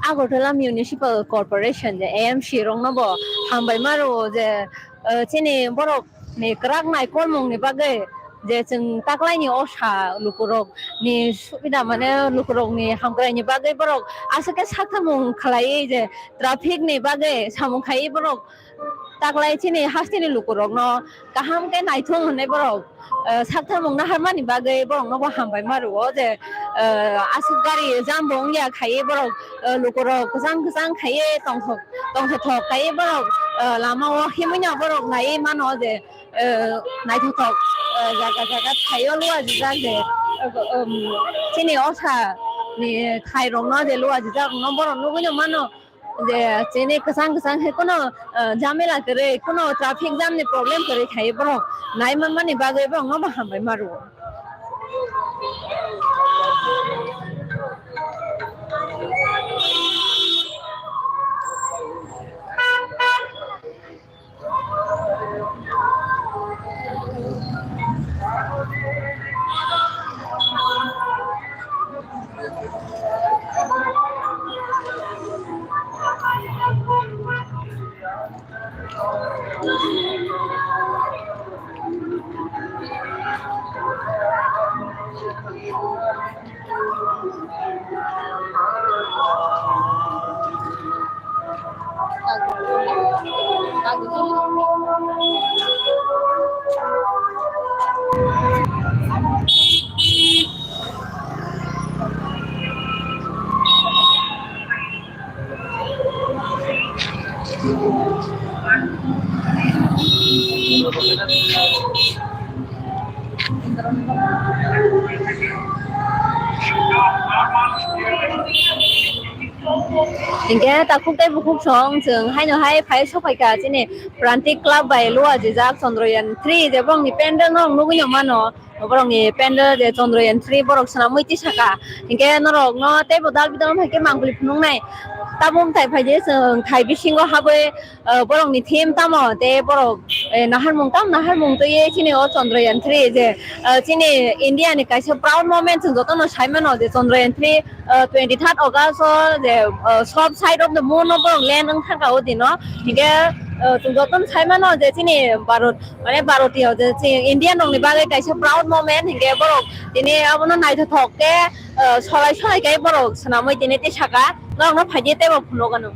Agartala Municipal Corporation je A M C rokno bo hambai maro je, eh, chini borok ni kwrak nai kolmung ni bagwi je chwng taklaini osa lukurok ni subida mane lukurok ni hamkrai ni bagwi borok aswk khe sakthangmung khlaiwi je traffic ni bagwi samung khaiwi borok taklai chini hasteni lukurok no kaham khe naithok hwnwi borok, eh, sakthangmung naharmani bagwi borok no bo hambai ma rwo je, eh, aswk gari jam bo wngya khaiwi borok, eh, lukurok kwchang kwchang khaiwi tongthok tongthok thok khaiwi borok, eh, lama o himwi no borok naiwi mano je, eh, naithothok, eh, jaga jaga thaio luajijak je, eh, um, chini osa ni khai rok no je luajijak rok no borok nugwi no mano je chini kwchang kwchang khe kuno, eh, jamela kwrwi kuno traffic jam ni problem kwrwi khai borok nai manmani bagwi borok no bo hambai ma rwo. Hinkhe takhuk tei bukhuk song chwng haino hai phai sokphaikha chini Prantik Club bai luajijak Chandrayaan three je borokni pandal no nugwi no mano. Borokni pandal je Chandrayaan three borok swnamwi tisaka. Hinkhe norokno teibo dal bidal hai khe mangpili phunuknai. Tabuk thai phaidi chwng thai bisingo habwi, eh, borokni theme tamo tei borok, eh, naharmung tam naharmung twiwi chini o Chandrayaan three je, eh, chini India ni kaisa proud moment chwng jotono sai mano je Chandrayaan three, eh, twenty third August o je, eh, soft side of the moon o borok land wng thangka o dino. Hinkhe, eh, chwng jotono sai mano je chini Bharat mane Bharotiyo je chini Indian rokni bagwi kaisa proud moment hinkhe borok tini abono naithothok khe, eh, solai solai khe borok swnamwi tini tisaka norokno phaidi teibo phunukgwno.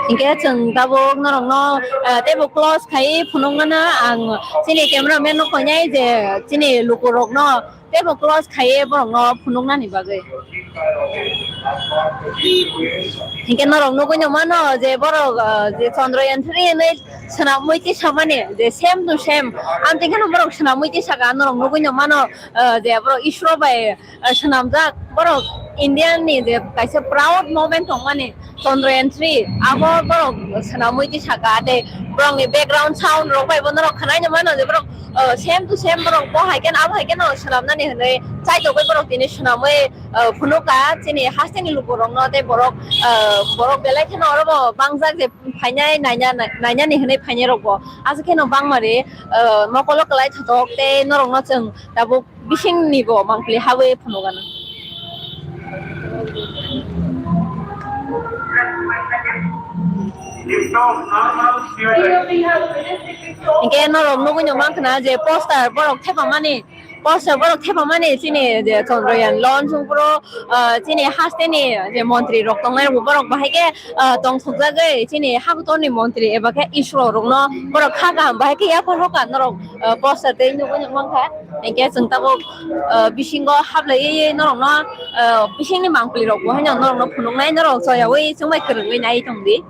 Hinkhe chwng tabuk norokno, eh, teibo close khai phunuknana ang chini cameraman no koinai je chini lukurokno teibo close khaiwi borokno phunuknani bagwi. Hinkhe norok nugwi no mano je borok, ah, je Chandrayaan three hinwi swnamwi tisamani je same to same. Amtwi kheno borok swnamwi tisaka norok nugwi no mano, ah, je borok isro bai, ah, swnamjak borok Indian ni je kaisa proud moment tongmani. Chandrayaan three, abo borok swnamwi tisaka, tei borokni background sound rok bai bo norok khwnai no mano je borok, uh, same to same borok bo hai kheno abo hai kheno swnamnani hinwi chaitokgwi borok tini swnamwi, uh, phunuka chini hasteni lukurokno tei borok, uh, borok belai kheno oro bo bangjak je phainai naina, nainani hinwi phainai rok bo aswk kheno bangmari, uh, mokolo kwlai thothok tei norokno chwng tabuk bisingni bo mangpili habwi phunukgano. Hinkhe norok nugwi no mankha na je poster borok thepamani, poster borok thepamani chini je Chandrayaan launch wngphuru, ah, chini hasteni je montri rok tongnai rok borok bahai khe, ah, tongthokjagwi chini habutorni montri eba khe isro rokno borok kha kaham bahai khe yaphar hoka norok, ah, poster tei nugwi no mankha. Hinkhe chwng tabuk, ah, bisingo hablaiwi norokno, ah, bisingni mangpili rok bo haino norokno phunuknai, norok choyaui chwngbai kwrwngwi nai tongdi.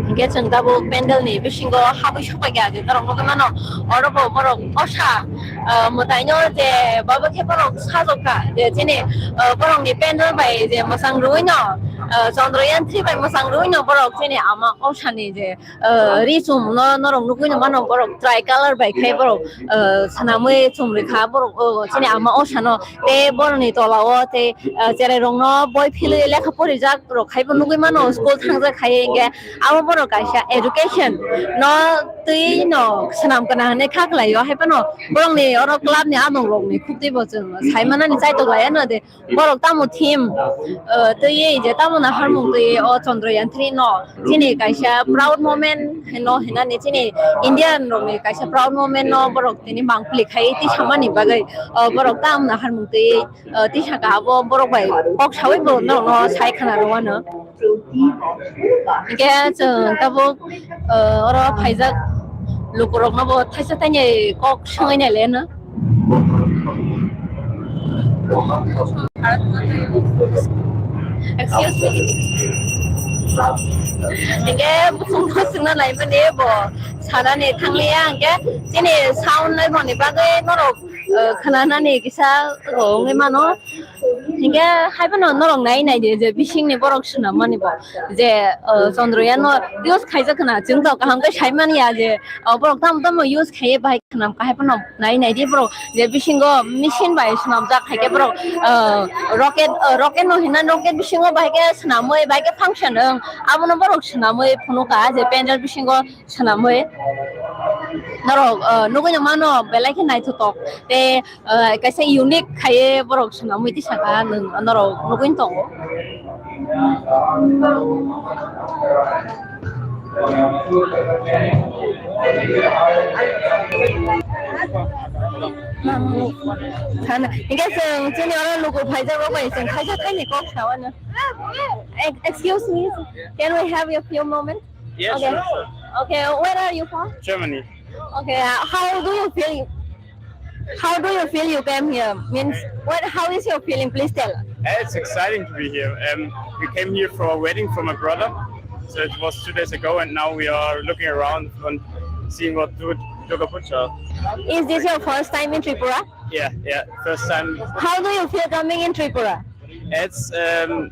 Hinkhe chwng tabuk pandal ni bisingo habwi sokphaikha je norok nugwi mano oro bo borok osa, ah, mwtaino je babo khe borok sajokha je chini, ah, borokni pandal bai je mwchang rwino, ah, Chandrayaan three bai mwchang rwino borok chini ama osani je, ah, ri chum no norok nugwi no mano borok tri colour bai khai borok, ah, swnamwi chum rikha borok, oh, chini ama osano tei borokni tola o tei, ah, cherai rokno boi philwi lekha porijak rok khai bo nugwi mano school thangjak khai hinkhe abo borok kaisa education no twi no swnam kana hinwi kha khlai o hai phano borokni oro club ni amung rokni khuktwi bo chwng sai manani chaitok lai ano de. Borok tamo theme, uh, twiwi je tamo naharmung twiwi o Chandrayaan three no chini kaisa proud moment hino hinani chini Indian rokni kaisa proud moment no borok tini mangpili khai tisamani bagwi, uh, borok tamo naharmung twiwi, uh, tisaka abo borok bai kok saui bo norokno sai khna rwano. Hinkhe chwng tabuk, uh, oro phaijak lukurokno bo thaisa thainai kok swngwi naileno. Excuse me. Hinkhe bwswngno swngna naimani bo sanani thangliya hinkhe chini sound naimani bagwi norok, uh, khwnanani kisa wngwi mano. Hinkhe haiphano norok nai nai di je bisingni borok swnammani bo je, uh, Chandrayaan no use khaijak khna chwng to kaham khe sai manya je, uh, borok tamo tamo use khaiwi bahai khwnam kahai phano nai nai di borok je bisingo machine bai swnamjak hai khe borok, uh, rocket, uh, rocket no hinna rocket bisingo bahai khe swnamwi bahai khe function wng abono borok swnamwi phunuka je pandal bisingo swnamwi norok, uh, nugwi no mano belai khe naithotok tei, uh, kaisa unique khaiwi borok swnamwi tisaka nwng norok nugwi tongo. Hinkhe chwng chini oro luku phaijak rok bai chwng khaisa thaini kok sa uanw. Ex-, excuse me, can we have a few moments? Yes, okay. Sure, sure. Okay, where are you from? Germany. Okay, uh, how do you feel? How do you feel you came here? Means, what? How is your feeling? Please tell. Eh, it's exciting to be here. Um, we came here for a wedding for my brother, so it was two days ago, and now we are looking around and seeing what Dur-, Durga Puja. Is this your first time in Tripura? Yeah, yeah, first time. How do you feel coming in Tripura? It's, um,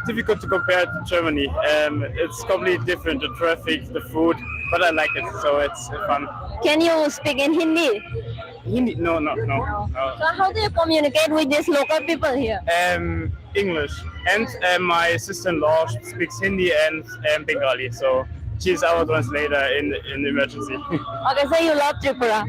difficult to compare to Germany. Um, it's completely different, the traffic, the food, but I like it, so it's fun. Can you speak in Hindi? Hindi? No, no, no, no. So how do you communicate with these local people here? Um, English. And, uh, my sister-in-law speaks Hindi and, um, Bengali, so she's our translator in, in emergency. Okay, so you love Tripura?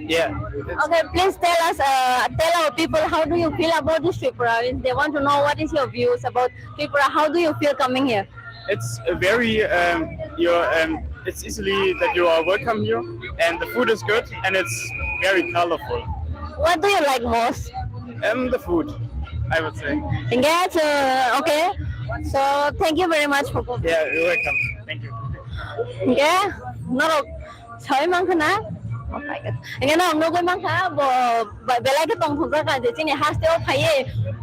Yeah. Okay, please tell us, uh, tell our people, how do you feel about this Tripura? If they want to know what is your views about Tripura, how do you feel coming here? It's a very, um, you're, um, it's easily that you are welcome here. And the food is good and it's very colorful. What do you like most? Um, the food, I would say. Yes, uh, okay. So thank you very much for coming. Yeah, you're welcome. Thank you. Hingke norok sawi mankha na? Oh my God. Hingke norok nugwi mankha bo ba-, belai khe tongthokjak kha je chini haste o phaiwi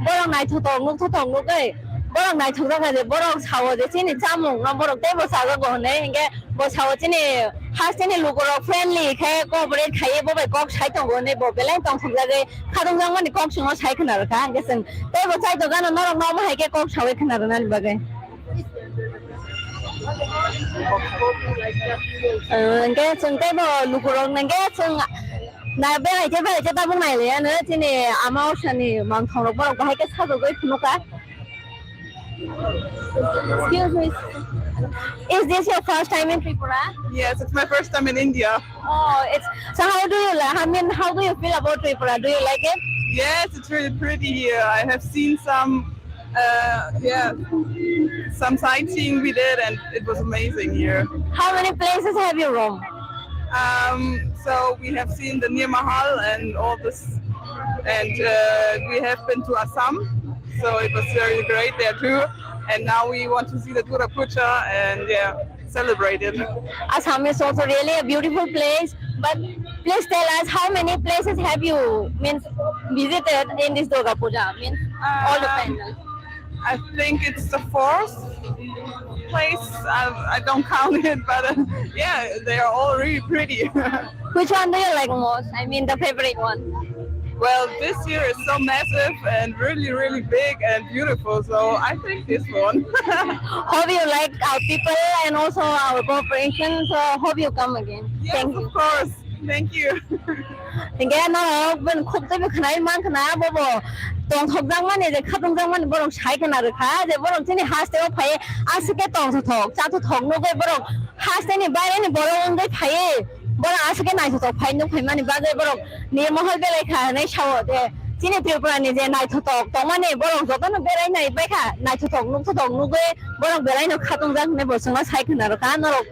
borok naithothok nukthothok nugwi borok naithokjak kha je borok sao je chini chamung no borok teibo chajago hinwi hingke bo sao chini hasteni lukurok friendly khe cooperate khaiwi bo bai kok sai tongo hinwi bo belai tongthokjagwi khatungjakmani kok chwngno sai khwna rwkha hingke chwng teibo chaitokgano norokno omo hai khe kok sawi khwna rwnani bagwi. Hingke chwng teibo lukurok hingke chwng na berai khe berai khe tabuk nailaiya no chini ama osani mangthongrok borok bahai khe sajagwi phunukha. Excuse me. Is this your first time in Tripura? Yes, it's my first time in India. Oh, it's so. How do you like? I mean, how do you feel about Tripura? Do you like it? Yes, it's really pretty here. I have seen some, uh, yeah, some sightseeing we did, and it was amazing here. How many places have you roamed? Um, so we have seen the Nirmahal and all this, and uh, we have been to Assam, so it was very great there too. And now we want to see the Durga Puja and, yeah, celebrate it. Assam is also really a beautiful place, but please tell us how many places have you means visited in this Durga Puja? Means all the uh, pandals. I think it's the fourth place. I, I don't count it, but uh, yeah, they are all really pretty. Which one do you like most? I mean, the favorite one. Well, this year is so massive and really, really big and beautiful, so I think this one. Hope you like our people and also our cooperation, so hope you come again. Yes, thank you. Of course. Thank you. Hingke norok ben khuk tei khwnai man khna bobo tongthokjakmani je khatungjakmani borok sai khna rwkha je borok chini haste o phai aswk khe tongthok chathuthok nugwi borok haste ni baire ni borok wngwi phai borok aswk khe naithothok phai nuk phaimani bagwi borok ni mohor belai kha hinwi sao je chini Tripura ni je naithothok tongmani borok jotono berai nai bai kha naithothok nukthothok nugwi borok belai no khatungjak hinwi bo chwngno sai khna rwkha norok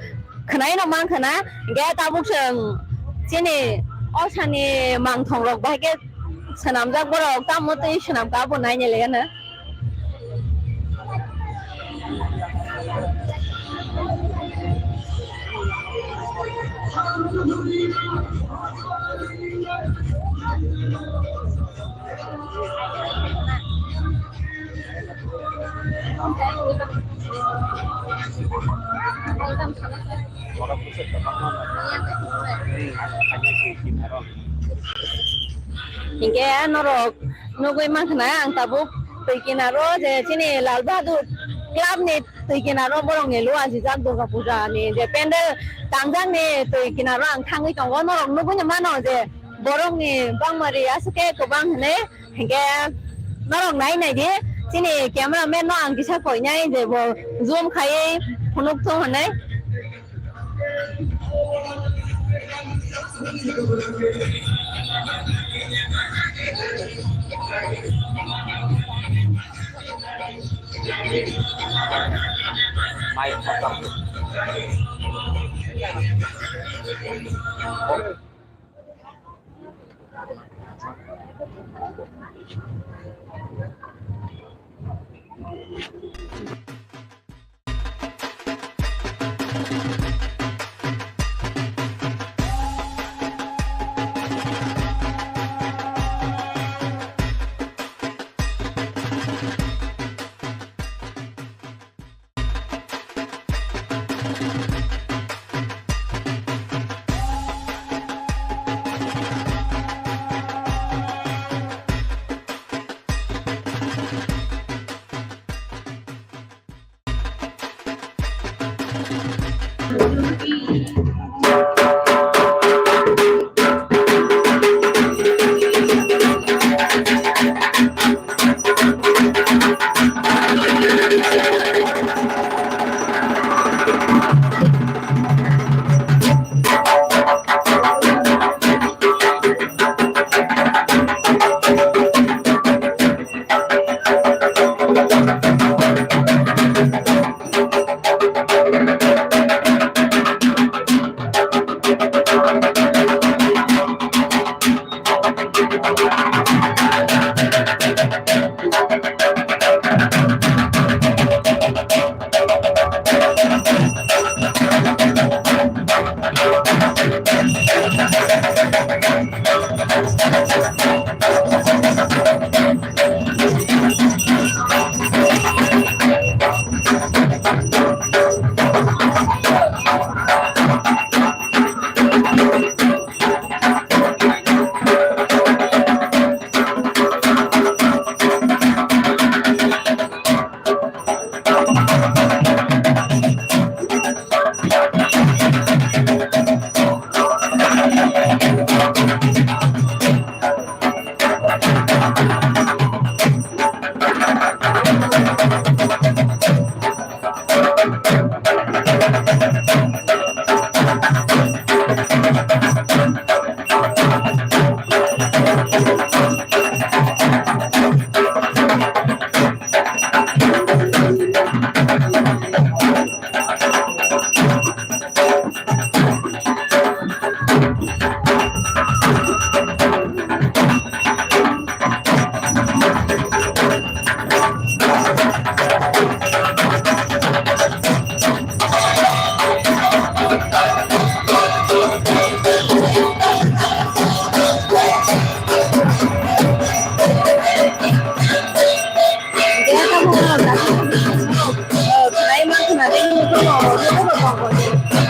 khwnai no man khna hingke tabuk chwng chini osani mangthong rok bahai khe swnamjak borok tamo twi swnamkha abo nainai le gana. Hingke norok nugwi mankha na ang tabuk twi kinaro je chini Lal Bahadur Club ni twi kinaro borok ni lua sijak Durga Puja ni je pendel tangjak ni twi kinaro ang thangwi tongo norok nugwi mano je borok ni bangmari aswk khe kwbang hinwi hingke norok nai nai di chini camera man no ang kisa koinai je bo zoom khaiwi phunuk thung hinwi.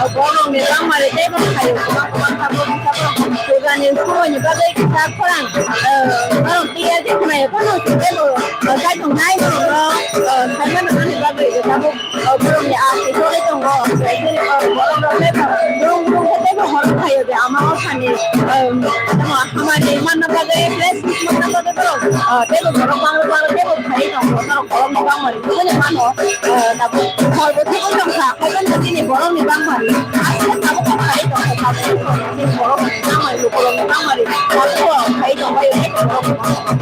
Borokni bangmari tei bo phaio, kwbang kwbang tabuk tabuk pujani sumoini bagwi kisa khorang, eh, borok tiya je khwnaio phano tei bo, eh, kaitongnai borokno, eh, saimano ani bagwi tabuk, eh, borokni aa se choli tongo. Borok rok tei bo brung brung khe tei bo hor phaio je ama o thani, eh, tamo hamari manna bagwi fresh manna bagwi borok, eh, tei bo borok bang rok bang rok tei bo phai tongo, borok borokni bangmari. Bini mano, eh, tabuk hor bo thwgwi tongkha, haiphano chini borokni bangmani aswk tabuk kok kharwi tongkha, tabuk chini borokni bangmani, lukurokni bangmani tabuk kok kharwi tongbaio, tei borokni bangmani.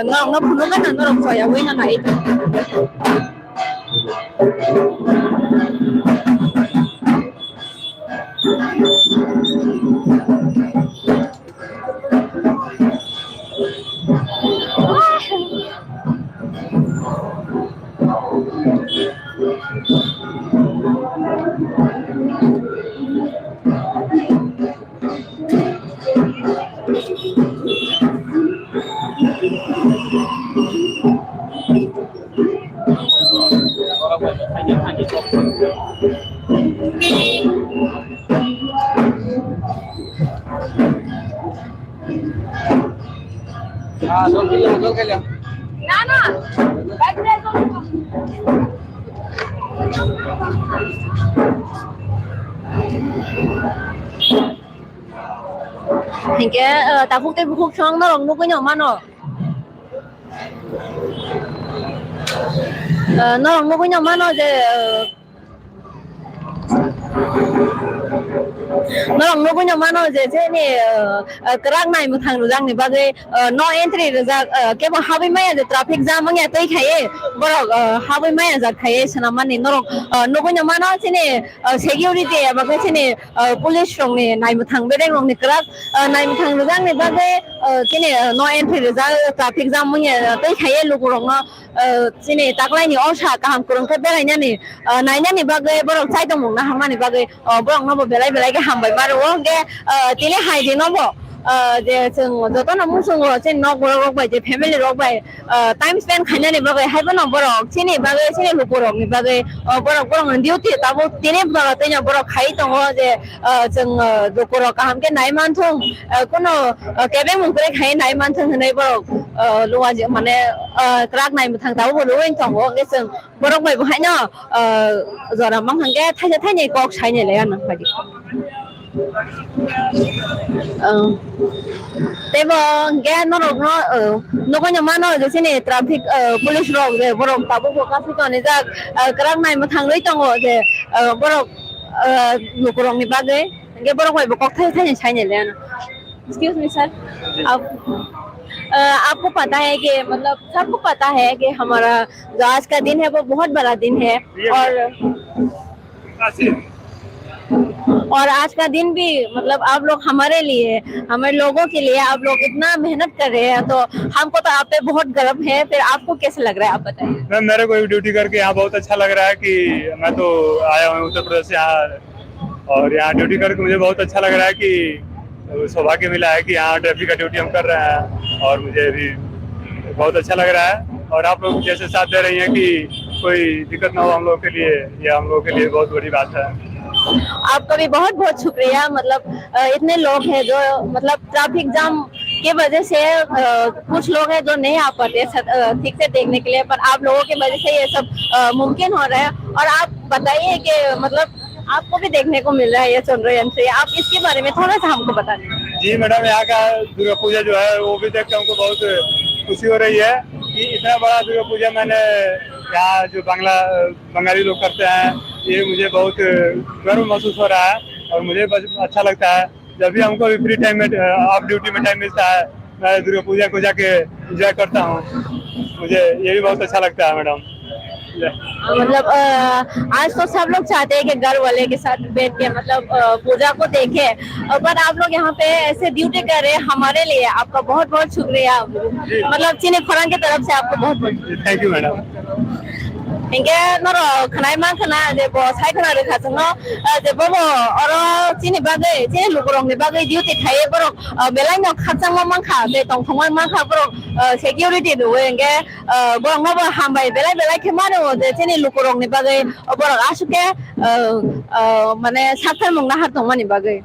Norokno phunukgana norok choyawi no nai tong. Hinkhe, eh, takhuk tei bukhuk song norok nugwi no mano. Eh, norok nugwi no mano je, eh, norok nugwi no mano je chini, eh, eh, kwrak nai mwthang rwjakni bagwi, eh, no entry rwjak, eh, kebo habwi maya je traffic jam wngya twi khaiwi borok, eh, habwi maya jak khaiwi swnam mani norok, eh, nugwi no mano chini, eh, security eba khe chini, eh, police rokni nai mwthang bedek rokni kwrak, eh, nai mwthang rwjakni bagwi, eh, chini, eh, no entry rwjak traffic jam wngya twi khaiwi lukurokno, eh, chini taklaini osa kaham kwrwng khe berainani, eh, nainani bagwi borok chai tongmung naharmani bagwi, eh, borokno bo belai belai khe hambai ma rwo. Hwnkhe, eh, tini hai dino bo, eh, je chwng jotono muchungo chini nok borok rok bai je family rok bai, eh, time spend khainani bagwi haibono borok chini bagwi chini lukurokni bagwi, eh, borok borokni duty tabuk tini bwla twino borok khai tongo je, eh, chwng, eh, lukurok kaham khe nai manthung, eh, kuno, eh, kebengmung kwrwi khai nai manthung hwnwi borok, eh, luaji mane, eh, kwrak nai mwthang tabuk bo rwui tongo. Hwnkhe chwng borok bai bo haino, ah, jora mang hwnkhe thaisa thainwi kok sainai lai ano phaidi. Ah, teibo hwnkhe norokno, ah, nugwi no mano je chini traffic, ah, police rok je borok tabuk bo kasu tonijak, ah, kwrak nai mwthangwi tongo je, ah, borok, ah, lukurokni bagwi hwnkhe borok bai bo kok thaisa thainwi sainai lai ano. Excuse me, sir. आप, अ, आपको पता है कि, मतलब, सबको पता है कि हमारा जो आज का दिन है, वो बहुत बड़ा दिन है। और, और आज का दिन भी, मतलब, आप लोग हमारे लिए, हमारे लोगों के लिए आप लोग इतना मेहनत कर रहे हैं, तो हमको तो आप पे बहुत गर्व है। फिर आपको कैसा लग रहा है, आप बताइए। मैम, मेरे को भी ड्यूटी करके यहाँ बहुत अच्छा लग रहा है कि मैं तो आया हूँ उत्तर प्रदेश से यहाँ, और यहाँ ड्यूटी करके मुझे बहुत अच्छा लग रहा है कि सौभाग्य मिला है कि यहाँ ट्रैफिक का ड्यूटी हम कर रहे हैं, और मुझे भी बहुत अच्छा लग रहा है। और आप लोग जैसे साथ दे रही हैं कि कोई दिक्कत ना हो हम लोगों के लिए, ये हम लोगों के लिए बहुत बड़ी बात है। आपका भी बहुत बहुत शुक्रिया। मतलब, अ, इतने लोग हैं जो, मतलब, ट्रैफिक जाम के वजह से, अ, कुछ लोग हैं जो नहीं आ पाते हैं, अ, ठीक से देखने के लिए, पर आप लोगों की वजह से ये सब, अ, मुमकिन हो रहा है। और आप बताइए कि, मतलब, आपको भी देखने को मिल रहा है ये चंद्रयान थ्री, आप इसके बारे में थोड़ा सा हमको बता दीजिए। जी मैडम, यहाँ का दुर्गा पूजा जो है वो भी देख के हमको बहुत खुशी हो रही है कि इतना बड़ा दुर्गा पूजा मैंने यहाँ जो बांग्ला, बंगाली लोग करते हैं, ये मुझे बहुत गर्व महसूस हो रहा है और मुझे बस अच्छा लगता है। जब भी हमको भी फ्री टाइम में, अ, ऑफ ड्यूटी में टाइम मिलता है, मैं दुर्गा पूजा को जाके एंजॉय करता हूँ। मुझे ये भी बहुत अच्छा लगता है मैडम। मतलब, अ, आज तो सब लोग चाहते हैं कि घर वाले के साथ बैठ के, मतलब, अ, पूजा को देखें, और पर आप लोग यहाँ पे ऐसे ड्यूटी कर रहे हैं हमारे लिए, आपका बहुत बहुत शुक्रिया। जी। मतलब, चीनी खोरांग की तरफ से आपको बहुत बहुत। Thank you madam. Hinkhe norok khwnai mankha na je bo sai khwna rwkha chwngno, ah, je bobo oro chini bagwi, chini lukurokni bagwi duty khaiwi borok, ah, belai no khakchangma mankha, je tongthokma mankha borok, ah, security rwwi hinkhe, ah, borokno bo hambai belai belai khe mano je chini lukurokni bagwi borok aswk khe, ah, ah, mane saktharmung nahar tongmani bagwi.